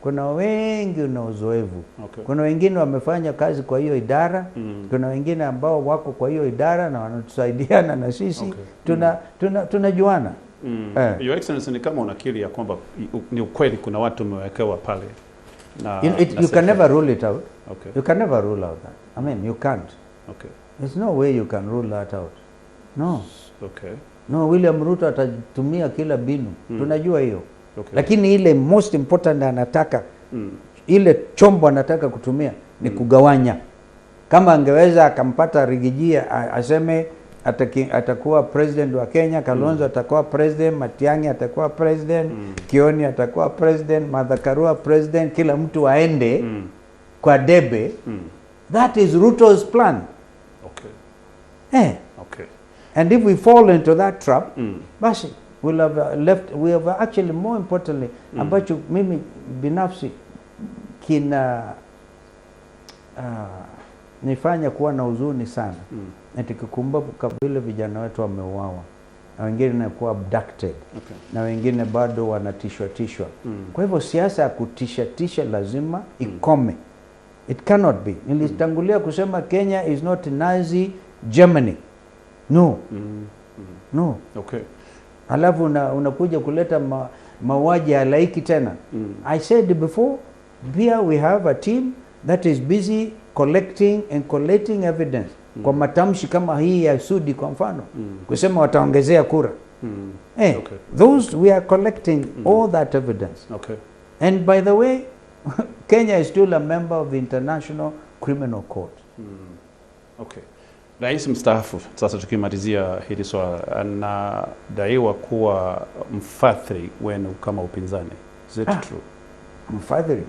S2: kuna wengi na uzoefu, kuna wengine wamefanya kazi kwa hiyo idara, kuna wengine ambao wako kwa hiyo idara na wanatusaidiana na sisi. Tunajuana.
S1: Your Excellency, ni kama unakiri ya kwamba ni ukweli kuna watu umewekewa pale na, na
S2: You can
S1: serikali.
S2: Never rule it out. You can never rule out that. I mean, you can't. There's no way you can rule that out. No. No, William Ruto atatumia kila mbinu. Tunajua hiyo. Lakini ile most important anataka, ile chombo anataka kutumia ni kugawanya. Kama angeweza akampata Riggy G aseme atakuwa president wa Kenya, Kalonzo atakuwa president, Matiang'i atakuwa president, Kioni atakuwa president, Martha Karua president, kila mtu aende kwa debe. That is Ruto's plan. And if we fall into that trap, basi we'll have left, we have actually, more importantly, ambacho mimi binafsi kina nifanya kuwa na huzuni sana, na tukikumbuka vile vijana wetu wameuawa na wengine kuwa abducted na wengine bado wanatishwa tishwa. Kwa hivyo siasa ya kutisha tisha lazima ikome. It cannot be. Nilitangulia kusema Kenya is not Nazi Germany. No. No. Alafu unakuja kuleta mauaji ya halaiki tena. I said before, here we have a team that is busy collecting and collating evidence kwa matamshi kama hii ya Sudi kwa mfano, kusema wataongezea kura. Those we are collecting all that evidence. And by the way, Kenya is still a member of the International Criminal Court.
S1: Okay. Rais mstaafu, sasa tukimalizia hili swala, anadaiwa kuwa mfadhili wenu kama upinzani. Is it true?
S2: Mfadhili?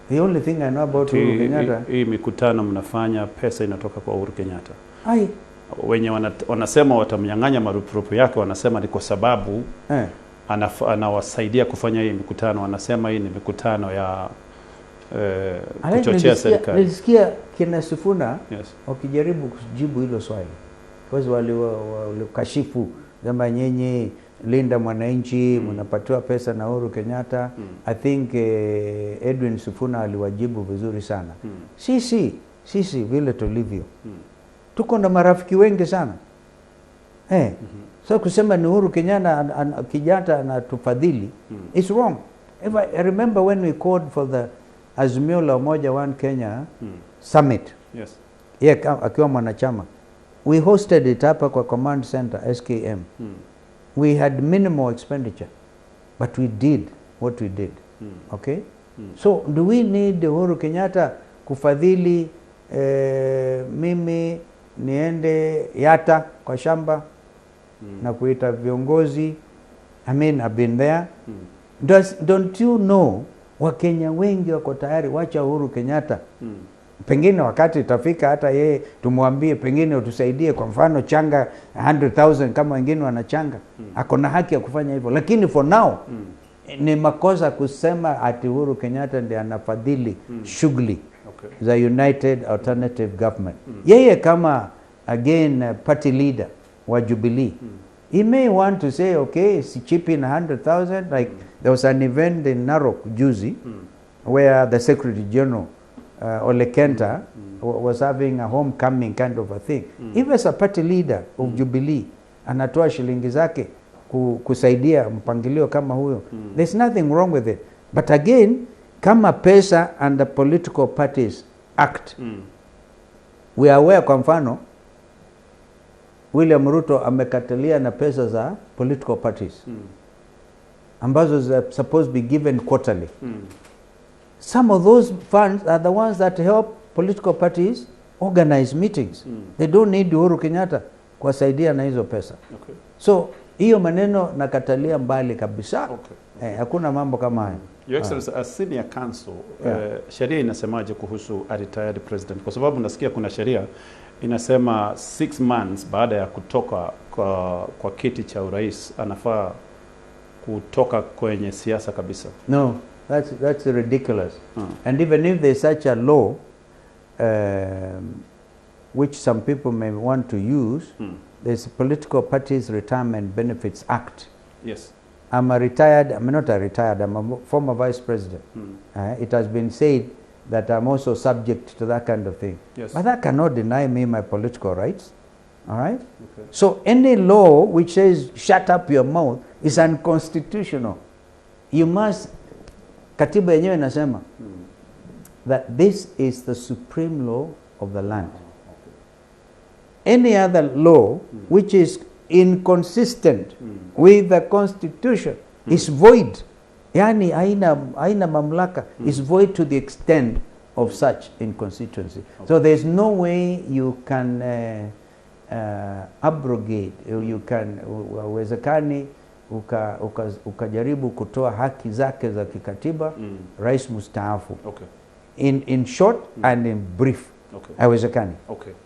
S2: The only thing I know about Uhuru Kenyatta.
S1: Hii mikutano mnafanya, pesa inatoka kwa Uhuru Kenyatta.
S2: Ai.
S1: Wenye wanasema watamnyang'anya marupurupu yake, wanasema ni kwa sababu anawasaidia kufanya hii mikutano. Wanasema hii ni mikutano ya kuchochea serikali.
S2: Nilisikia kina Sifuna wakijaribu kujibu hilo swali, because walikashifu kwamba nyinyi Linda Mwananchi mnapatiwa pesa na Uhuru Kenyatta. I think Edwin Sifuna aliwajibu vizuri sana. Sisi vile tulivyo, tuko na marafiki wengi sana. So kusema ni Uhuru Kenyatta Kenyatta anatufadhili it's wrong. If I remember when we called for the Azimio la Umoja One Kenya Summit. Yeye akiwa mwanachama. We hosted it hapa kwa Command Center SKM. We had minimal expenditure, but we did what we did. Okay? So do we need Uhuru Kenyatta kufadhili mimi niende Yata kwa shamba na kuita viongozi? I mean, I've been there. Don't you know Wakenya wengi wako tayari, wacha Uhuru Kenyatta. Pengine wakati itafika hata yeye tumwambie pengine utusaidie, kwa mfano changa 100,000 kama wengine wanachanga. Ako na haki ya kufanya hivyo, lakini for now ni makosa kusema ati Uhuru Kenyatta ndiye anafadhili shughuli. za United Alternative Government. Yeye kama again party leader wa Jubilee, he may want to say, okay, si chip in 100,000. Like there was an event in Narok juzi where the Secretary General Ole Kenta was having a homecoming kind of a thing. If as a party leader of Jubilee anatoa shilingi zake kusaidia mpangilio kama huyo, there's nothing wrong with it. But again, kama pesa and the Political Parties Act, we are aware, kwa mfano William Ruto amekatalia na pesa za political parties ambazo za supposed be given quarterly. Some of those funds are the ones that help political parties organize meetings. They don't need Uhuru Kenyatta kuwasaidia na hizo pesa. So hiyo maneno nakatalia mbali kabisa. Eh, hakuna mambo kama hayo.
S1: Your Excellency, as senior counsel, sheria inasemaje kuhusu a retired president? Kwa sababu nasikia kuna sheria inasema 6 months baada ya kutoka kwa kiti cha urais anafaa kutoka kwenye siasa kabisa.
S2: No, that's ridiculous. And even if there's such a law, which some people may want to use, there's Political Parties Retirement Benefits Act. I'm a retired, I'm not a retired, I'm a former vice president. It has been said that I'm also subject to that kind of thing. But that cannot deny me my political rights. All right?
S1: Okay.
S2: So any law which says shut up your mouth is unconstitutional. You must, katiba yenyewe inasema that this is the supreme law of the land. Any other law which is inconsistent with the constitution is void. Yani haina mamlaka, is void to the extent of such inconsistency. So there's no way you can abrogate, you can, hauwezekani ukajaribu kutoa haki zake za kikatiba rais mstaafu. In short and in brief, haiwezekani.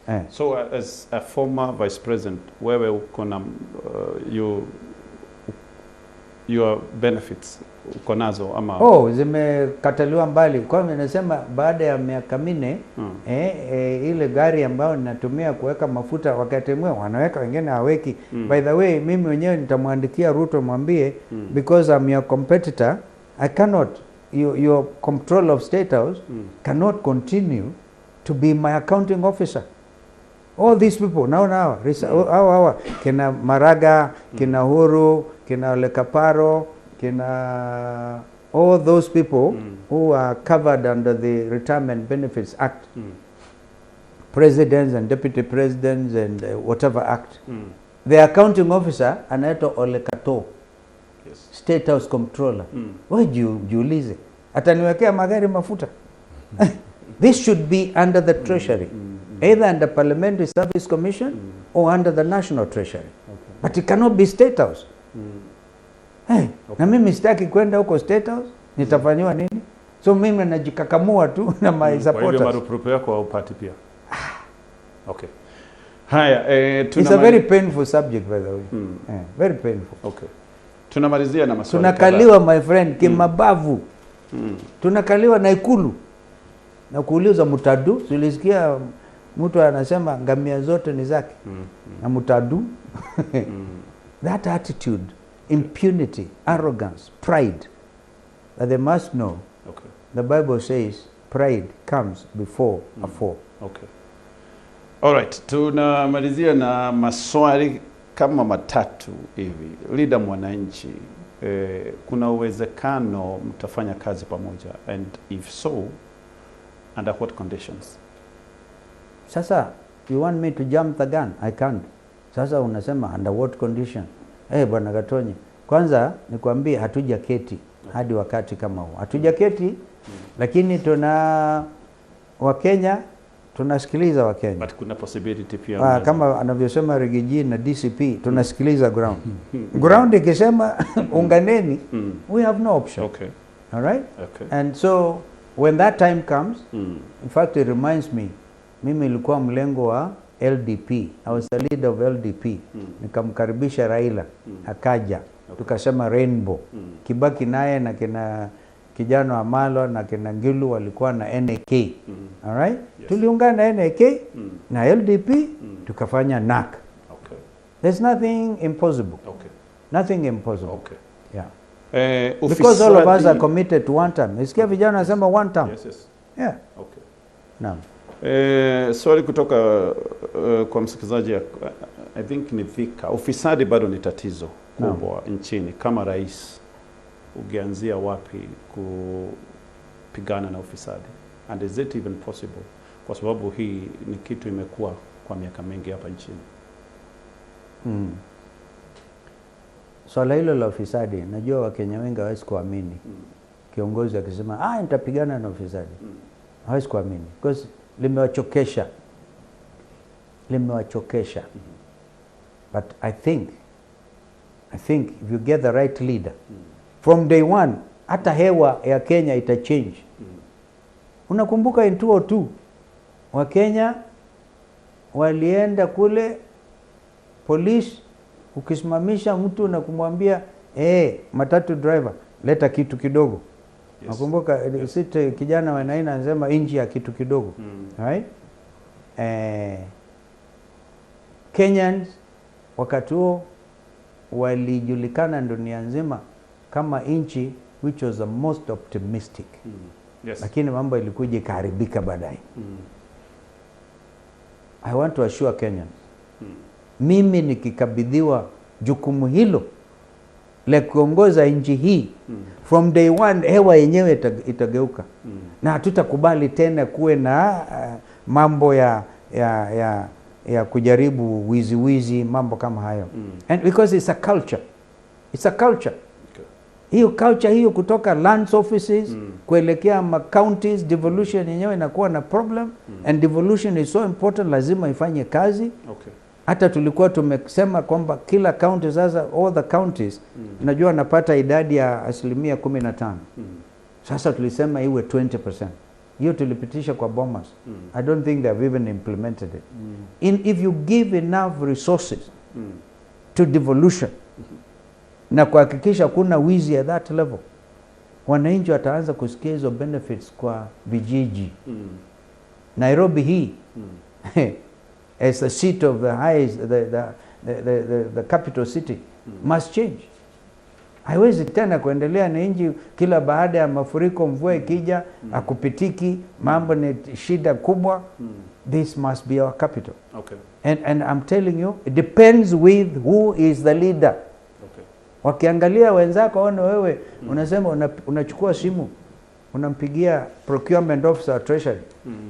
S2: Eh.
S1: So as a former vice president, wewe uko na your benefits uko nazo ama?
S2: Oh, zimekataliwa mbali. Kwa hiyo nasema baada ya miaka 4 ile gari ambayo ninatumia kuweka mafuta wakati mwingine wanaweka, wengine haweki. By the way, mimi mwenyewe nitamwandikia Ruto mwambie, because I'm your competitor, I cannot, your control of State House cannot continue to be my accounting officer. All these people naona hawa hawa hawa kina Maraga, kina Uhuru, kina Ole Kaparo, kina all those people who are covered under the Retirement Benefits Act, presidents and deputy presidents and whatever act. The accounting officer anaitwa Ole Kato, State House Comptroller. Wewe jiulize, ataniwekea magari mafuta? This should be under the Treasury, either under Parliamentary Service Commission or under the National Treasury, but it cannot be State House. Hey, na mimi sitaki kwenda huko State House, nitafanyiwa nini? So mimi najikakamua tu na my
S1: Kwa hivyo
S2: supporters.
S1: Marupurupu yako haupati pia. Okay. Haya,
S2: It's a very painful subject, by the way. Yeah, very painful.
S1: Okay. Tunamalizia na maswali
S2: Tunakaliwa,
S1: kadhaa.
S2: my friend, kimabavu. Tunakaliwa na Ikulu na kuuliza mutadu. Tulisikia mtu anasema ngamia zote ni zake na mutadu. That attitude, impunity, arrogance, pride, that they must know. The Bible says pride comes before a fall.
S1: Okay. Alright, tunamalizia na maswali kama matatu hivi. Linda Mwananchi, kuna uwezekano mtafanya kazi pamoja, and if so, under what conditions?
S2: Sasa you want me to jump the gun? I can't. Sasa unasema under what condition? Eh, Bwana Gatonye, kwanza nikwambie hatuja keti hadi wakati kama huu. Hatuja keti, lakini tuna Wakenya, tunasikiliza Wakenya.
S1: But kuna possibility pia
S2: Kama anavyosema Riggy G na DCP, tunasikiliza ground. Ground ikisema unganeni, we have no option. All right?
S1: Okay.
S2: And so when that time comes, in fact it reminds me, mimi nilikuwa mlengo wa LDP. I was the leader of LDP. Nikamkaribisha Raila, akaja. Tukasema rainbow. Kibaki naye na kina Kijana wa Malwa na kina Ngilu walikuwa na NAK. All right? Tuliungana na NAK na LDP, tukafanya NAK. There's nothing impossible. Nothing impossible. Yeah. Because all of us are committed to one term. Isikia vijana wanasema one term.
S1: Yes.
S2: Yeah.
S1: Okay.
S2: Naam.
S1: Swali kutoka kwa msikilizaji, I think ni Thika. Ufisadi bado ni tatizo kubwa nchini. Kama rais, ungeanzia wapi kupigana na ufisadi? And is it even possible? Kwa sababu hii ni kitu imekuwa kwa miaka mingi hapa nchini.
S2: Swala hilo la ufisadi, najua Wakenya wengi hawawezi kuamini. Kiongozi akisema, nitapigana na ufisadi. Hawezi kuamini because limewachokesha. Limewachokesha. But I think if you get the right leader, from day one, hata hewa ya Kenya ita change. Unakumbuka in 2002, Wakenya walienda kule police, ukisimamisha mtu na kumwambia, matatu driver, leta kitu kidogo. Nakumbuka site kijana wa Naina anasema inji ya kitu kidogo. Right? Kenyans wakati huo walijulikana dunia nzima kama nchi which was the most optimistic.
S1: Yes.
S2: Lakini mambo ilikuja ikaharibika baadaye. I want to assure Kenyans. Mimi nikikabidhiwa jukumu hilo la kuongoza nchi hii, from day one hewa yenyewe itageuka. Na hatutakubali tena kuwe na mambo ya kujaribu wizi, mambo kama hayo. And because it's a culture. It's a culture.
S1: Okay.
S2: Hiyo culture hiyo kutoka lands offices kuelekea ma counties, devolution yenyewe inakuwa na problem. And devolution is so important, lazima ifanye kazi.
S1: Okay.
S2: Hata tulikuwa tumesema kwamba kila county sasa, all the counties, najua napata idadi ya 15%. Sasa tulisema iwe 20%. Hiyo tulipitisha kwa Bomas. I don't think they have even implemented it. If you give enough resources to devolution na kuhakikisha kuna wizi at that level, wananchi wataanza kusikia hizo benefits kwa vijiji. Nairobi hii as the seat of the highest, the capital city must change. Haiwezi tena kuendelea na nchi kila baada ya mafuriko, mvua ikija hakupitiki, mambo ni shida kubwa. This must be our capital.
S1: Okay.
S2: And I'm telling you, it depends with who is the leader.
S1: Okay.
S2: Wakiangalia wenzako waone wewe unasema unachukua simu unampigia procurement officer wa treasury.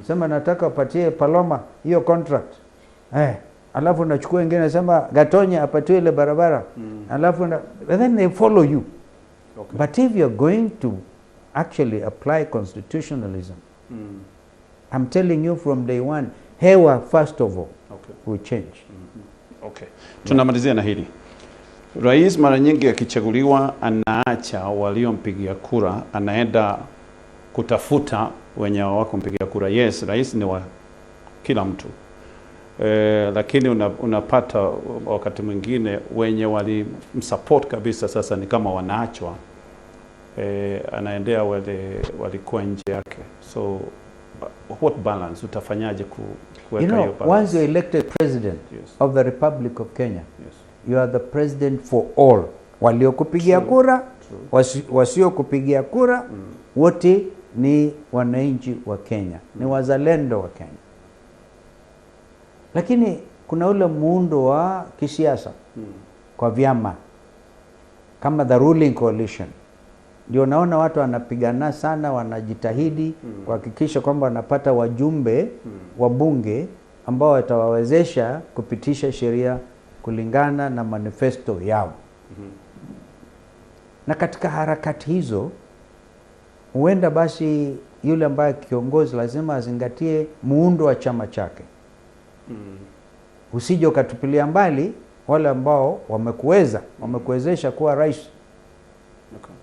S2: Sema nataka upatie Paloma hiyo contract. Alafu unachukua wengine nasema Gatonya apatiwe ile barabara. Alafu then they follow you.
S1: Okay.
S2: But if you're going to actually apply constitutionalism, I'm telling you from day one, hewa first of all will change.
S1: Okay. Tunamalizia na hili. Rais mara nyingi akichaguliwa anaacha waliompigia kura, anaenda kutafuta wenye hawakumpigia kura. Yes, rais ni wa kila mtu. Lakini unapata wakati mwingine wenye walimsupport kabisa sasa ni kama wanaachwa. Anaendea wale walikuwa nje yake. So what balance utafanyaje kuweka hiyo balance?
S2: Once you're elected president of the Republic of Kenya, you are the president for all. Waliokupigia kura, wasiokupigia kura, wote ni wananchi wa Kenya, ni wazalendo wa Kenya. Lakini kuna ule muundo wa kisiasa kwa vyama kama the ruling coalition. Ndio naona watu wanapigana sana, wanajitahidi kuhakikisha kwamba wanapata wajumbe wa bunge ambao watawawezesha kupitisha sheria kulingana na manifesto yao. Na katika harakati hizo huenda basi yule ambaye kiongozi lazima azingatie muundo wa chama chake. Usije ukatupilia mbali wale ambao wamekuwezesha kuwa rais.
S1: Okay.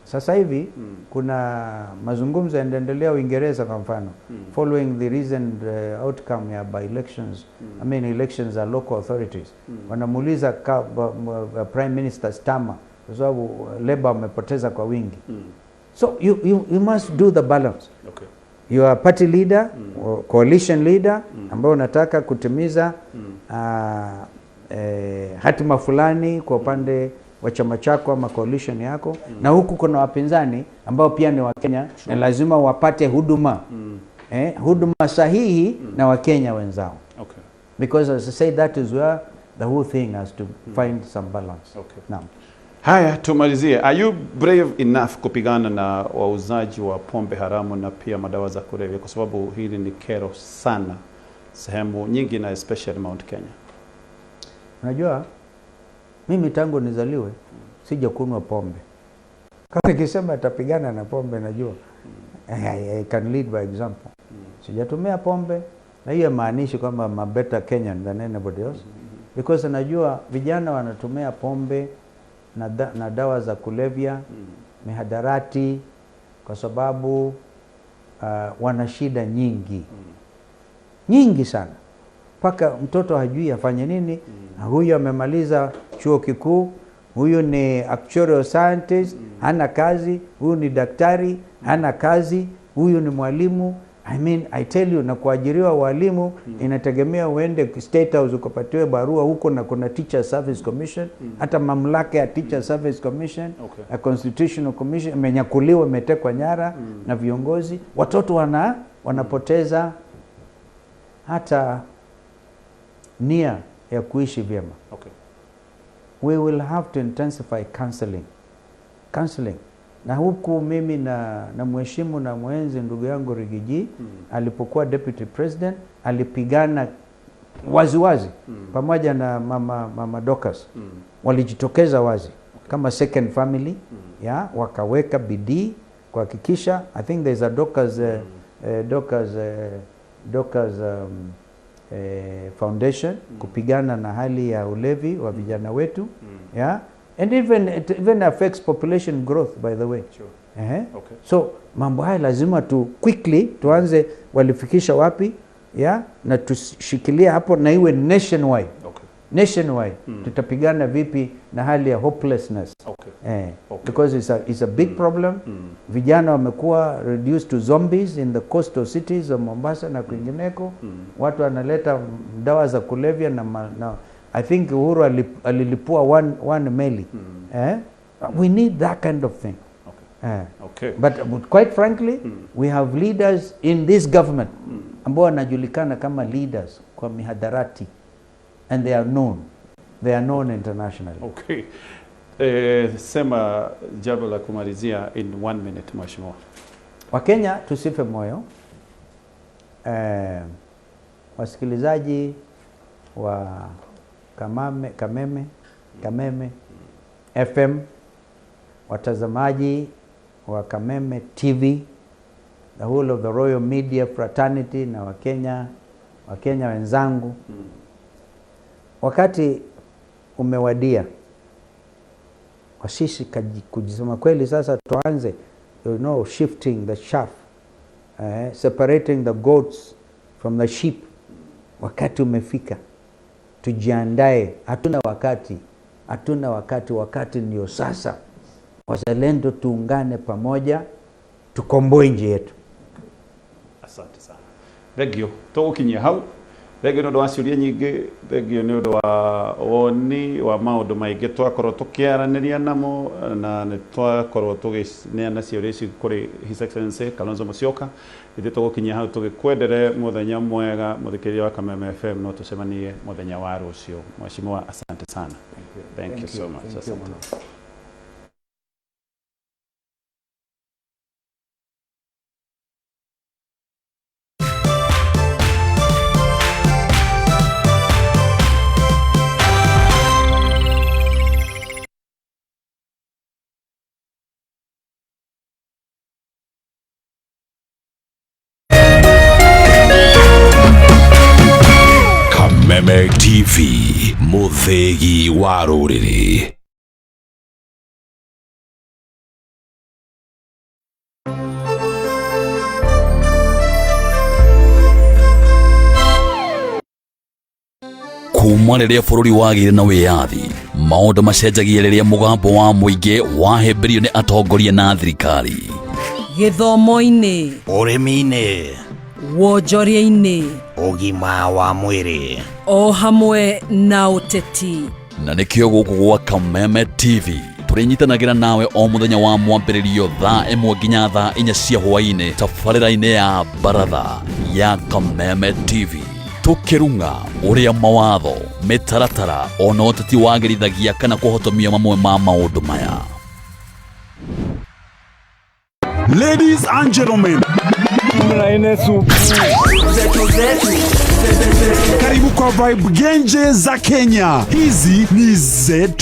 S2: Sasa hivi kuna mazungumzo yanaendelea Uingereza kwa mfano, following the recent outcome ya by elections, I mean elections are local authorities. Wanamuuliza Prime Minister Starmer kwa sababu Labour wamepoteza kwa wingi. So you must do the balance.
S1: Okay.
S2: You are party leader or coalition leader ambao unataka kutimiza hatima fulani kwa upande wa chama chako ama coalition yako, na huku kuna wapinzani ambao pia ni Wakenya na lazima wapate huduma huduma sahihi na Wakenya wenzao.
S1: Okay.
S2: Because as I say, that is where the whole thing has to find some balance.
S1: Okay.
S2: Naam.
S1: Haya, tumalizie. Are you brave enough kupigana na wauzaji wa pombe haramu na pia madawa za kulevya, kwa sababu hili ni kero sana sehemu nyingi na especially Mount Kenya?
S2: Unajua, mimi tangu nizaliwe sijakunywa pombe. Kama nikisema atapigana na pombe, najua I can lead by example. Sijatumia pombe, na hiyo maanishi kwamba I'm a better Kenyan than anybody else, because najua vijana wanatumia pombe na dawa za kulevya, mihadarati, kwa sababu wana shida nyingi nyingi sana, mpaka mtoto hajui afanye nini. Huyu amemaliza chuo kikuu, huyu ni actuarial scientist, hana kazi, huyu ni daktari, hana kazi, huyu ni mwalimu. I mean, I tell you, na kuajiriwa walimu inategemea uende State House ukapatiwe barua huko, na kuna Teacher Service Commission, hata mamlaka ya Teacher Service Commission, a Constitutional Commission imenyakuliwa, imetekwa nyara na viongozi. Watoto wanapoteza hata nia ya kuishi vyema.
S1: Okay.
S2: We will have to intensify counseling. Counseling. Na huku mimi na mheshimu na mwenzi ndugu yangu Rigiji alipokuwa deputy president alipigana waziwazi pamoja na mama Dorcas. Walijitokeza wazi kama second family, ya wakaweka bidii kuhakikisha. I think there is a Dorcas foundation kupigana na hali ya ulevi wa vijana wetu, yeah? And even it even affects population growth, by the way.
S1: Sure. Okay.
S2: So mambo haya lazima tu quickly tuanze, walifikisha wapi, yeah? Na tushikilie hapo na iwe nationwide.
S1: Okay.
S2: Nationwide. Tutapigana vipi na hali ya hopelessness?
S1: Okay. Okay.
S2: Because it's a big problem. Vijana wamekuwa reduced to zombies in the coastal cities of Mombasa na kwingineko. Watu wanaleta dawa za kulevya na I think Uhuru alilipua one meli. We need that kind of thing.
S1: Okay. Okay.
S2: But quite frankly, we have leaders in this government ambao wanajulikana kama leaders kwa mihadarati, and they are known. They are known internationally.
S1: Okay. Sema jambo la kumalizia in 1 minute, Mheshimiwa.
S2: Wakenya tusife moyo. Wasikilizaji wa Kameme FM, watazamaji wa Kameme TV, the whole of the Royal Media Fraternity na Wakenya wenzangu, wakati umewadia kwa sisi kujisema kweli. Sasa tuanze, shifting the chaff, separating the goats from the sheep. Wakati umefika, tujiandae. Hatuna wakati, hatuna wakati, wakati ndio sasa. Wazalendo tuungane pamoja, tukomboe nchi yetu.
S1: Asante sana. Thank you. Tũgũkinyia hau. Thengiũ nĩ ũndũ wa ciũria nyingĩ, thengiũ nĩ ũndũ wa woni wa maũndũ maingĩ twakorwo tũkĩaranĩria namo, na nĩ twakorwo tũgĩneana ciũria ici kũrĩ His Excellency Kalonzo Musyoka. Ithuĩ tũgũkinyia hau tũgĩkwendere mũthenya mwega, mũthikĩrĩria wa Kameme FM, no tũcemanie mũthenya wa rũciũ. Mheshimiwa, asante sana. Thank you so much.
S2: Thank you.
S1: Asante.
S3: Kameme TV, muthegi wa rũrĩrĩ.
S5: Kuma rĩrĩa bũrũri wagĩire na wĩyathi, maũndũ macenjagia rĩrĩa mũgambo wa mũingĩ wahĩmbĩrio nĩ atongoria na thirikari.
S12: Gĩthomo-inĩ,
S8: Ũrĩmi-inĩ,
S12: wonjoria-inĩ,
S8: ũgima wa mwĩrĩ,
S12: o hamwe na ũteti.
S5: Na nĩkĩo gũkũ gwa Kameme TV tũrĩnyitanagĩra nawe o mũthenya wa mwambĩrĩrio thaa 1 nginya thaa 4 cia hwaĩ-inĩ tabarĩra-inĩ ya baratha ya Kameme TV, tũkĩrung'a ũrĩa mawatho, mĩtaratara ona ũteti wagĩrithagia kana kũhotomia mamwe ma maũndũ maya.
S19: Ladies and gentlemen, karibu kwa Vibe Genje za Kenya. Hizi ni zetu.